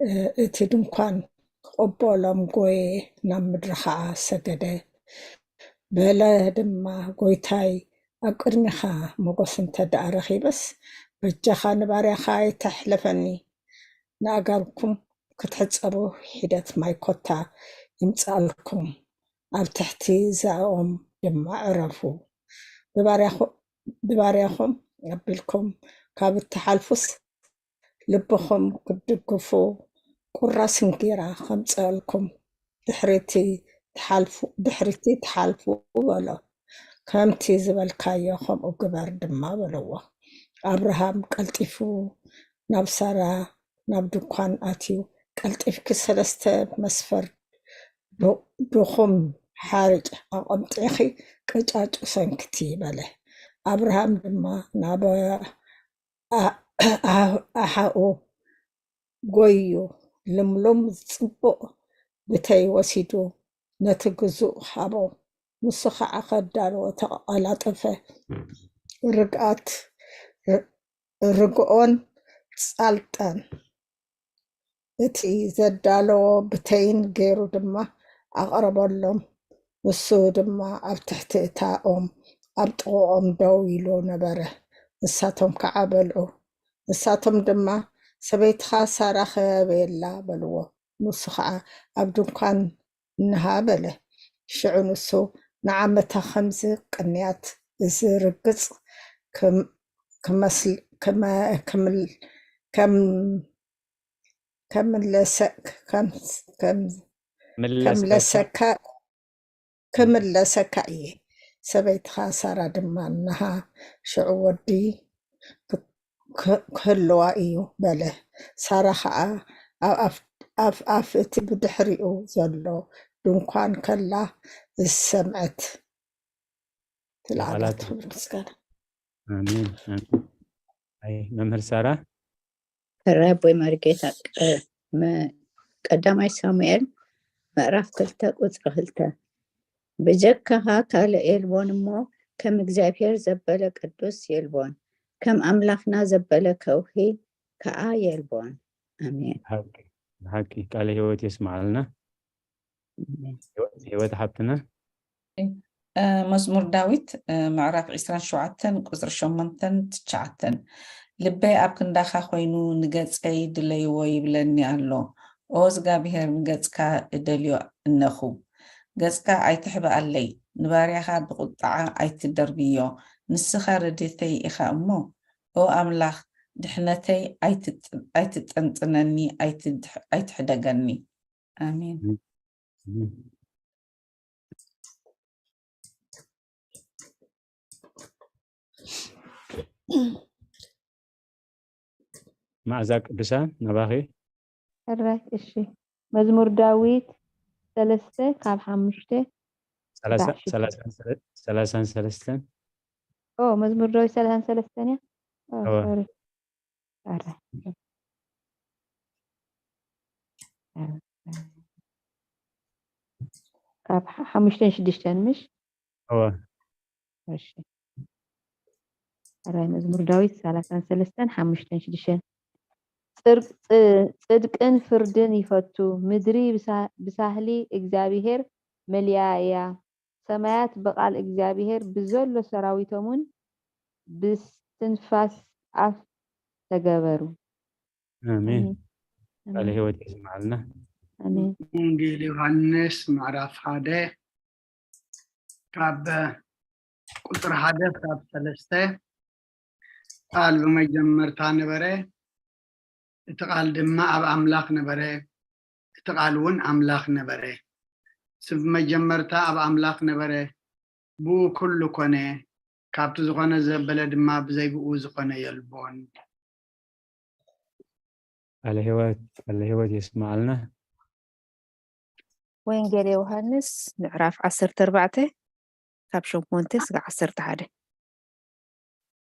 እ፣ እቲ ድንኳን ክቕበሎም ጎየ፣ ናብ ምድሪ ኸዓ ሰገደ። በለ ድማ፣ ጎይታይ፣ ኣብ ቅድሚኻ ሞገስ እንተ ደኣ ረኺበስ፣ በጃኻ ንባርያኻ ኣይተሕልፈኒ። ንኣጋርኩም ክትሕጸቡ ሒደት ማይ ኮታ ይምጻልኩም፣ ኣብ ትሕቲ ዛኦም ድማ ዕረፉ። ብባርያኹ-፣ ብባርያኹም ኣቢልኩም ካብ እትሓልፉስ፣ ልብኹም ክትድግፉ ቁራስ እንጌራ ከምጽአልኩም፣ ድሕሪቲ ትሓልፉ፣ ድሕሪቲ ትሓልፉ በሎ። ከምቲ ዝበልካዮ ከምኡ ግበር ድማ በልዎ። ኣብርሃም ቀልጢፉ ናብ ሳራ ናብ ድኳን ኣትዩ፣ ቀልጢፍኪ ሰለስተ መስፈር ዱ-፣ ድኹም ሓርጭ ኣቐምጢኺ ቅጫጩ ሰንክቲ በለ። ኣብርሃም ድማ ናብ ኣ-፣ ኣ-፣ ኣሓኡ ጎዩ፣ ልምሉም ጽቡቕ ብተይ ወሲዱ ነቲ ግዙእ ሃቦ። ንሱ ኸዓ ከዳልዎ ተቐላጠፈ። ርግኣት፣ ር-፣ ርግኦን ጻልጣን እቲ ዘዳለዎ ብተይን ገይሩ ድማ ኣቕረበሎም። ንሱ ድማ ኣብ ትሕቲ እታ ኦም ኣብ ጥቕኦም ደው ኢሉ ነበረ። ንሳቶም ከዓ በልዑ። ንሳቶም ድማ፣ "ሰበይትኻ ሳራ ኸ ኣበይ ኣላ?" በልዎ። ንሱ ኸዓ፣ "ኣብ ድንኳን እንሃ" በለ። ሽዑ ንሱ፣ "ንዓመታ ኸምዚ ቅንያት፣ እዚ ርግጽ ክም-፣ ክመስል-፣ ክመ-፣ ክምል-፣ ከም-፣ ከምለሰ-፣ ከም-፣ ከም-፣ ምለሰካ። ከምለሰካ፣ ክምለሰካ እየ። ሰበይትኻ ሳራ ድማ እንሃ ሽዑ ወዲ ክ-፣ ክ-፣ ክህልዋ እዩ" በለ። ሳራ ኸዓ ኣብ ኣፍ-፣ ኣብ ኣፍ እቲ ብድሕሪኡ ዘሎ ድንኳን ከላ ዝሰምዐት ትለዓላት። ቃላት። ክብሪ ምስጋና። ኣሜን፣ ኣሜን። ኣይ፣ መምህር ሳራ። ሕራይ ኣቦይ መርጌታ፣ ቀ-፣ መ-፣ ቀዳማይ ሳሙኤል ምዕራፍ ክልተ ቁጽሪ ክልተ። "ብጀካኻ ካልእ የልቦን እሞ፣ ከም እግዚኣብሔር ዘበለ ቅዱስ የልቦን፣ ከም ኣምላኽና ዘበለ ከውሒ ከኣ የልቦን። ኣሜን። ብሓቂ፣ ብሓቂ ቃለ ህይወት የስምዓልና። ኣሜን። ህይወት፣ ህይወት ሓብትና። እ፣ መዝሙር ዳዊት፣ እ፣ ምዕራፍ ዕስራን ሸውዓተን ቁጽሪ ሸሞንተን ትሽዓተን። "ልበይ ኣብ ክንዳኻ ኮይኑ ንገጸይ ድለይዎ ይብለኒ ኣሎ። ኦ እግዚኣብሔር፣ ንገጽካ እደልዮ እነኹ። ገጽካ ኣይትሕብኣለይ፣ ንባርያኻ ብቁጥዓ ኣይትደርብዮ። ንስኻ ረድኤተይ ኢኻ እሞ፣ ኦ ኣምላኽ፣ ድሕነተይ ኣይትጥ-፣ ኣይትጠንጥነኒ፣ ኣይትድሕ-፣ ኣይትሕደገኒ። ኣሜን። ኣሜን። መዓዛ ቅዱሳን ናባኺ። ሕራይ። እሺ፣ መዝሙር ዳዊት ሰለስተ ካብ ሓሙሽተ ሰላሳ- ክሳዕ ሽዱሽተ። ሰላሳን ሰለ- ሰላሳን ሰለስተን ኦ፣ መዝሙር ዳዊት ሰላሳን ሰለስተን እያ። ኦ፣ እወ። ሶሪ። ሕራይ። ካብ ሓ- ሓሙሽተን ሽዱሽተን ምሽ? እወ። እሺ። ሕራይ መዝሙር ዳዊት ሰላሳን ሰለስተን ሓሙሽተን ሽዱሽተን። ጽር- ጽ- ጽድቅን ፍርድን ይፈቱ፣ ምድሪ ብሳ- ብሳህሊ እግዚኣብሄር መሊኣ እያ። ሰማያት ብቓል እግዚኣብሄር ብዘሎ ሰራዊቶም እውን ብስትንፋስ ኣፍ ተገበሩ። ኣሜን። ኣሜን። ቃለ ኣሜን። ህይወት የስምዓልና። ኣሜን። ወንጌል ዮሃንስ ምዕራፍ ሓደ ካብ ቁፅሪ ሓደ ካብ ሰለስተ። ቃል ብመጀመርታ ነበረ፣ እቲ ቃል ድማ ኣብ ኣምላኽ ነበረ፣ እቲ ቃል እውን ኣምላኽ ነበረ። እዚ ብመጀመርታ ኣብ ኣምላኽ ነበረ፣ ብኡ ኩሉ ኮነ፣ ካብቲ ዝኾነ ዘበለ ድማ ብዘይ ብኡ ዝኾነ የልቦን። ቃለ ህይወት ቃለ ህይወት የስምዓልና። ወንጌል ዮሃንስ ምዕራፍ ዓሰርተ ኣርባዕተ ካብ ሸሞንተ ስጋዕ ዓሰርተ ሓደ።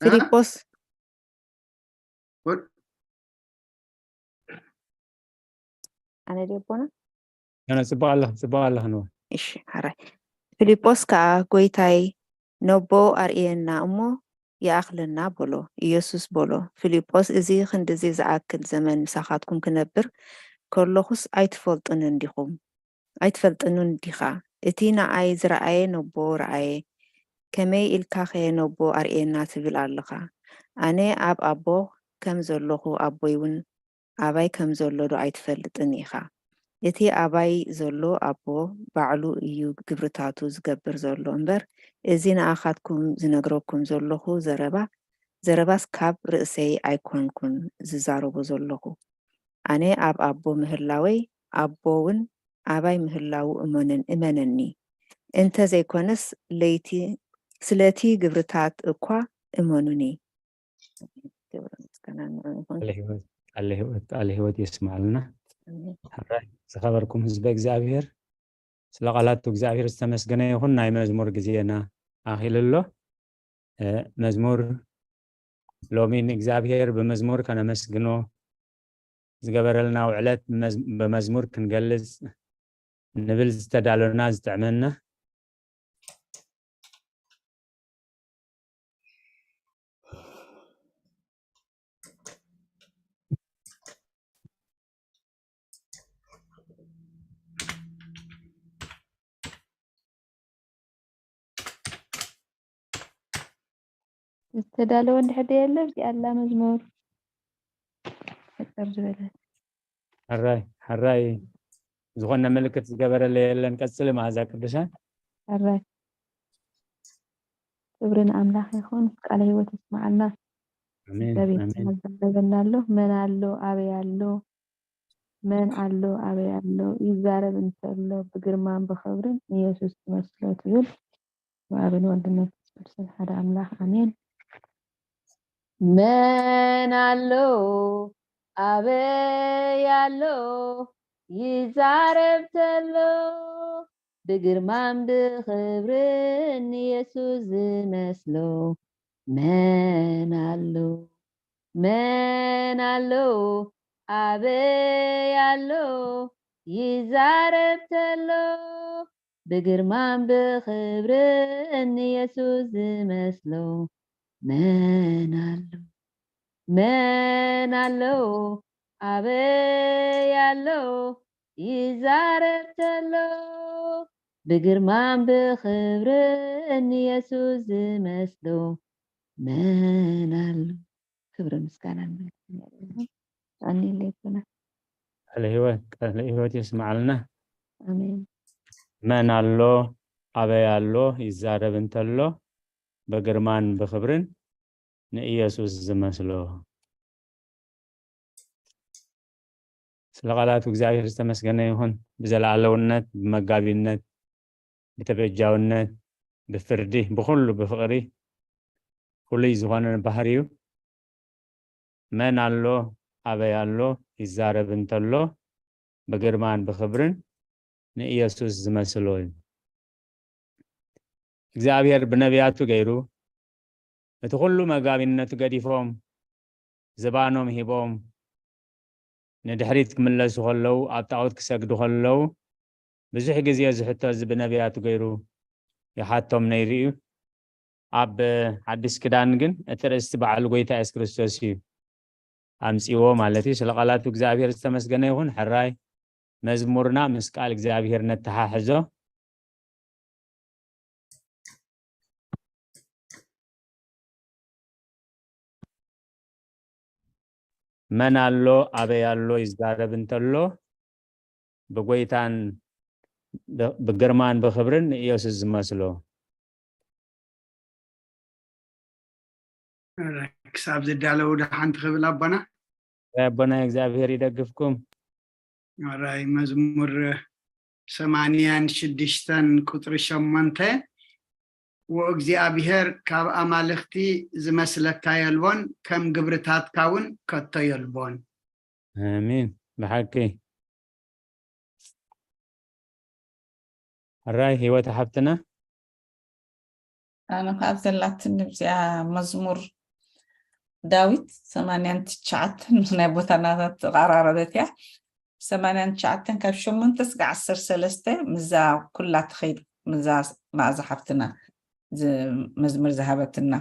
ፊልጶስ ኣነ ደቦና ኣነ ጽቡቕ ኣለኽ ጽቡቕ ኣለኽ ንዋ እሺ ሓራይ። ፊልጶስ ከኣ ጎይታይ ነቦ ኣርእየና እሞ ይኣኽለና በሎ። ኢየሱስ በሎ፣ ፊልጶስ እዚ ክንድዚ ዝኣክል ዘመን ምሳኻትኩም ክነብር ከለኹስ ኣይትፈልጡንን ዲኹም? ኣይትፈልጥኑን ዲኻ? እቲ ንኣይ ዝረኣየ ነቦ ረኣየ። ከመይ ኢልካኸ ነቦ ኣርእየና ትብል ኣለኻ? ኣነ ኣብ ኣቦ ከም ዘለኹ ኣቦይ እውን ኣባይ ከም ዘሎ ዶ ኣይትፈልጥን ኢኻ? እቲ ኣባይ ዘሎ ኣቦ ባዕሉ እዩ ግብርታቱ ዝገብር ዘሎ እምበር፣ እዚ ንኣኻትኩም ዝነግረኩም ዘለኹ ዘረባ ዘረባስ ካብ ርእሰይ ኣይኮንኩን ዝዛረቦ ዘለኹ። ኣነ ኣብ ኣቦ ምህላወይ ኣቦ እውን ኣባይ ምህላዉ እመነን እመነኒ። እንተ ዘይኮነስ ለይቲ ስለቲ ግብርታት እኳ እመኑኒ። ክብሪ ምስጋና ንዕኡ ይኹን። ቃለ ህይወት ቃለ ህይወት ቃለ ህይወት የስምዓልና። ኣሜን። ሕራይ ዝኸበርኩም ህዝበ እግዚኣብሔር ስለ ቃላቱ እግዚኣብሔር ዝተመስገነ ይኹን። ናይ መዝሙር ግዜና ኣኺሉ ኣሎ። እ፣ መዝሙር ሎሚ ንእግዚኣብሔር ብመዝሙር ከነመስግኖ ዝገበረልና ውዕለት ብመዝ- ብመዝሙር ክንገልጽ ንብል ዝተዳለና ዝጥዕመና። ዝተዳለወ እንድሕር የለ እዚኣ ኣላ መዝሙር ሕፅር ዝበለት። ሕራይ ሕራይ ዝኾነ ምልክት ዝገበረለ የለን። ቀጽሊ መዓዛ ቅዱሳን። ሕራይ ክብሪ ንኣምላኽ ይኹን። ቃለ ህይወት ይስምዓልና። ኣሜን እግዚኣብሔር ኣሜን። ተመዛረበና ኣሎ። መን ኣሎ ኣበይ ኣሎ? መን ኣሎ ኣበይ ኣሎ? ይዛረብ እንተሎ ብግርማን ብኽብርን ንየሱስ ዝመስሎ ትብል። ብኣብን ወልድን መንፈስ ቅዱስን ሓደ ኣምላኽ ኣሜን። መን ኣሎ ኣበይ ኣሎ? ይዛረብ ተሎ ብግርማን ብኽብርን ንየሱስ ዝመስሎ መን ኣሎ? መን ኣሎ ኣበይ ኣሎ? ይዛረብ ተሎ ብግርማን ብኽብርን ንየሱስ ዝመስሎ መን ኣሎ? መን ኣሎ ኣበይ ኣሎ? ይዛረብ ተሎ ብግርማን ብኽብርን ንየሱስ ዝመስሎ መን ኣሎ? ክብሪ ምስጋና ንመድኃኔዓለም። ኣሜን። ለይኩና ቃለ ህይወት ቃለ ህይወት የስምዓልና። ኣሜን። መን ኣሎ ኣበይ ኣሎ ይዛረብ እንተሎ ብግርማን ብኽብርን ንኢየሱስ ዝመስሎ። ስለ ቃላቱ እግዚኣብሔር ዝተመስገነ ይኹን። ብዘለኣለውነት ብመጋቢነት ብተበጃውነት ብፍርዲ ብኹሉ ብፍቕሪ ፍሉይ ዝኾነ ባህሪኡ፣ መን ኣሎ ኣበይ ኣሎ ይዛረብ እንተሎ፣ ብግርማን ብኽብርን ንኢየሱስ ዝመስሎ እዩ። እግዚኣብሔር ብነቢያቱ ገይሩ፣ እቲ ኩሉ መጋቢነቱ ገዲፎም፣ ዝባኖም ሂቦም፣ ንድሕሪት ክምለሱ ከለዉ፣ ኣብ ጣዖት ክሰግዱ ከለዉ፣ ብዙሕ ግዜ ዝሕቶ እዚ ብነቢያቱ ገይሩ ይሓቶም ነይሩ እዩ። ኣብ ሓድሽ ኪዳን ግን እቲ ርእስቲ በዓል ጎይታ የሱስ ክርስቶስ እዩ ኣምጺዎ ማለት እዩ። ስለ ቃላቱ እግዚኣብሔር ዝተመስገነ ይኹን። ሕራይ መዝሙርና ምስ ቃል እግዚኣብሔር ነተሓሕዞ። መን ኣሎ ኣበይ ኣሎ ይዛረብ እንተሎ፣ ብጎይታን ብ-፣ ብግርማን ብኽብርን ንኢየሱስ ዝመስሎ። ክሳብ ዝዳለዉ ደሓን ትኽብል ኣቦና። ኣቦና እግዚኣብሔር ይደግፍኩም። ራይ መዝሙር ሰማንያን ሽዱሽተን ቁፅሪ ሸሞንተ፣ ወእግዚኣብሔር ካብ ኣማልኽቲ ዝመስለካ የልቦን፣ ከም ግብርታትካ እውን ከቶ የልቦን። ኣሜን። ብሓቂ ሕራይ ህይወት ሓብትና። ኣነ ካብ ዘላትኒ ብዚኣ መዝሙር ዳዊት ሰማንያን ትሽዓተን ምስ ናይ ቦታናታት ተቐራረበት እያ። ሰማንያን ትሽዓተን ካብ ሸሞንተ ስጋ ዓሰርተ ሰለስተ ምዛ ኩላ ትኸይድ ምዛ መኣዛ ሓፍትና ዝ-፣ መዝሙር ዝሃበትና።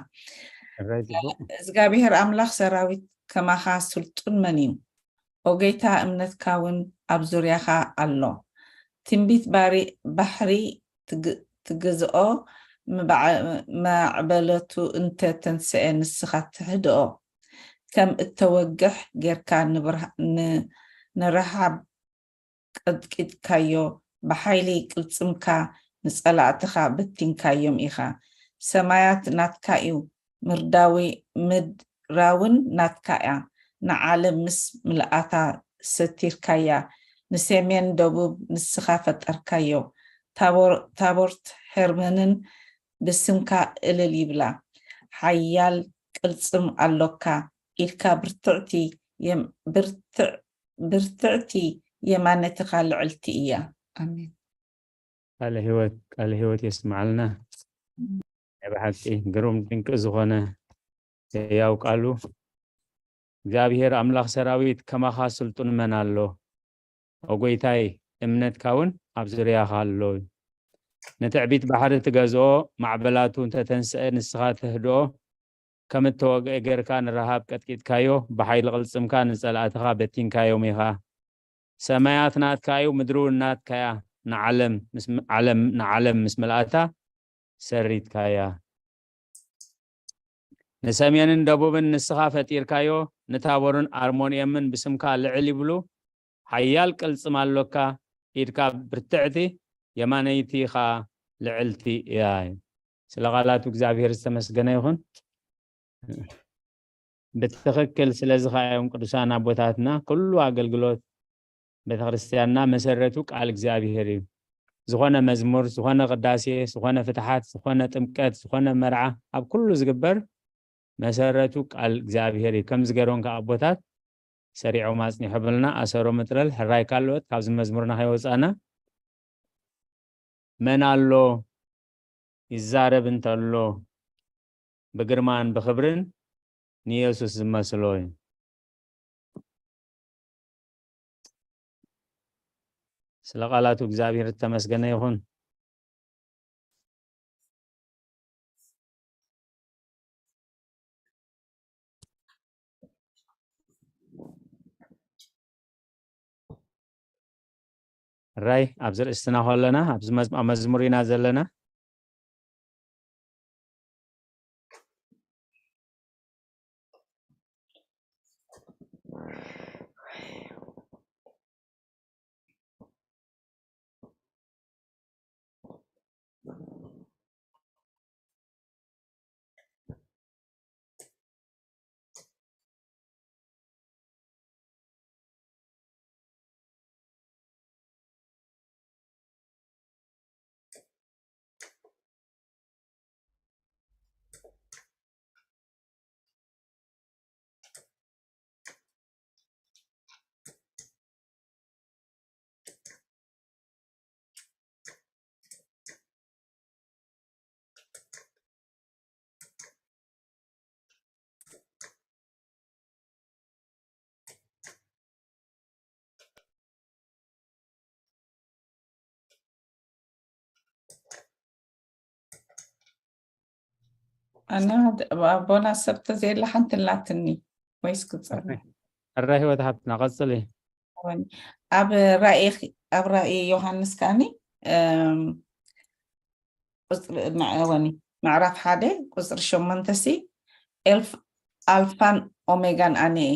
ሕራይ ጽቡቕ። እግዚኣብሔር ኣምላኽ ሰራዊት ከማኻ ስልጡን መን እዩ? ኦገይታ እምነትካ እውን ኣብ ዙርያኻ ኣሎ። ትንቢት ባሪ-፣ ባሕሪ ትግ-፣ ትግዝኦ፣ ምባዕ-፣ ማዕበለቱ እንተ ተንስኤ ንስኻ ትህድኦ። ከም እተወግሕ ጌርካ ንብርሃ-፣ ን-፣ ንረሃብ ቀጥቂጥካዮ፣ ብሓይሊ ቅልጽምካ ንጸላእትኻ በቲንካዮም ኢኻ። ሰማያት ናትካ እዩ፣ ምርዳዊ-፣ ምድራውን ናትካ እያ። ንዓለም ምስ ምልኣታ ሰቲርካያ፣ ንሰሜን ደቡብ ንስኻ ፈጠርካዮ። ታቦር-፣ ታቦርት ሄርመንን ብስምካ እልል ይብላ። ሓያል ቅልጽም ኣሎካ፣ ኢድካ ብርትዕቲ የም-፣ ብርትዕ-፣ ብርትዕቲ የማነትኻ ልዕልቲ እያ። ኣሜን። ቃለ ህይወት፣ ቃለ ህይወት የስምዓልና። ናይ ብሓቂ ግሩም ድንቂ ዝኾነ ህያው ቃሉ። እግዚኣብሔር ኣምላኽ ሰራዊት ከማኻ ስልጡን መን ኣሎ? ኦ ጎይታይ፣ እምነትካ እውን ኣብ ዙርያኻ ኣሎ። ንትዕቢት ባሕሪ ትገዝኦ፣ ማዕበላቱ እንተተንስአ ንስኻ ትህድኦ። ከም እተወግአ ጌርካ ንረሃብ ቀጥቂጥካዮ፣ ብሓይሊ ቅልጽምካ ንጸላእትኻ በቲንካዮም ኢኻ። ሰማያት ናትካ እዩ፣ ምድሪ እውን ናትካ እያ። ንዓለም ምስ ም-፣ ዓለም፣ ንዓለም ምስ ምልኣታ ሰሪትካያ። ንሰሜንን ደቡብን ንስኻ ፈጢርካዮ፣ ንታቦርን ኣርሞንኤምን ብስምካ ልዕል ይብሉ። ሓያል ቅልጽም ኣሎካ፣ ኢድካ ብርትዕቲ፣ የማነይቲ ኸኣ ልዕልቲ እያ። ስለ ቃላቱ እግዚኣብሔር ዝተመስገነ ይኹን። ብትኽክል ስለዚ ኸዓ እዮም ቅዱሳን ኣቦታትና ኩሉ ኣገልግሎት ቤተክርስትያንና መሰረቱ ቃል እግዚኣብሔር እዩ። ዝኾነ መዝሙር፣ ዝኾነ ቅዳሴ፣ ዝኾነ ፍትሓት፣ ዝኾነ ጥምቀት፣ ዝኾነ መርዓ፣ ኣብ ኩሉ ዝግበር መሰረቱ ቃል እግዚኣብሔር እዩ። ከምዚ ገይሮም ከዓ ኣቦታት ሰሪዖም ኣጽኒሖምልና፣ ኣሰሮም እጥለል ሕራይ ካልኦት ካብዚ መዝሙርና ከይወጻና። መን ኣሎ ይዛረብ እንተሎ ብግርማን ብኽብርን ንየሱስ ዝመስሎ እዩ። ስለ ቃላቱ እግዚኣብሔር ዝተመስገነ ይኹን። ራይ ኣብዚ ርእስትና ከለና ኣብዚ መዝ-፣ ኣብ መዝሙር ኢና ዘለና። ኣነ ኣቦና ሰብ ተዘየላ ሓንቲ ኣላትኒ ወይስ ክጸር እራ ህይወት ሃብትና ቀጽሊ። ወኒ ኣብ ራእይ ኣብ ራእይ ዮሃንስ ከኣኒ እም፣ ቁጽሪ መ- ወኒ ምዕራፍ ሓደ ቁጽሪ ሸሞንተ ሲ ኤልፍ ኣልፋን ኦሜጋን ኣነ እየ፣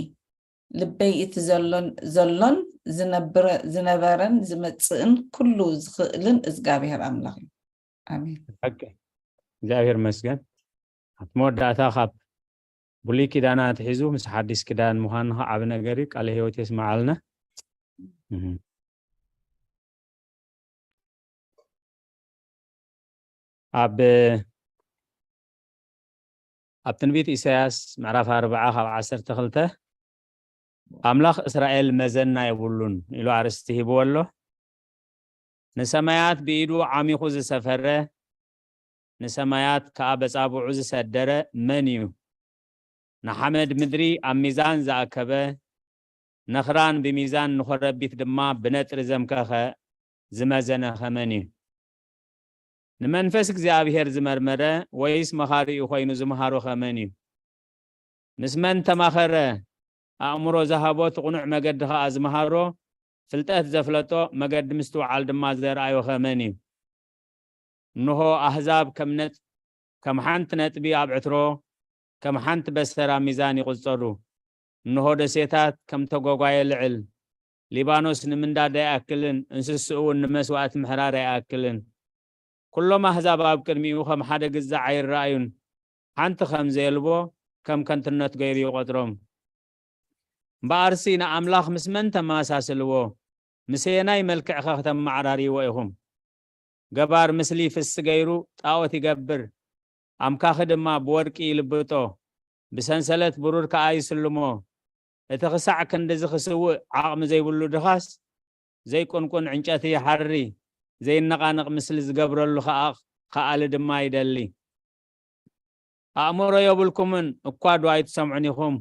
ልበይ እቲ ዘሎን ዘሎን ዝነብረ- ዝነበረን ዝመጽእን ኩሉ ዝኽእልን እግዚኣብሔር ኣምላኽ እዩ። ኣሜን። ሓቂ እግዚኣብሔር መስገን። ኣብቲ መወዳእታ ካብ ብሉይ ኪዳን ኣትሒዙ ምስ ሓዲስ ኪዳን ምዃኑ ከዓ ዓቢ ነገር እዩ። ቃለ ህይወት የስመዓልና። እህ። ኣብ ኣብ ትንቢት ኢሳያስ ምዕራፍ ኣርባዓ ካብ ዓሰርተ ክልተ ኣምላኽ እስራኤል መዘና የብሉን ኢሉ ኣርእስቲ ሂብዎ ኣሎ። ንሰማያት ብኢዱ ዓሚኹ ዝሰፈረ፣ ንሰማያት ከኣ በጻብዑ ዝሰደረ መን እዩ? ንሓመድ ምድሪ ኣብ ሚዛን ዝኣከበ፣ ነኽራን ብሚዛን ንኾረቢት ድማ ብነጥሪ ዘምከኸ ዝመዘነኸ መን እዩ? ንመንፈስ እግዚኣብሔር ዝመርመረ ወይስ መኻሪኡ ኮይኑ ዝመሃሮኸ መን እዩ? ምስ መን ተማኸረ? ኣእምሮ ዝሃቦ እቲ ቅኑዕ መገዲ ኸኣ ዝመሃሮ፣ ፍልጠት ዘፍለጦ፣ መገዲ ምስትውዓል ድማ ዘርኣዮኸ መን እዩ? እንሆ ኣህዛብ ከም ነጥ- ከም ሓንቲ ነጥቢ ኣብ ዕትሮ፣ ከም ሓንቲ በሰር ኣብ ሚዛን ይቕጸሩ። እንሆ ደሴታት ከም ተጓጓየ ልዕል፣ ሊባኖስ ንምንዳድ ኣይኣክልን፣ እንስስኡ እውን ንመስዋእቲ ምሕራር ኣይኣክልን። ኩሎም ኣህዛብ ኣብ ቅድሚኡ ከም ሓደ ግዛዕ ኣይረኣዩን፣ ሓንቲ ከም ዘየልቦ ከም ከንቱነት ገይሩ ይቖጽሮም። እምበኣርሲ ንኣምላኽ ምስ መን ተመሳስልዎ? ምሰየናይ መልክዕኸ ክተመዓራርይዎ ኢኹም? ገባር ምስሊ ፍሲ ገይሩ ጣዖት ይገብር፣ ኣምካኺ ድማ ብወርቂ ይልብጦ፣ ብሰንሰለት ብሩር ከኣ ይስልሞ። እቲ ክሳዕ ክንድዚ ክስውእ ዓቕሚ ዘይብሉ ድኻስ ዘይቁንቁን ዕንጨቲ ይሓሪ፣ ዘይነቓነቕ ምስሊ ዝገብረሉ ከኣ ከኣሊ ድማ ይደሊ። ኣእምሮ የብልኩምን እኳ ዶ ኣይትሰምዑን ኢኹም?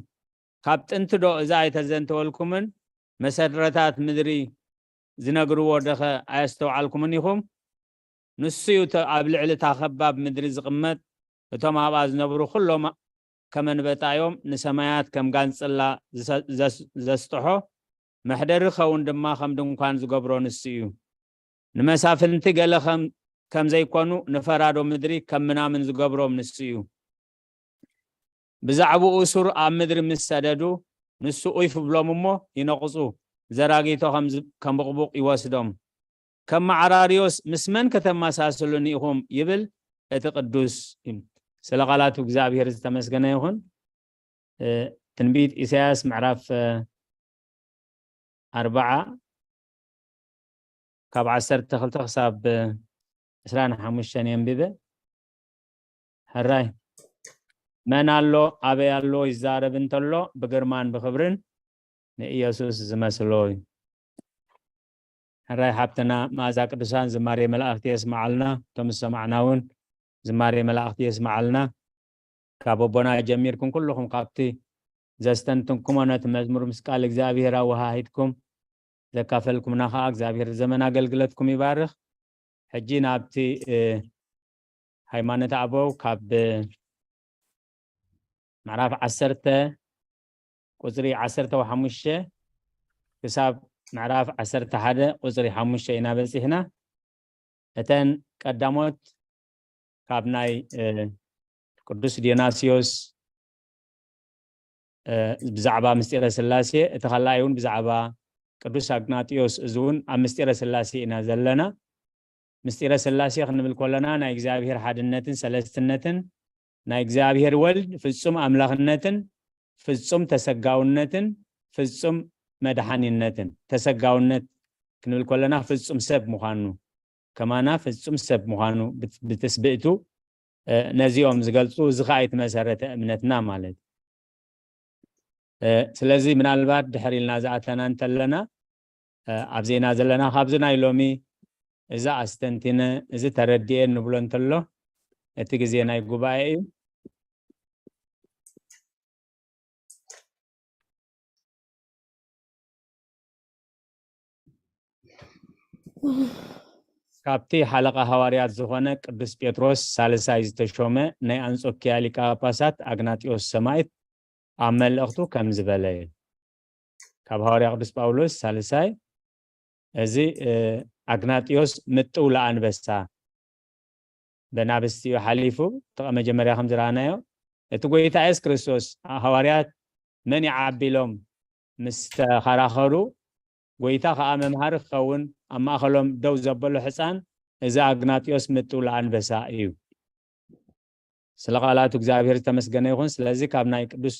ካብ ጥንቲ ዶ እዛ ኣይተዘንተወልኩምን? መሰረታት ምድሪ ዝነግርዎ ደኸ ኣየስተውዓልኩምን ኢኹም? ንሱ እዩ እተ- ኣብ ልዕሊ እታ ኸባብ ምድሪ ዝቕመጥ፣ እቶም ኣብኣ ዝነብሩ ኩሎም ከመንበጣ እዮም፣ ንሰማያት ከም ጋንጽላ ዝሰ- ዘስ- ዘስጥሖ፣ መሕደሪ ኸውን ድማ ከም ድንኳን ዝገብሮ ንሱ እዩ። ንመሳፍንቲ ገለ ከም ከም ዘይኮኑ ንፈራዶ ምድሪ ከም ምናምን ዝገብሮም ንሱ እዩ። ብዛዕባኡ ሱር ኣብ ምድሪ ምስ ሰደዱ ንሱ ኡይ ፍብሎም እሞ ይነቕጹ፣ ዘራጊቶ ከም ዝ- ከም ብቕቡቕ ይወስዶም። ከም መዓራርዮስ ምስ መን ከተመሳስሉኒ ኢኹም ይብል እቲ ቅዱስ እዩ። ስለ ቃላቱ እግዚኣብሔር ዝተመስገነ ይኹን። እ፣ ትንቢት ኢሳያስ ምዕራፍ እ፣ ኣርባዓ ካብ ዓሰርተ ክልተ ክሳብ እ፣ ዕስራን ሓሙሽተን የንብበ። ሕራይ መን ኣሎ ኣበይ ኣሎ ይዛረብ እንተሎ ብግርማን ብክብርን ንኢየሱስ ዝመስሎ እዩ። ሕራይ ሓብትና መኣዛ ቅዱሳን ዝማሬ መላእኽቲ የስመዓልና። እቶም ዝሰማዕና እውን ዝማሬ መላእኽቲ የስመዓልና። ካብ ኣቦና ጀሚርኩም ኩልኹም ካብቲ ዘስተንትንኩሞ ነቲ መዝሙር ምስ ቃል እግዚኣብሔር ኣወሃሂድኩም ዘካፈልኩምና ከዓ እግዚኣብሔር ዘመን ኣገልግለትኩም ይባርኽ። ሕጂ ናብቲ እ፣ ሃይማኖት ኣበው ካብ ምዕራፍ ዓሰርተ ቁፅሪ ዓሰርተ ሓሙሽተ ክሳብ ምዕራፍ ዓሰርተ ሓደ ቁፅሪ ሓሙሽተ ኢና በፂሕና። እተን ቀዳሞት ካብ ናይ እ፣ ቅዱስ ዲዮናስዮስ እ፣ ብዛዕባ ምስጢረ ስላሴ፣ እቲ ካልኣይ እውን ብዛዕባ ቅዱስ ኣግናጢዮስ፣ እዚ እውን ኣብ ምስጢረ ስላሴ ኢና ዘለና። ምስጢረ ስላሴ ክንብል ከለና ናይ እግዚኣብሔር ሓድነትን ሰለስትነትን፣ ናይ እግዚኣብሔር ወልድ ፍጹም ኣምላኽነትን ፍጹም ተሰጋውነትን ፍጹም መድሓኒነትን፣ ተሰጋውነት ክንብል ከለና ፍጹም ሰብ ምዃኑ፣ ከማና ፍጹም ሰብ ምዃኑ ብት- ብትስብእቱ እ፣ ነዚኦም ዝገልጹ፣ እዚ ኸኣ እቲ መሰረተ እምነትና ማለት። እ፣ ስለዚ ምናልባት ድሕር ኢልና ዝኣተና እንተለና እ፣ ኣብ ዜና ዘለና ካብዚ ናይ ሎሚ እዚ ኣስተንቲነ እዚ ተረዲኤ ንብሎ እንተሎ እቲ ግዜ ናይ ጉባኤ እዩ። ካብቲ ሓለቓ ሃዋርያት ዝኾነ ቅዱስ ጴጥሮስ ሳልሳይ ዝተሾመ ናይ ኣንጾኪያ ሊቀ ጳጳሳት ኣግናጢዮስ ሰማዕት ኣብ መልእኽቱ ከም ዝበለ እዩ። ካብ ሃዋርያ ቅዱስ ጳውሎስ ሳልሳይ፣ እዚ ኣግናጢዮስ ምጥው ለኣንበሳ በናብስቲ እዩ ሓሊፉ። እቲ መጀመርያ ከም ዝረኣናዮ፣ እቲ ጎይታ የሱስ ክርስቶስ ሃዋርያት መን ይዓቢ ኢሎም ምስ ተኸራኸሩ፣ ጎይታ ከኣ መምሃሪ ክኸውን ኣብ ማእኸሎም ደው ዘበሎ ሕፃን እዚ ኣግናጢዮስ ምጥው ለኣንበሳ እዩ። ስለ ቃላቱ እግዚኣብሔር ዝተመስገነ ይኹን። ስለዚ ካብ ናይ ቅዱስ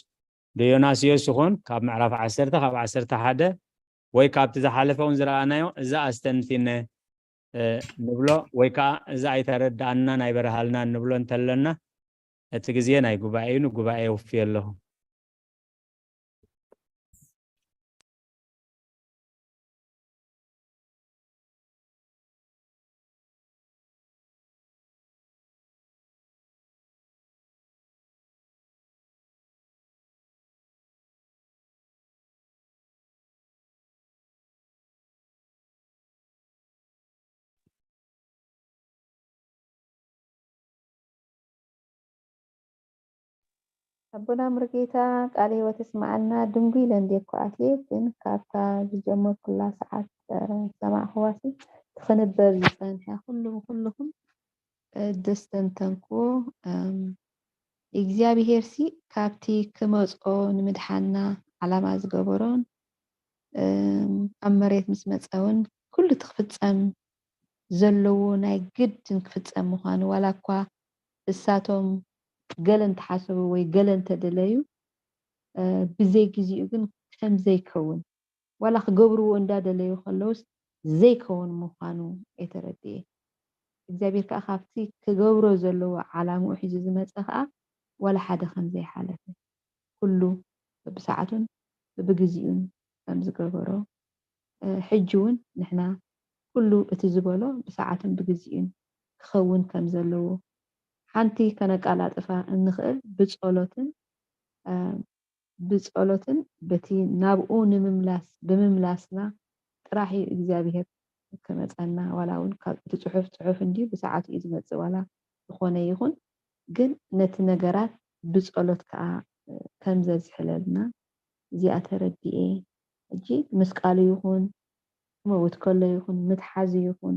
ዲዮናስዮስ ይኹን ካብ ምዕራፍ ዓሰርተ ካብ ዓሰርተ ሓደ ወይ ካብቲ ዝሓለፈ እውን ዝረኣናዮ እዚ ኣስተንቲነ ንብሎ ወይ ከዓ እዚ ኣይተረዳኣናን ኣይበረሃልናን ንብሎ እንተለና እቲ ግዜ ናይ ጉባኤ እዩ። ንጉባኤ የውፍዮ ኣለኹ። ኣቦና ሙሉጌታ ቃለ ህይወት የስምዓልና። ድንጉይ ኢለ እንድየ እኮ ኣትየ፣ ግን ካብታ ዝጀመርኩላ ሰዓት ዝሰማዕክዋሲ እቲ ክንበብ ዝጸንሐ ኩሉ ብኩልኹም ደስተንተንክዎ እግዚኣብሄርሲ ካብቲ ክመጾ ንምድሓንና ዓላማ ዝገበሮን ኣብ መሬት ምስ መጸ እውን ኩሉ እቲ ክፍጸም ዘለዎ ናይ ግድን ክፍጸም ምዃኑ ዋላ እኳ እሳቶም ገለ እንተሓሰቡ ወይ ገለ እንተደለዩ ብዘይ ግዚኡ ግን ከም ዘይከውን ዋላ ክገብርዎ እንዳደለዩ ከለውስ ዘይከውን ምዃኑ የተረድኤ እግዚኣብሔር ከዓ ካብቲ ክገብሮ ዘለዎ ዓላምኡ ሒዙ ዝመፀ ከዓ ዋላ ሓደ ከም ዘይሓለፈ ኩሉ ብሰዓቱን ብግዜኡን ከም ዝገበሮ ሕጂ እውን ንሕና ኩሉ እቲ ዝበሎ ብሰዓቱን ብግዜኡን ክኸውን ከም ዘለዎ ሓንቲ ከነቃላጥፋ እንኽእል ብጸሎትን ብጸሎትን በቲ ናብኡ ንምምላስ ብምምላስና ጥራሕ እዩ እግዚኣብሔር ክመፀና ዋላ እውን ካብ እቲ ፅሑፍ ፅሑፍ እንዲ ብሰዓቱ እዩ ዝመፅእ ዋላ ዝኾነ ይኹን ግን ነቲ ነገራት ብጸሎት ከዓ ከም ዘዝሕለልና እዚኣ ተረዲኤ ሕጂ ምስ ቃሉ ይኹን ክመውት ከሎ ይኹን ምትሓዙ ይኹን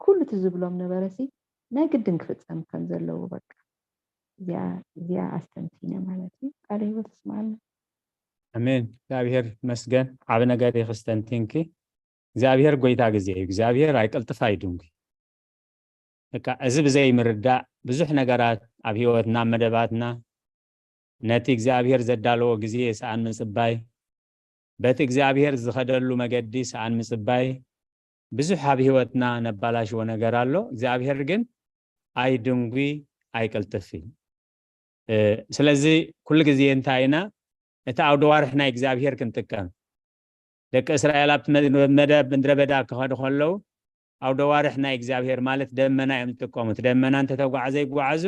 ኩሉ እቲ ዝብሎም ነበረሲ ናይ ግድን ክፍፀም ከም ዘለዎ በቃ እዚኣ ኣስተንቲነ ማለት እዩ። ቃለ ህይወት ይስማዓልና። ኣሜን። እግዚኣብሔር ይመስገን። ዓቢ ነገር ኢኺ ኣስተንቲንኪ። እግዚኣብሔር ጎይታ ግዜ እዩ። እግዚኣብሔር ኣይቅልጥፍ ኣይድንጉ። በቃ እዚ ብዘይ ምርዳእ ብዙሕ ነገራት ኣብ ህይወትና መደባትና ነቲ እግዚኣብሔር ዘዳለዎ ግዜ ሰኣን ምጽባይ በቲ እግዚኣብሔር ዝኸደሉ መገዲ ሰኣን ምጽባይ ብዙሕ ኣብ ህይወትና ነባላሽዎ ነገር ኣሎ። እግዚኣብሔር ግን ኣይድንጉ ኣይቅልጥፍ እዩ። ስለዚ ኩሉ ግዜ እንታይ ኢና እቲ ኣውደ ዋርሕ ናይ እግዚኣብሔር ክንጥቀም ደቂ እስራኤል ኣብቲ መደብ ምድረ በዳ ክኸዱ ከለዉ ኣውደ ዋርሕ ናይ እግዚኣብሔር ማለት ደመና እዮም ዝጥቀሙ። እቲ ደመና እንተተጓዓዘ ይጓዓዙ፣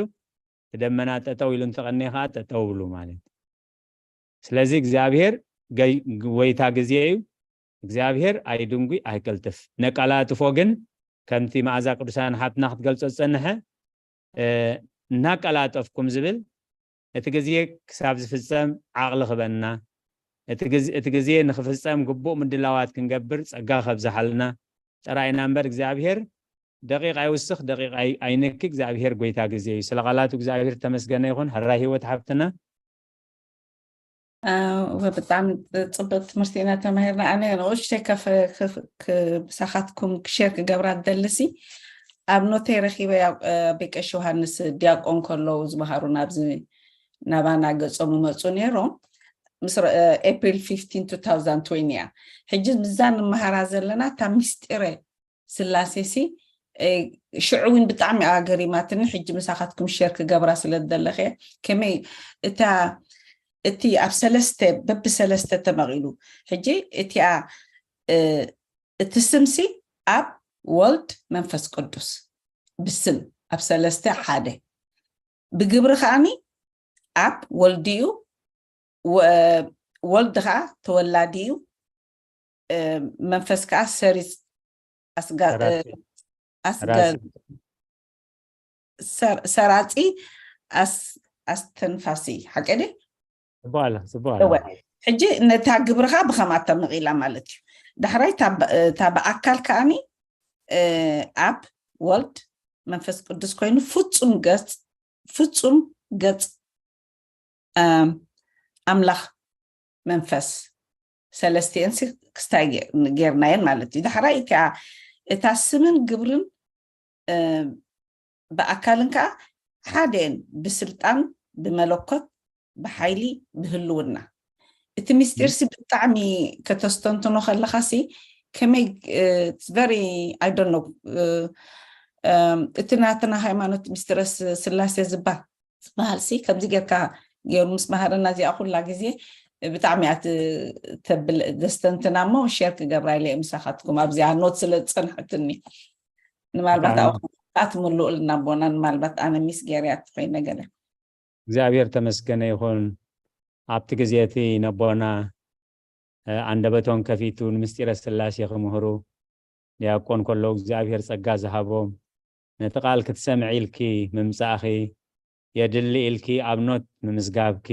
እቲ ደመና ጠጠው ኢሉ እንተቐንየ ከዓ ጠጠው ብሉ ማለት። ስለዚ እግዚኣብሔር ጎይታ ግዜ እዩ። እግዚኣብሔር ኣይድንጉ ኣይቀልጥፍ። ነቃላጥፎ ግን ከምቲ መዓዛ ቅዱሳን ሓብትና ክትገልጾ ዝጸንሐ እናቀላጠፍኩም ዝብል እቲ ግዜ ክሳብ ዝፍጸም ዓቕሊ ክበና እቲ ግዜ ንክፍጸም ግቡእ ምድላዋት ክንገብር ጸጋ ከብዝሓልና ጥራይና እምበር እግዚኣብሔር ደቂቕ ኣይውስኽ ደቂቕ ኣይንኪ እግዚኣብሔር ጎይታ ግዜ እዩ። ስለ ቃላቱ እግዚኣብሔር ተመስገነ ይኹን። ሕራይ ህይወት ሓብትና ብጣዕሚ ፅብቅ ትምህርቲ ኢና ተማሂርና። ኣነ ንእሽተይ ከፍ ምሳኻትኩም ሼር ክገብራ ደልሲ ኣብ ኖተይ ረኪበ ቤቀሽ ዮሃንስ ዲያቆን ከለዉ ዝመሃሩ ናብዚ ናባና ገጾም ይመፁ ነይሮም ምስ ኤፕሪል ፊፍቲን ቱ ታውዛንድ ትዌንቲ እያ። ሕጂ ምዛ ንመሃራ ዘለና እታ ሚስጢረ ስላሴ ሲ ሽዑ እውን ብጣዕሚ እያ ገሪማትኒ። ሕጂ ምሳኻትኩም ሸር ክገብራ ስለ ዝደለኸ ከመይ እታ እቲ ኣብ ሰለስተ በብሰለስተ ተመቒሉ ሕጂ እቲኣ እቲ ስምሲ ኣብ ወልድ መንፈስ ቅዱስ ብስም ኣብ ሰለስተ ሓደ ብግብሪ ከዓኒ ኣብ ወልዲ እዩ፣ ወ- ወልድ ከዓ ተወላዲ እዩ። መንፈስ ከዓ ሰሪፅ ኣስጋ- ሰራፂ ኣስጋ- ራፂ ሰር- ሰራፂ ኣስ- ኣስተንፋሲ ሓቀደ ጽቡቅ ኣለ ጽቡቅ ኣለ እወ። ሕጂ ነታ ግብርኻ ብኸማት ተመቒላ ማለት እዩ። ዳሕራይ እታ ብ- እታ ብኣካል ከዓኒ ኣብ ወልድ መንፈስ ቅዱስ ኮይኑ ፍጹም ገጽ ፍጹም ገጽ ኣም፣ ኣምላኽ መንፈስ ሰለስቲኤን ሲ ክስታይ ጌ- ጌርናየን ማለት እዩ። ዳሕራይ እቲኣ እታ ስምን ግብርን እ፣ ብኣካልን ከዓ ሓደን ብስልጣን ብመለኮት ብሓይሊ ብህልውና እቲ ሚስጢር ሲ ብጣዕሚ ከተስተንትኖ ከለካ ሲ ከመይ very I don't know እቲ ናትና ሃይማኖት ሚስጢረ ስ- ስላሴ ዝባ ዝበሃል ሲ ከምዚ ጌርካ ገይሩ ምስ መሃረና እዚኣ ኩላ ግዜ ብጣዕሚ እያ ት- ተብል ዘስተንትና እሞ ሸር ክገብራ ኢለ እየ ምሳኻትኩም ኣብዚኣ ኖት ስለ ዝፀንሐትኒ ንምናልባት ብጣዕሚ ኣብኡ ኣትምልኡልና ኣቦና ንምናልባት ኣነ ሚስ ገይርያ ትኮይነ ገለ እግዚኣብሔር ተመስገነ ይኹን። ኣብቲ ግዜ እቲ ነቦና እ፣ ኣንደበቶም ከፊቱ ንምስጢረ ስላሴ ክምህሩ ዲያቆን ከለዉ እግዚኣብሔር ጸጋ ዝሃቦም ነቲ ቃል ክትሰምዒ ኢልኪ ምምጻእኺ የድሊ ኢልኪ ኣብ ኖት ምምዝጋብኪ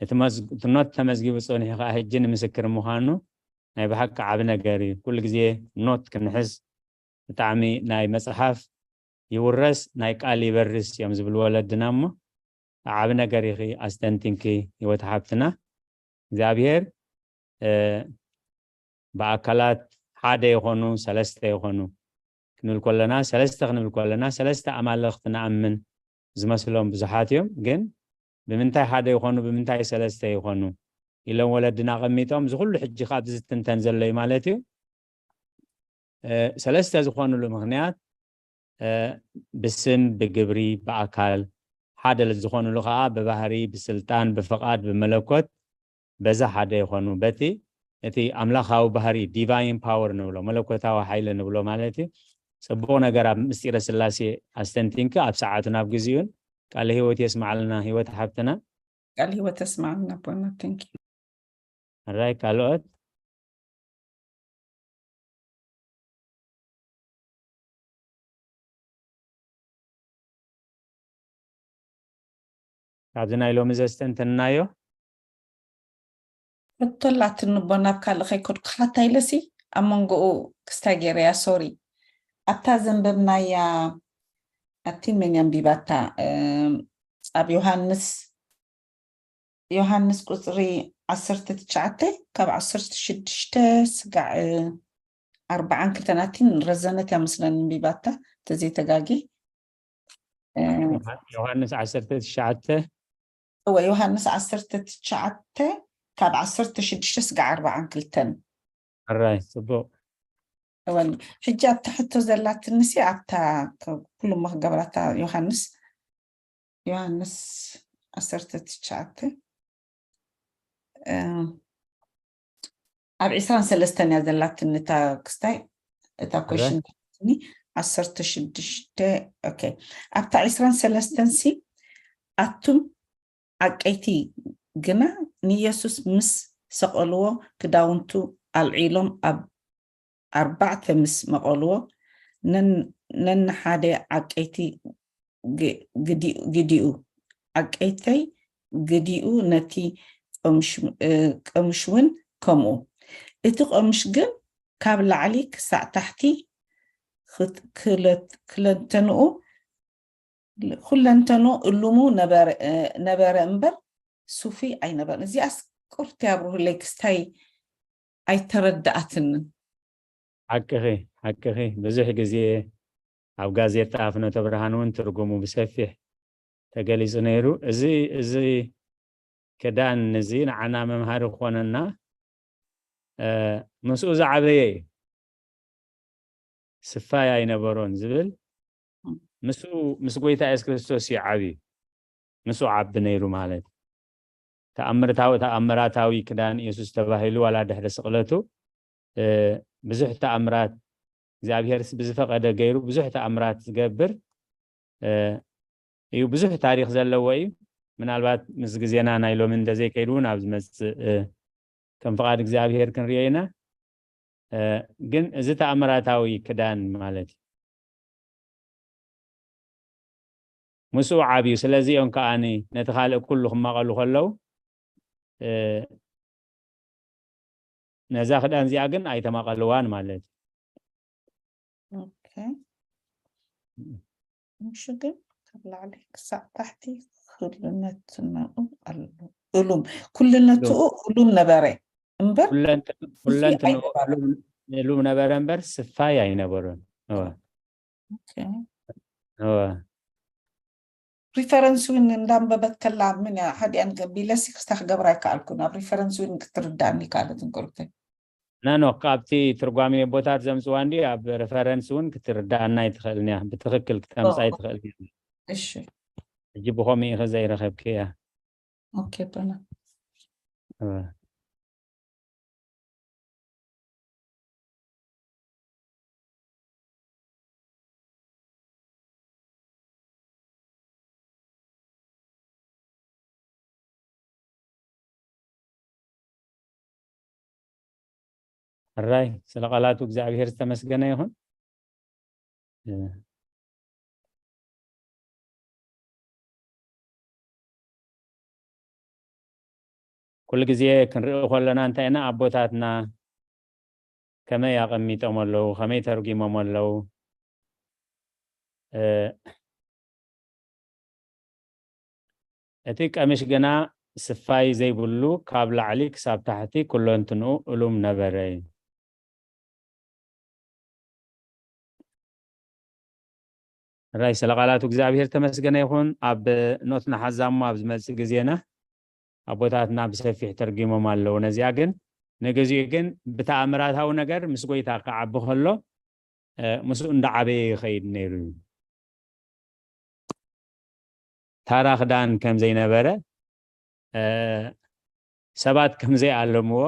እቲ መዝ- እቲ ኖት ተመዝጊቡ ጸኒሑ ከዓ ሕጂ ንምስክር ምዃኑ ናይ ብሓቂ ዓቢ ነገር እዩ። ኩሉ ግዜ ኖት ክንሕዝ ብጣዕሚ ናይ መጽሓፍ ይውረስ ናይ ቃል ይበርስ እዮም ዝብል ወለድና እሞ ዓቢ ነገር ኢኺ ኣስተንቲንኪ ህይወት ሓብትና እግዚኣብሔር እ፣ ብኣካላት ሓደ ይኾኑ ሰለስተ ይኾኑ ክንብል ከለና ሰለስተ ክንብል ከለና ሰለስተ ኣማልኽቲ ንኣምን ዝመስሎም ብዙሓት እዮም ግን ብምንታይ ሓደ ይኾኑ ብምንታይ ሰለስተ ይኾኑ ኢሎም ወለድና ኣቐሚጦም እዚ ኩሉ ሕጂ ካብ ዝትንተን ዘሎ እዩ ማለት እዩ ሰለስተ ዝኾኑሉ ምኽንያት ብስም ብግብሪ ብኣካል ሓደ ዝኾኑሉ ከዓ ብባህሪ ብስልጣን ብፍቓድ ብመለኮት በዛ ሓደ ይኾኑ በቲ እቲ ኣምላኻዊ ባህሪ ዲቫይን ፓወር ንብሎ መለኮታዊ ሓይሊ ንብሎ ማለት እዩ ፅቡቕ ነገር ኣብ ምስጢረ ስላሴ ኣስተንቲንኪ ኣብ ሰዓቱን ኣብ ግዜኡን ቃለ ህይወት የስማዓልና ህይወት ሓብትና ቃል ህይወት የስማዓልና ኣቦና thank you ሕራይ ካልኦት ካብዚ ናይ ሎሚ ዘስተንተንናዮ ሕቶ ኣላትኒ እቦ ናብ ካልእ ከይከድኩ ሓታ ኢለሲ ኣብ መንጎኡ ክስታይ ገይረያ ሶሪ ኣብታ ዘንበብናያ ኣብቲ መን ኣንቢባታ ኣብ ዮሃንስ ዮሃንስ ቁፅሪ ዓሰርተ ትሽዓተ ካብ ዓሰርተ ሽዱሽተ ስጋዕ ኣርባዓን ክልተን ኣቲን ረዘነት እያ መስለኒ ኣንቢባታ ተዘይተጋጊ ዮሃንስ ዓሰርተ ትሽዓተ እወ ዮሃንስ ዓሰርተ ትሽዓተ ካብ ዓሰርተ ሽዱሽተ ስጋዕ ኣርባዓን ክልተን ሕራይ ፅቡቅ እወን ሕጂ ኣብታ ሕቶ ዘላትንሲ ኣብታ ኩሉ እሞ ክገብራታ ዮሃንስ ዮሃንስ ዓሰርተ ትሽዓተ ኣብ ዒስራን ሰለስተን እያ ዘላትኒ እታ ክስታይ እታ ኮሽን ኒ ዓሰርተ ሽዱሽተ ኦኬ ኣብታ ዒስራን ሰለስተን ሲ ኣቱም ዓቀይቲ ግና ንየሱስ ምስ ሰቐልዎ ክዳውንቱ ኣልዒሎም ኣብ ኣርባዕተ ምስ መቐልዎ ነንሓደ ዓቀይቲ ግዲኡ ዓቀይተይ ግዲኡ ነቲ ቀምሽ እውን ከምኡ እቲ ቀምሽ ግን ካብ ላዕሊ ክሳዕ ታሕቲ ክለንተንኡ ኩለንተንኡ እሉሙ ነበረ እምበር ሱፉይ ኣይነበረን። እዚኣስ ቁርቲ ኣብርሁለይ ክስታይ ኣይተረዳኣትንን። ሓቅኺ ሓቅኺ ብዙሕ ግዜ ኣብ ጋዜጣ ፍኖተ ብርሃን እውን ትርጉሙ ብሰፊሕ ተገሊፁ ነይሩ። እዚ እዚ ክዳን እዚ ንዓና መምሃሪ ክኾነና ምስኡ ዝዓበየ እዩ። ስፋይ ኣይነበሮን ዝብል ምስ ምስ ጎይታ የሱስ ክርስቶስ እዩ ዓብዩ ምስኡ ዓቢ ነይሩ ማለት እዩ። ተኣምርታዊ ተኣምራታዊ ክዳን የሱስ ተባሂሉ ዋላ ድሕሪ ስቕለቱ ብዙሕ ተኣምራት እግዚኣብሔር ብዝፈቐደ ገይሩ ብዙሕ ተኣምራት ዝገብር እዩ። ብዙሕ ታሪኽ ዘለዎ እዩ። ምናልባት ምስ ግዜና ናይ ሎሚ እንተዘይከይዱ እውን ኣብ ዝመጽእ፣ እ፣ ከም ፍቓድ እግዚኣብሔር ክንሪኦ ኢና። እ፣ ግን እዚ ተኣምራታዊ ክዳን ማለት እዩ። ምስኡ ዓብዩ። ስለዚ እዮም ከኣኒ ነቲ ካልእ ኩሉ ክማቐሉ ከለዉ፣ እ፣ ነዛ ክዳን እዚኣ ግን ኣይተማቐልዋን ማለት እዩ። ኦኬ። ምሽ ግን ካብ ላዕሊ ክሳብ ታሕቲ ኩልነትንኡ ኣሎ። እሉም፣ ኩልነትኡ እሉም ነበረ እምበር ኩለንት-፣ ኩልንትንኡ ኣይነበረን። እሉም፣ እሉም ነበረ እምበር ስፋይ ኣይነበሮን። እወ። ኦኬ። እወ። ሪፈረንስ እውን እንዳንበበት ከላ ምን እያ ሓዲኣን ገቢለሲ ክስታ ክገብራ ኣይከኣልኩን። ኣብ ሪፈረንስ እውን ክትርዳእኒ ካልእት እንቅርብተይ። ናኖ፣ ካብቲ ትርጓሜ ቦታት ዘምጽዋ እንዲ ኣብ ሪፈረንስ እውን ክትርዳእና ኣይትኽእልን እያ። ብትኽክል ክተምጻ ኦ። ኣይትኽእልን እያ። እሺ። ሕጂ ብኸምኡ ኢኺ ዘይረኸብክያ። ኦኬ፣ በላ። እወ። ሕራይ፣ ስለ ቃላቱ እግዚኣብሔር ዝተመስገነ ይኹን። እ፣ ኩሉ ግዜ ክንርኢ ከለና እንታይ ኢና ኣቦታትና ከመይ ኣቐሚጦም ኣለዉ፣ ከመይ ተርጒሞም ኣለዉ። እ፣ እቲ ቀምሽ ግና ስፋይ ዘይብሉ ካብ ላዕሊ ክሳብ ታሕቲ ኩለንትንኡ እሉም ነበረ። ራይ ስለ ቃላቱ እግዚኣብሔር ተመስገነ ይኹን። ኣብ ኖትና ሓዛሞ ኣብ ዝመጽእ ግዜና ኣቦታትና ብሰፊሕ ተርጊሞም ኣለዉ። ነዚኣ ግን ንግዚኡ ግን ብተኣምራታዊ ነገር ምስ ጎይታ ክዓቢ ከሎ፣ እ፣ ምስኡ እንዳዓበየ ይኸይድ ነይሩ እዩ። ታራ ክዳን ከም ዘይነበረ፣ እ፣ ሰባት ከም ዘይኣለምዎ፣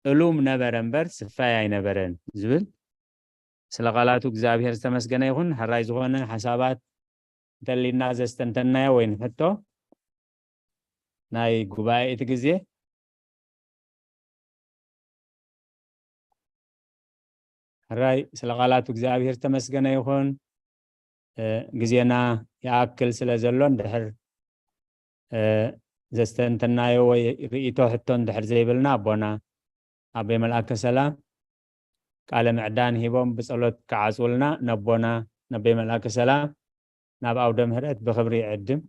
እሉም ነበረ እምበር ስፋይ ኣይነበረን ዝብል ስለ ቃላቱ እግዚኣብሔር ዝተመስገነ ይኹን። ሕራይ ዝኾነ ሓሳባት እንተሊና ዘስተንተናዮ ወይ ንሕቶ ናይ ጉባኤ እቲ ግዜ። ሕራይ ስለ ቃላቱ እግዚኣብሔር ዝተመስገነ ይኹን። እ፣ ግዜና ይኣክል ስለ ዘሎ እንድሕር፣ እ፣ ዘስተንተናዮ ወይ ርእይቶ ሕቶ እንድሕር ዘይብልና ኣቦና ኣቦይ መልኣከ ሰላም ቃለ ምዕዳን ሂቦም ብጸሎት ክዓጽውልና ነቦና ነቦይ መልኣከ ሰላም ናብ ኣውደ ምህረት ብኽብሪ ይዕድም።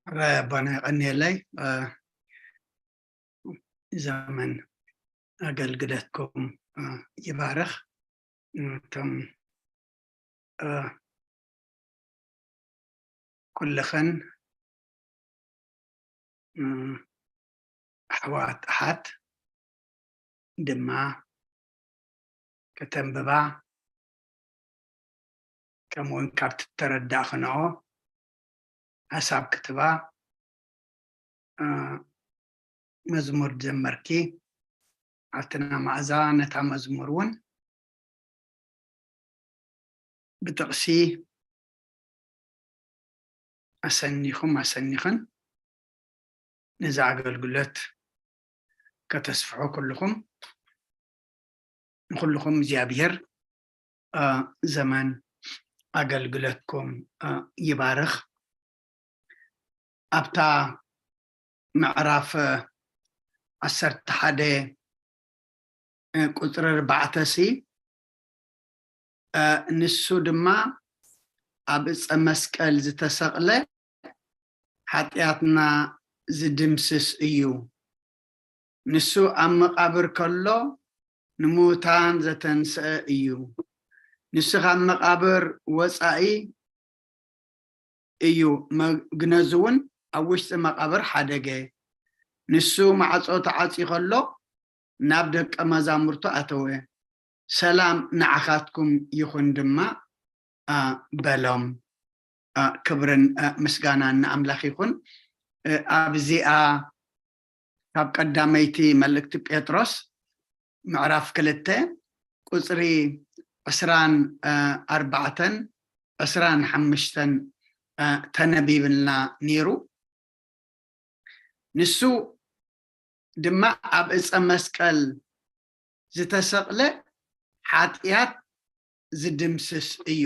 ሕራይ ኣቦና የቐንየለይ። እ፣ ዘመን ኣገልግለትኩም፣ እ፣ ይባርኽ። እቶም፣ እ፣ ኩልኽን፣ እ፣ ኣሕዋት ኣሓት ድማ ከተንብባ፣ ከምኡውን ካብቲ እተረዳእኽንኦ ሓሳብ ክትባ፣ እ፣ መዝሙር ጀመርኪ። ሓፍትና መኣዛ ነታ መዝሙር እውን ብጥቕሲ ኣሰኒኹም ኣሰኒኽን ነዚ ኣገልግሎት ከተስፍሑ ኩልኹም፣ ንኹልኹም እግዚኣብሔር፣ እ፣ ዘመን ኣገልግሎትኩም፣ እ፣ ይባርኽ። ኣብታ ምዕራፍ ዓሰርተ ሓደ፣ እ፣ ቁጽሪ ኣርባዕተ ሲ፣ እ፣ ንሱ ድማ ኣብ ዕጸ መስቀል ዝተሰቕለ ሓጢኣትና ዝድምስስ እዩ። ንሱ ኣብ መቓብር ከሎ ንምዉታን ዘተንስአ እዩ። ንሱ ካብ መቓብር ወጻኢ እዩ፣ መግነዙ እውን ኣብ ውሽጢ መቓብር ሓደገ። ንሱ ማዕጾ ተዓጽዩ ከሎ ናብ ደቀ መዛሙርቱ ኣተወ። ሰላም ንዓኻትኩም ይኹን ድማ፣ እ፣ በሎም። እ፣ ክብርን፣ እ፣ ምስጋናን ንኣምላኽ ይኹን። እ፣ ኣብዚኣ ካብ ቀዳመይቲ መልእክቲ ጴጥሮስ ምዕራፍ ክልተ ቁጽሪ ዕስራን ኣርባዕተን ዕስራን ሓሙሽተን ተነቢብልና ነይሩ። ንሱ ድማ ኣብ እፀ መስቀል ዝተሰቕለ ሓጢኣት ዝድምስስ እዩ።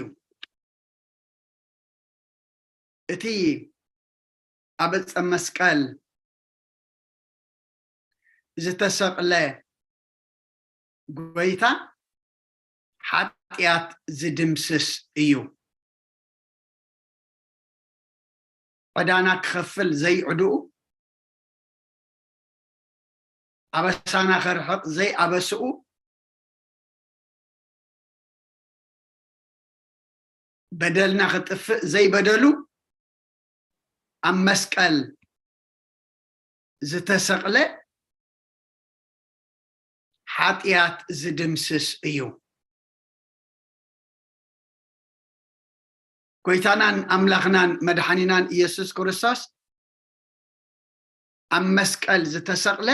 እቲ ኣብ እፀ መስቀል ዝተሰቕለ ጎይታ ሓጢኣት ዝድምስስ እዩ። ዕዳና ክኸፍል ዘይዕድኡ፣ ኣበሳና ከርሕቕ ዘይኣበስኡ፣ በደልና ክጥፍእ ዘይበደሉ፣ ኣብ መስቀል ዝተሰቕለ ሓጢኣት ዝድምስስ እዩ። ጎይታናን ኣምላኽናን መድሓኒናን ኢየሱስ ክርስቶስ ኣብ መስቀል ዝተሰቕለ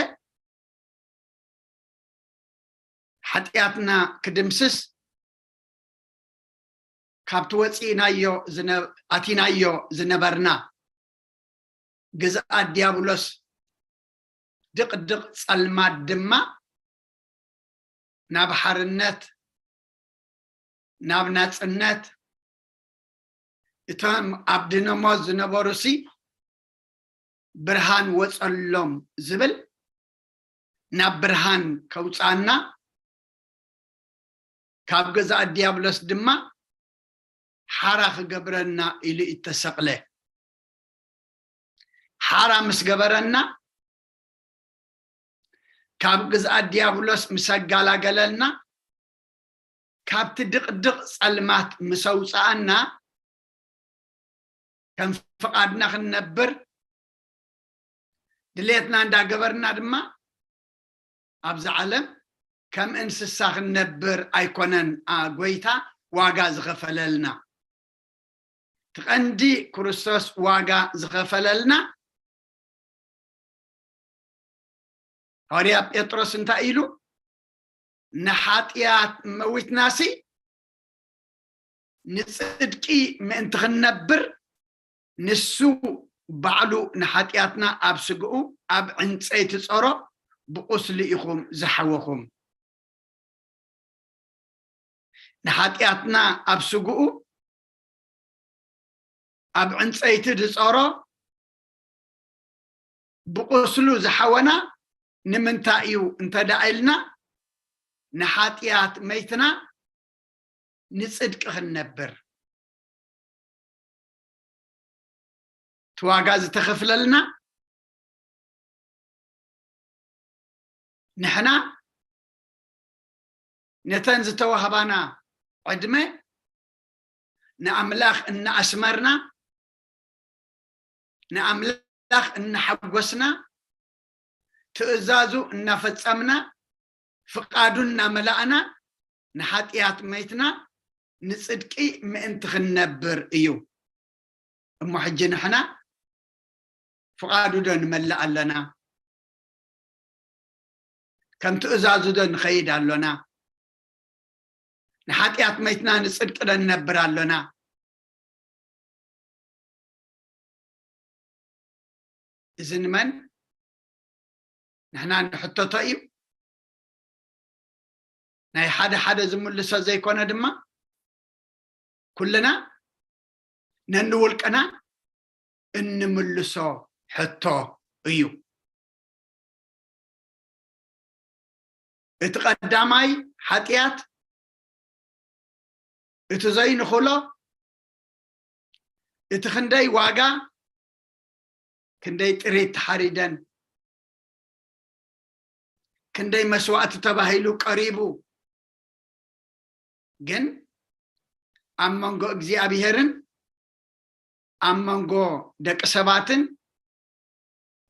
ሓጢኣትና ክድምስስ፣ ካብቲ ወፂእናዮ ዝነ-፣ ኣቲናዮ ዝነበርና ግዝኣት ዲያብሎስ ድቕድቕ ጸልማት ድማ ናብ ሓርነት፣ ናብ ናጽነት፣ እቶም ኣብ ድነ ሞት ዝነበሩሲ ብርሃን ወጸሎም ዝብል፣ ናብ ብርሃን ከውጽኣና፣ ካብ ግዝኣት ዲያብሎስ ድማ ሓራ ክገብረና ኢሉ እተሰቕለ። ሓራ ምስ ገበረና፣ ካብ ግዝኣት ዲያብሎስ ምስ ኣጋላገለልና፣ ካብቲ ድቕድቕ ጸልማት ምስ ኣውጽኣና፣ ከም ፍቓድና ክንነብር ድሌትና እንዳገበርና ድማ፣ ኣብዚ ዓለም ከም እንስሳ ክንነብር ኣይኮነን፣ ኣ፣ ጎይታ ዋጋ ዝኸፈለልና። እቲ ቀንዲ ክርስቶስ ዋጋ ዝኸፈለልና፣ ሃዋርያ ጴጥሮስ እንታይ ኢሉ? ንሓጢኣት መዊትናሲ ንጽድቂ ምእንቲ ክንነብር፣ ንሱ ባዕሉ ንሓጢኣትና ኣብ ስግኡ ኣብ ዕንጸይቲ ጾሮ፣ ብቁስሊ ኢኹም ዝሓወኹም። ንሓጢኣትና ኣብ ስግኡ ኣብ ዕንጸይቲ ዝጾሮ፣ ብቁስሉ ዝሓወና ንምንታይ እዩ እንተ ደኣ ኢልና፣ ንሓጢኣት መይትና ንጽድቂ ክንነብር። እቲ ዋጋ ዝተኸፍለልና፣ ንሕና ነተን ዝተዋህባና ዕድመ ንኣምላኽ እናኣስመርና፣ ንኣምላኽ እናሓጎስና፣ ትእዛዙ እናፈጸምና፣ ፍቓዱ እናመላእና፣ ንሓጢኣት መይትና ንጽድቂ ምእንቲ ክንነብር እዩ። እሞ ሕጂ ንሕና ፍቓዱ ዶ ንመልእ ኣለና? ከም ትእዛዙ ዶ ንኸይድ ኣሎና? ንሓጢኣት መይትና ንጽድቂ ዶ ንነብር ኣሎና? እዚ ንመን ንሕና ንሕተቶ እዩ። ናይ ሓደ ሓደ ዝምልሶ ዘይኮነ ድማ፣ ኩልና ነንውልቅና እንምልሶ ሕቶ እዩ። እቲ ቀዳማይ ሓጢኣት፣ እቲ ዘይንኽሎ፣ እቲ ክንደይ ዋጋ፣ ክንደይ ጥሪት ተሓሪደን፣ ክንደይ መስዋእቲ ተባሂሉ ቀሪቡ፣ ግን ኣብ መንጎ እግዚኣብሄርን ኣብ መንጎ ደቂ ሰባትን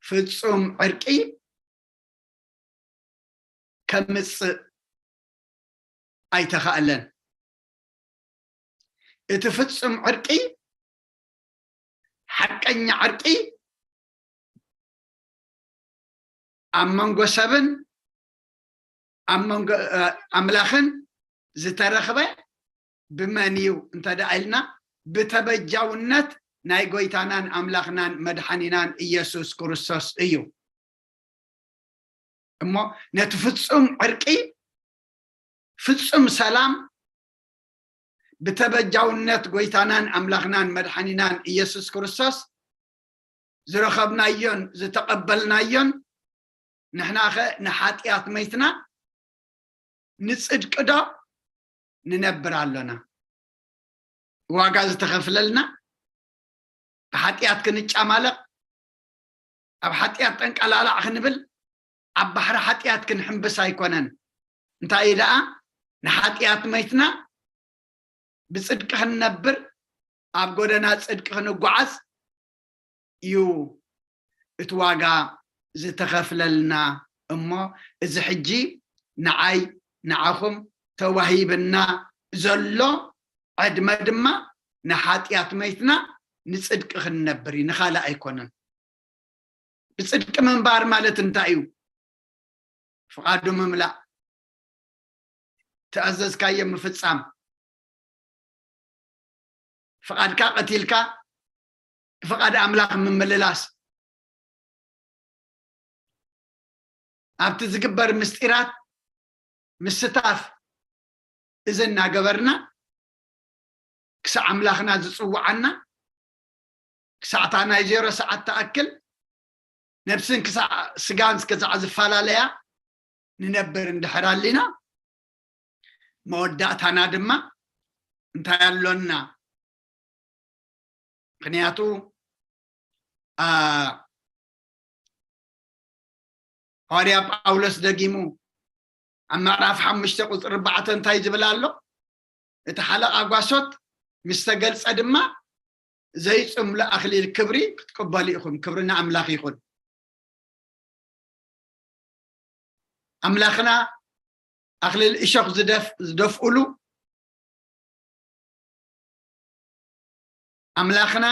ፍጹም ዕርቂ ከምጽእ ኣይተኻእለን። እቲ ፍጹም ዕርቂ፣ ሓቀኛ ዕርቂ፣ ኣብ መንጎ ሰብን ኣብ መንጎ ኣምላኽን ዝተረኽበ ብመን እዩ እንተ ደኣ ኢልና፣ ብተበጃውነት ናይ ጎይታናን ኣምላኽናን መድሓኒናን ኢየሱስ ክርስቶስ እዩ። እሞ ነቲ ፍጹም ዕርቂ፣ ፍጹም ሰላም ብተበጃውነት ጎይታናን ኣምላኽናን መድሓኒናን ኢየሱስ ክርስቶስ ዝረኸብናዮን ዝተቐበልናዮን፣ ንሕናኸ ንሓጢኣት መይትና ንጽድቂ ዶ ንነብር ኣሎና? ዋጋ ዝተኸፍለልና፣ ብሓጢኣት ክንጫማለቕ፣ ኣብ ሓጢኣት ጠንቀላላዕ ክንብል፣ ኣብ ባሕሪ ሓጢኣት ክንሕምብስ ኣይኮነን። እንታይ እዩ ደኣ? ንሓጢኣት መይትና ብጽድቂ ክንነብር፣ ኣብ ጎደና ጽድቂ ክንጓዓዝ እዩ እቲ ዋጋ ዝተኸፍለልና። እሞ እዚ ሕጂ ንዓይ ንዓኹም ተዋሂብና ዘሎ ዕድመ ድማ ንሓጢኣት መይትና ንጽድቂ ክንነብር እዩ፣ ንኻልእ ኣይኮነን። ብጽድቂ ምንባር ማለት እንታይ እዩ? ፍቓዱ ምምላእ፣ ተኣዘዝካዮ ምፍጻም፣ ፍቓድካ ቀቲልካ ብፍቓድ ኣምላኽ ምምልላስ፣ ኣብቲ ዝግበር ምስጢራት ምስታፍ፣ እዚ እናገበርና ክሳዕ ኣምላኽና ዝጽውዓና፣ ክሳዕ እታ ናይ ዜሮ ሰዓት ትኣክል ነብስን ክሳዕ ስጋን ክሳዕ ዝፈላለያ ንነብር እንድሕር ኣሊና፣ መወዳእታና ድማ እንታይ ኣሎና? ምኽንያቱ፣ ኣ፣ ሃዋርያ ጳውሎስ ደጊሙ ኣብ ምዕራፍ ሓሙሽተ ቁጽሪ ኣርባዕተ እንታይ ዝብል ኣሎ? እቲ ሓለቓ ጓሶት ምስ ተገልጸ ድማ፣ ዘይጽምሉ ኣኽሊል ክብሪ ክትቅበሉ ኢኹም። ክብሪ ንኣምላኽ ይኹን። ኣምላኽና ኣኽሊል እሾኽ ዝደፍ-፣ ዝደፍኡሉ፣ ኣምላኽና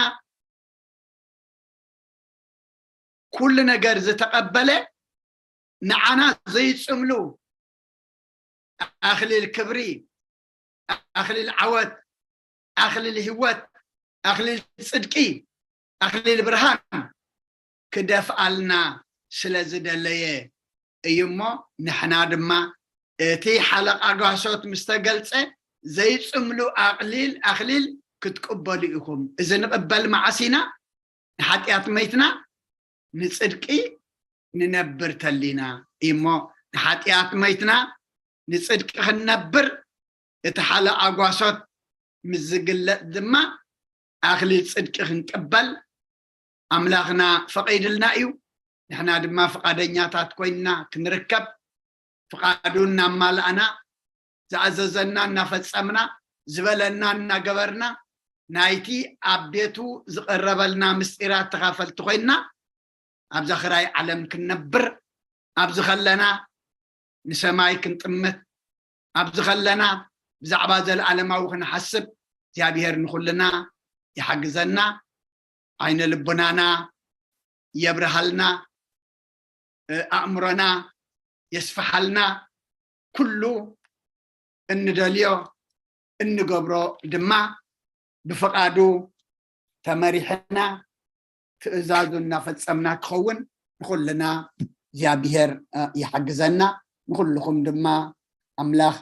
ኩሉ ነገር ዝተቐበለ፣ ንዓና ዘይጽምሉ ኣኽሊል ክብሪ፣ ኣኽሊል ዓወት፣ ኣኽሊል ህይወት፣ ኣኽሊል ጽድቂ፣ ኣኽሊል ብርሃን ክደፍኣልና ስለ ዝደለየ እዩ እሞ፣ ንሕና ድማ እቲ ሓለቓ ጓሶት ምስ ተገልጸ፣ ዘይጽምሉ ኣቕሊል ኣኽሊል ክትቅበሉ ኢኹም። እዚ ንቕበል መዓስ ኢና? ንሓጢኣት መይትና ንጽድቂ ንነብር ተሊና እዩ እሞ፣ ንሓጢኣት መይትና ንጽድቂ ክንነብር፣ እቲ ሓለቓ ጓሶት ምስ ዝግለጽ ድማ ኣኽሊል ጽድቂ ክንቅበል ኣምላኽና ፈቒድልና እዩ። ንሕና ድማ ፍቓደኛታት ኮይንና ክንርከብ፣ ፍቓዱ እናማላእና፣ ዝኣዘዘና እናፈጸምና፣ ዝበለና እናገበርና፣ ናይቲ ኣብ ቤቱ ዝቐረበልና ምስጢራት ተኻፈልቲ ኮይንና፣ ኣብዛ ኽራይ ዓለም ክንነብር፣ ኣብዚ ኸለና ንሰማይ ክንጥምት፣ ኣብዚ ኸለና ብዛዕባ ዘለኣለማዊ ክንሓስብ፣ እግዚኣብሔር ንኹልና ይሓግዘና፣ ዓይነ ልቦናና የብርሃልና፣ እ፣ ኣእምሮና የስፍሓልና፣ ኩሉ እንደልዮ እንገብሮ ድማ ብፍቓዱ ተመሪሕና ትእዛዙ እናፈጸምና ክኸውን ንኹልና እግዚኣብሔር፣ እ፣ ይሓግዘና። ንኹልኹም ድማ ኣምላኽ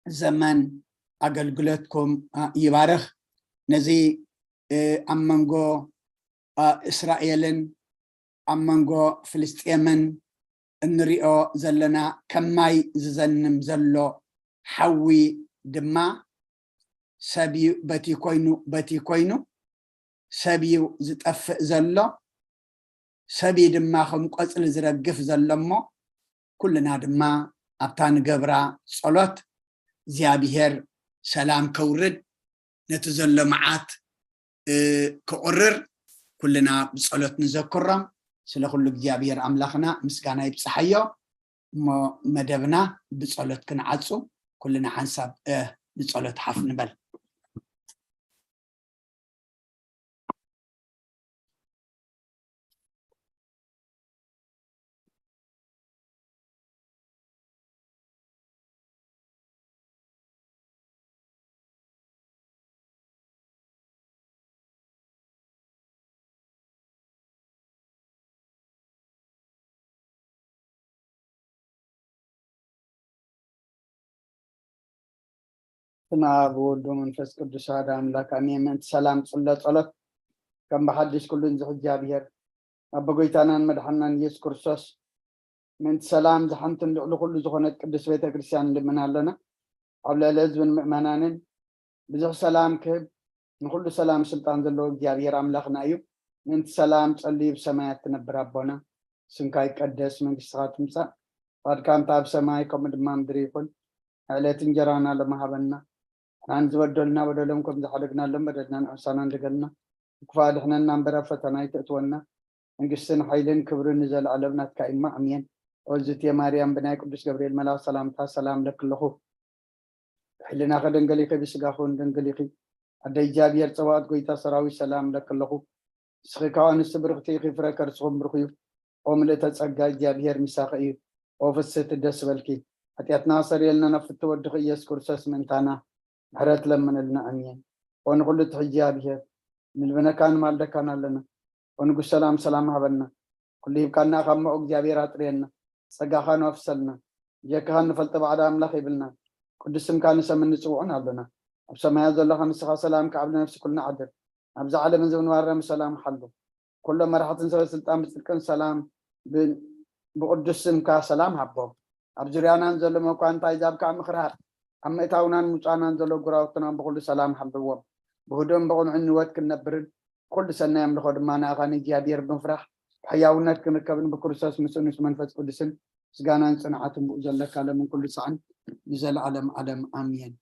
ዘመን ኣገልግሎትኩም፣ እ፣ ይባርኽ። ነዚ፣ እ፣ ኣብ መንጎ፣ እ፣ እስራኤልን ኣብ መንጎ ፍልስጤምን እንሪኦ ዘለና ከም ማይ ዝዘንም ዘሎ ሓዊ ድማ ሰብ እዩ፣ በቲ ኮይኑ፣ በቲ ኮይኑ ሰብ እዩ ዝጠፍእ ዘሎ፣ ሰብ እዩ ድማ ከም ቆጽሊ ዝረግፍ ዘሎ እሞ፣ ኩልና ድማ ኣብታ ንገብራ ጸሎት እግዚኣብሔር ሰላም ከውርድ፣ ነቲ ዘሎ መዓት፣ እ፣ ክቑርር፣ ኩልና ብጸሎት ንዘክሮም። ስለ ኩሉ እግዚኣብሔር ኣምላኽና ምስጋና ይብጽሓዮ። እሞ መደብና ብጸሎት ክንዓጹ፣ ኩልና ሓንሳብ፣ እ፣ ንጸሎት ሓፍ ንበል። ስመ ኣብ ወወልድ ወመንፈስ ቅዱስ ኣሐዱ ኣምላክ ኣሜን። ምእንቲ ሰላም ጽሎ ጸሎት ከም ብሓድሽ ኩሉን ዝሕጂ ኣብሔር ኣቦ ጎይታናን መድሓናን ኢየሱስ ክርስቶስ ምእንቲ ሰላም ዝሓንትን ልዕሊ ኩሉ ዝኾነት ቅድስት ቤተ ክርስቲያን ንልምን ኣለና። ኣብ ልዕሊ ህዝብን ምእመናንን ብዙሕ ሰላም ክህብ ንኩሉ ሰላም ስልጣን ዘለዎ እግዚኣብሔር ኣምላኽና እዩ። ምእንቲ ሰላም ጸልዩ ብሰማያት ትነብር ኣቦና ስምካ ይቀደስ፣ መንግስትኻ ትምጻእ፣ ፍቓድካ እንተ ኣብ ሰማይ ከምኡ ድማ ምድሪ ይኹን። ዕለት እንጀራና ሎሚ ሃበና። ንዓን ዝበደሉና በደሎም ከም ዝሓደግናሎም በደልና ንዕሳና እንደገልና። ክፉእ ኣድሕነና እምበር ኣብ ፈተና ኣይተእትወና። መንግስትን ሓይልን ክብርን ንዘለኣለም ናትካ እማ ኣሜን። ኦዝትየ ማርያም ብናይ ቅዱስ ገብርኤል መልኣኽ ሰላምታ ሰላም ለክለኹ። ሕልናኸ ደንገሊኺ ብስጋኹን ደንገሊኺ ኣደ እግዚኣብሔር ጸባኦት ጎይታ ሰራዊት ሰላም ለክለኹ። ንስኺ ካብ ኣንስቲ ብርኽቲ ኢኺ፣ ፍረ ከርስኹም ብሩኽ እዩ። ኦ ምልእተ ጸጋ እግዚኣብሔር ምሳኺ እዩ። ኦ ፍስህቲ ደስ በልኪ። ሓጢኣትና ሰሪየልና ናብ ፍቲ ወድኺ ኢየሱስ ክርስቶስ ምእንታና ምሕረት ለምንልና። ኣሜን። ኦ ንኹሉ ትሕጂ ኣብሔር ንልብነካ ንማልደካን ኣለና። ኦ ንጉስ ሰላም ሰላም ሃበና። ኩሉ ሂብካና ካብ ሞኦ እግዚኣብሔር ኣጥርየና። ጸጋኻ ንወፍሰልና። ብጀካኻ ንፈልጦ ባዕዳ ኣምላኽ የብልና። ቅዱስ ስምካ ንሰምን ንጽውዑን ኣሎና። ኣብ ሰማያት ዘለኻ ንስኻ ሰላም ካብ ልነፍሲ ኩልና ዓድር። ኣብዚ ዓለም እዚ ንዋረም ሰላም ሓሉ። ኩሎም መራሕትን ሰበ ስልጣን ብጽድቅን ሰላም ብ- ብቅዱስ ስምካ ሰላም ሃቦም። ኣብ ዙርያናን ዘሎ መኳንንት ኣሕዛብ ከዓ ምኽራር ኣብ ምእታውናን ምውጻእናን ዘሎ ጉራውትና ብኩሉ ሰላም ሓልዎም። ብህዱእን ብቕኑዕን ህይወት ክንነብርን ኩሉ ሰናይ ኣምልኾ ድማ ንኣኻ ንእግዚኣብሔር ብምፍራሕ ብሕያውነት ክንርከብን ብክርስቶስ ምስኡን ምስ መንፈስ ቅዱስን ምስጋናን ጽንዓትን ብኡ ዘለካ ለምን ኩሉ ሳዕን ንዘለኣለም ዓለም ኣሜን።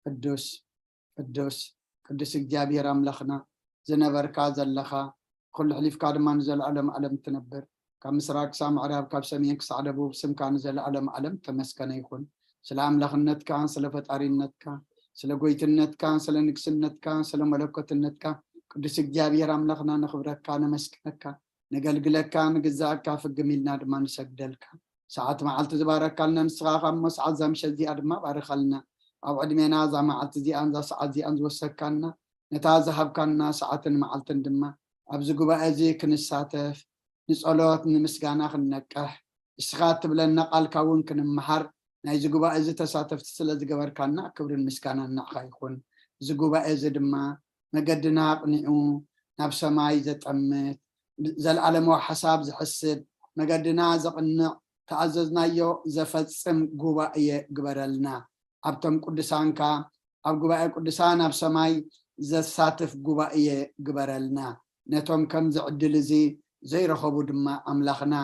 ቅዱስ ቅዱስ ቅዱስ እግዚኣብሔር ኣምላኽና ዝነበርካ ዘለኻ ኩሉ ሕሊፍካ ድማ ንዘለኣለም ዓለም ትነብር ካብ ምስራቅ ክሳብ ምዕራብ ካብ ሰሜን ክሳዕ ደቡብ ስምካ ንዘለኣለም ዓለም ተመስከነ ይኹን። ስለ ኣምላኽነትካ ስለ ፈጣሪነትካ ስለ ጎይትነትካ ስለ ንግስነትካ ስለ መለኮትነትካ ቅዱስ እግዚኣብሔር ኣምላኽና ነኽብረካ ነመስግነካ ነገልግለካ ንግዛእካ ፍግም ኢልና ድማ ንሰግደልካ። ሰዓት መዓልቲ ዝባረካልና ንስኻ ካብ እሞ ሰዓት እዛ ምሸት እዚኣ ድማ ባርኸልና። ኣብ ዕድሜና እዛ መዓልቲ እዚኣን እዛ ሰዓት እዚኣን ዝወሰካና ነታ ዝሃብካና ሰዓትን መዓልትን ድማ ኣብዚ ጉባኤ እዚ ክንሳተፍ ንጸሎት ንምስጋና ክንነቅሕ ንስኻ እትብለና ቃልካ እውን ክንመሃር ናይዚ ጉባኤ እዚ ተሳተፍቲ ስለ ዝገበርካና ክብርን ምስጋናን ንዓኻ ይኹን። እዚ ጉባኤ እዚ ድማ መገድና ኣቕኒዑ ናብ ሰማይ ዘጠምት ዘልዓለማዊ ሓሳብ ዝሕስብ መገድና ዘቕንዕ ተኣዘዝናዮ ዘፈጽም ጉባኤ ግበረልና። ኣብቶም ቅዱሳንካ ኣብ ጉባኤ ቅዱሳን ኣብ ሰማይ ዘሳትፍ ጉባኤ ግበረልና። ነቶም ከምዚ ዕድል እዚ ዘይረኸቡ ድማ ኣምላኽና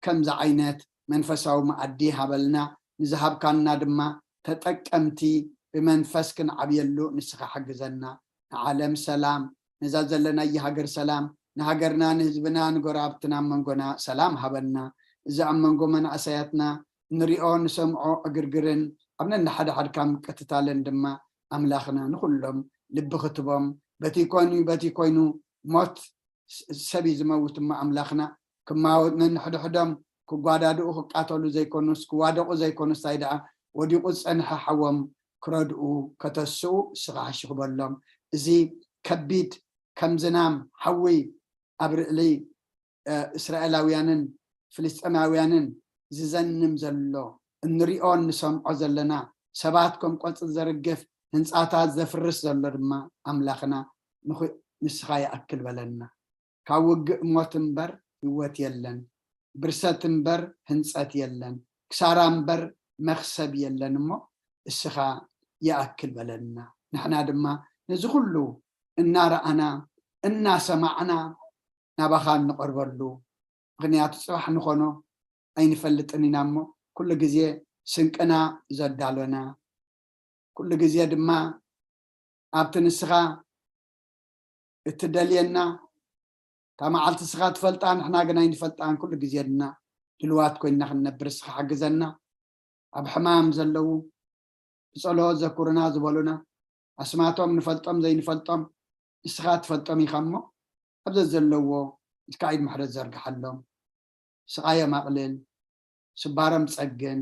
ከምዚ ዓይነት መንፈሳዊ መኣዲ ሃበልና። ንዝሃብካና ድማ ተጠቀምቲ ብመንፈስ ክንዓብየሉ ንስኻ ሓግዘና። ንዓለም ሰላም፣ ነዛ ዘለናያ ሃገር ሰላም፣ ንሃገርና ንህዝብና ንጎረባብትና ኣብ መንጎና ሰላም ሃበና። እዚ ኣብ መንጎ መናእሰያትና ንሪኦ ንሰምዖ ዕግርግርን ኣብ ነንሓድሓድካ ምቅትታልን ድማ ኣምላኽና ንኹሎም ልቢ ክትቦም በቲ ኮይኑ በቲ ኮይኑ ሞት ሰብ እዩ ዝመውት እሞ ኣምላኽና ክማወት ነንሕድሕዶም ክጓዳድኡ ክቃተሉ ዘይኮኑስ ክዋደቑ ዘይኮኑስ እንታይ ደኣ ወዲቑ ዝጸንሐ ሓዎም ክረድኡ ከተስኡ እስኻ ሕሽኽበሎም። እዚ ከቢድ ከም ዝናም ሓዊ ኣብ ርዕሊ እስራኤላውያንን ፍልስጤማውያንን ዝዘንም ዘሎ እንሪኦ እንሰምዖ ዘለና ሰባት ከም ቆፅሊ ዘርግፍ ህንፃታት ዘፍርስ ዘሎ ድማ ኣምላኽና ንስኻ ይኣክል በለና። ካብ ውግእ ሞት እምበር ህይወት የለን፣ ብርሰት እምበር ህንፀት የለን፣ ክሳራ እምበር መኽሰብ የለን እሞ እስኻ ይኣክል በለና። ንሕና ድማ ነዚ ኩሉ እናረኣና እናሰማዕና ናባኻ እንቐርበሉ ምኽንያቱ ፅባሕ ንኾኖ ኣይንፈልጥን ኢና እሞ ኩሉ ግዜ ስንቅና ዘዳሎና ኩሉ ግዜ ድማ ኣብቲ ንስኻ እትደልየና እታ መዓልቲ እስኻ ትፈልጣ ንሕና ግን ኣይንፈልጣን ኩሉ ግዜ ድማ ድልዋት ኮይንና ክንነብር እስኻ ሓግዘና። ኣብ ሕማም ዘለዉ ብጸሎት ዘኩርና ዝበሉና ኣስማቶም ንፈልጦም ዘይንፈልጦም ንስኻ ትፈልጦም ኢኻ እሞ ኣብ ዘዘለዎ ኢድካ ኢድ ምሕረት ዘርግሓሎም። ስቓዮም ኣቕልል፣ ስባሮም ጸግን፣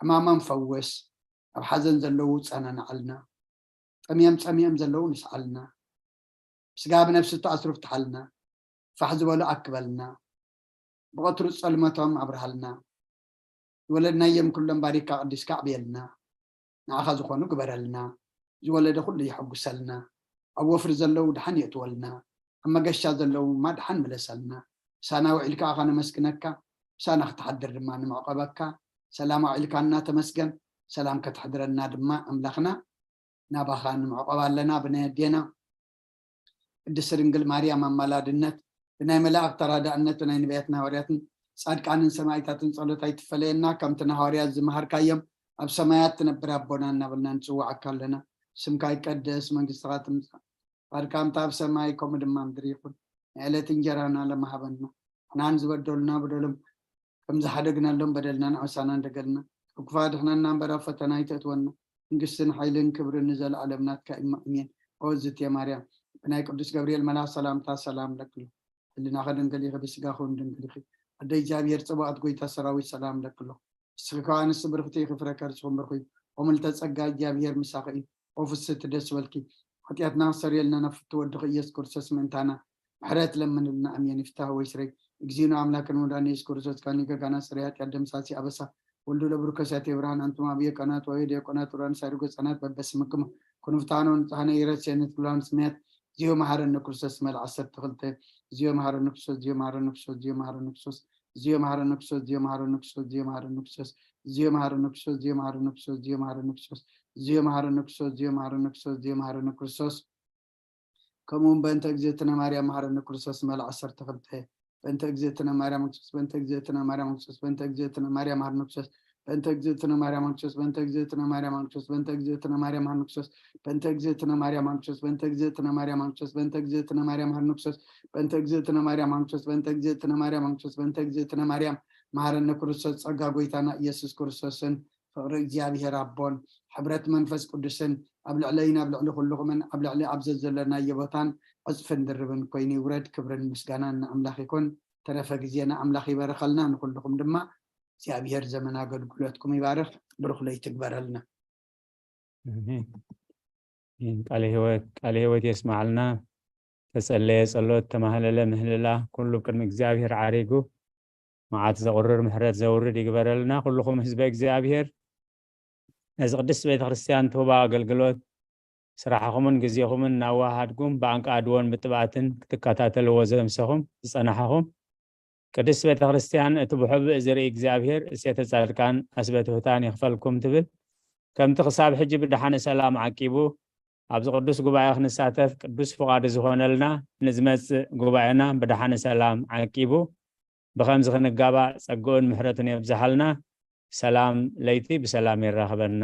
ሕማሞም ፈውስ፣ ኣብ ሓዘን ዘለዉ ጸናንዓልና፣ ጠምዮም ጸሚኦም ዘለዉ ንስዓልና፣ ብስጋ ብነፍሲ እተኣስሩ ፍትሓልና፣ ፋሕ ዝበሉ ኣክበልና፣ ብቐትሩ ጸልመቶም ኣብርሃልና፣ ዝወለድናዮም ኩሎም ባሪካ ቀዲስካ ኣዕብየልና፣ ንዓኻ ዝኾኑ ግበረልና፣ ዝወለደ ኩሉ ይሐጉሰልና። ኣብ ወፍሪ ዘለዉ ድሓን የእትወልና። ኣብ መገሻ ዘለዉ ድማ ድሓን ምለሰልና። ምሳና ውዒልካ ኣኻ ነመስግነካ፣ ምሳና ክትሓድር ድማ ንምዕቐበካ። ሰላም ኣውዒልካና ተመስገን፣ ሰላም ከተሕድረና ድማ ኣምላኽና ናባኻ ንምዕቐብ ኣለና። ብናይ ኣዴና ቅድስት ድንግል ማርያም ኣማላድነት፣ ብናይ መላእኽት ተራዳእነት፣ ብናይ ነቢያትን ሃዋርያትን ጻድቃንን ሰማዕታትን ጸሎት ኣይትፈለየና። ከምቲ ንሃዋርያት ዝመሃርካዮም፣ ኣብ ሰማያት ትነብር ኣቦና እናበልና ንጽውዓካ ኣለና። ስምካ ይቀደስ፣ መንግስትኻ ትምጻእ፣ ፈቃድካ ከምቲ ኣብ ሰማይ ከምኡ ድማ ምድሪ ይኹን። ናይ ዕለት እንጀራና ለመሃበና፣ ንሕናን ዝበደሉና በደሎም ከም ዝሓደግናሎም በደልና ንዕሳና እንደገልና፣ ካብ ክፉእ ኣድሕነና እምበር ኣብ ፈተና ኣይተእትወና። መንግስትን ሓይልን ክብርን ንዘለኣለም ናትካ እዩ። ኣሜን። ኦ ዝትየ ማርያም፣ ብናይ ቅዱስ ገብርኤል መልኣኽ ሰላምታ ሰላም ለክሎ። ህልናኸ ድንግል ኢኺ፣ ብስጋኹ እውን ድንግል ኢኺ። ኣደ እግዚኣብሔር ጽባኦት፣ ጎይታ ሰራዊት ሰላም ለክሎ። ንስኺ ከኣ ኣንስቲ ብርኽቲ ኢኺ፣ ፍረ ከርስኹም ብሩኽ እዩ። ኦ ምልዕተ ጸጋ፣ እግዚኣብሔር ምሳኺ እዩ። ኦ ፍስሕቲ ደስ በልኪ፣ ሓጢኣትና ክሰርየልና ናብ ፍትው ወድኺ ኢየሱስ ክርስቶስ ምእንታና ምሕረት ለምንልና። ኣሜን። ይፍታህ ወይ ስረይ፣ እግዚእነ ኣምላክን መድኃኒነ ኢየሱስ ክርስቶስ ካኒ ገጋና ስረይ፣ ሓጢኣት ደምሳሲ ኣበሳ ወልዱ ለብሩከ ሳቴ ብርሃን። ኣንቱም ኣብ የቀናት ወይ ዲያቆናት ራን ሳይርጎ ጸናት በበስምክሙ ኩንፍታኖ ንጻህነ ይረሴ ንትብላን ስሜት ዚዮ መሐረነ ክርስቶስ መል ዓሰርተ ክልተ። ዚዮ መሐረነ ክርስቶስ፣ ዚዮ መሐረነ ክርስቶስ፣ ዚዮ መሐረነ ክርስቶስ፣ ዚዮ መሐረነ ክርስቶስ፣ ዚዮ መሐረነ ክርስቶስ፣ ዚዮ መሐረነ ክርስቶስ፣ ዚዮ መሐረነ ክርስቶስ፣ ዚዮ መሐረነ ክርስቶስ፣ ዚዮ መሐረነ ክርስቶስ፣ ዚዮ መሐረነ ክርስቶስ፣ ዚዮ መሐረነ ክርስቶስ፣ ዚዮ መሐረነ ክርስቶስ። ከምኡ እውን በእንተ እግዝእትነ ማርያም መሐረነ ክርስቶስ መል ዓሰርተ ክልተ። በእንተ እግዝእትነ ማርያም ክርስቶስ፣ በእንተ እግዝእትነ ማርያም ክርስቶስ፣ በእንተ እግዝእትነ ማርያም መሐረነ ክርስቶስ፣ በእንተ እግዝእትነ ማርያም ክርስቶስ፣ በእንተ እግዝእትነ ማርያም ክርስቶስ፣ በእንተ እግዝእትነ ማርያም መሐረነ ክርስቶስ፣ በእንተ እግዝእትነ ማርያም ክርስቶስ፣ በእንተ እግዝእትነ ማርያም ክርስቶስ፣ በእንተ እግዝእትነ ማርያም መሐረነ ክርስቶስ፣ በእንተ እግዝእትነ ማርያም ክርስቶስ፣ በእንተ እግዝእትነ ማርያም ክርስቶስ፣ በእንተ እግዝእትነ ማርያም መሐረነ ክርስቶስ። ጸጋ ጎይታና ኢየሱስ ክርስቶስን ፍቕሪ እግዚኣብሔር ኣቦን ሕብረት መንፈስ ቅዱስን ኣብ ልዕለይን ኣብ ልዕሊ ኩልኹምን ኣብ ልዕሊ ኣብ ዘዘለናዮ ቦታን ዕጽፍን ድርብን ኮይኑ ይውረድ። ክብርን ምስጋናን ንኣምላኽ ይኹን። ተረፈ ግዜና ኣምላኽ ይባርኸልና። ንኹልኹም ድማ እግዚኣብሔር ዘመን ኣገልግሎትኩም ይባርኽ። ብሩኽ ለይቲ ይግበረልና። ኣሜን። ኣሜን። ቃለ ህይወት፣ ቃለ ህይወት የስማዕልና። ተጸለየ ጸሎት፣ ተማህለለ ምህልላ፣ ኩሉ ቅድሚ እግዚኣብሔር ዓሪጉ፣ መዓት ዘቑርር ምሕረት ዘውርድ ይግበረልና። ኩልኹም ህዝበ እግዚኣብሔር፣ ነዚ ቅድስት ቤተ ክርስቲያን ትህቦ ኣገልግሎት፣ ስራሕኹምን ግዜኹምን እናወሃሃድኩም፣ ብኣንቃድዎን ብጥብኣትን ክትከታተልዎ ዘምሰኹም፣ ዝጸናሕኹም፣ ቅድስት ቤተ ክርስቲያን እቲ ብሕቡእ ዝርኢ እግዚኣብሔር እሴተ ጻድቃን ኣስበ ትሑታን ይኽፈልኩም ትብል። ከምቲ ክሳብ ሕጂ ብደሓነ ሰላም ዓቂቡ ኣብዚ ቅዱስ ጉባኤ ክንሳተፍ ቅዱስ ፍቓዱ ዝኾነልና፣ ንዝመጽእ ጉባኤና ብደሓነ ሰላም ዓቂቡ ብኸምዚ ክንጋባእ ጸግኡን ምሕረቱን የብዝሓልና። ሰላም ለይቲ ብሰላም የራኽበና።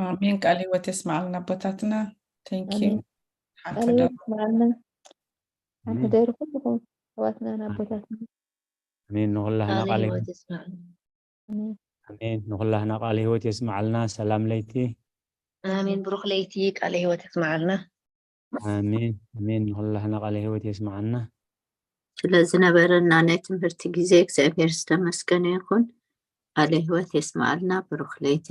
ኣሜን። ቃል ህይወት የስማዕልና ኣቦታትና። Thank you። ኣሜን። ቃል ህይወት የስማዕልና። ኣሜን። ሕደሩ ኩልኹም ኣሕዋትናን ኣቦታትና። ኣሜን። ንኹላህና ቃለ ቃል ህይወት ህይወት የስማዕልና። ኣሜን። ኣሜን። ንኹላህና ቃል ህይወት የስማዓልና። ሰላም ለይቲ። ኣሜን። ብሩኽ ለይቲ። ቃለ ህይወት የስማዓልና። ኣሜን። ኣሜን። ንኹላህና ቃለ ህይወት የስማዓልና። ስለዝነበረና ናይ ትምህርቲ ግዜ እግዚኣብሔር ዝተመስገነ ይኹን። ቃለ ህይወት የስማዓልና። ብሩኽ ለይቲ።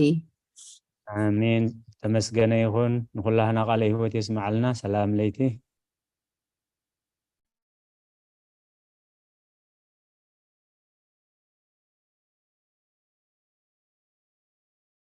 ኣሜን። ተመስገነ ይኹን። ንኹላህና ቃለ ህይወት የስማዓልና። ሰላም ለይቲ።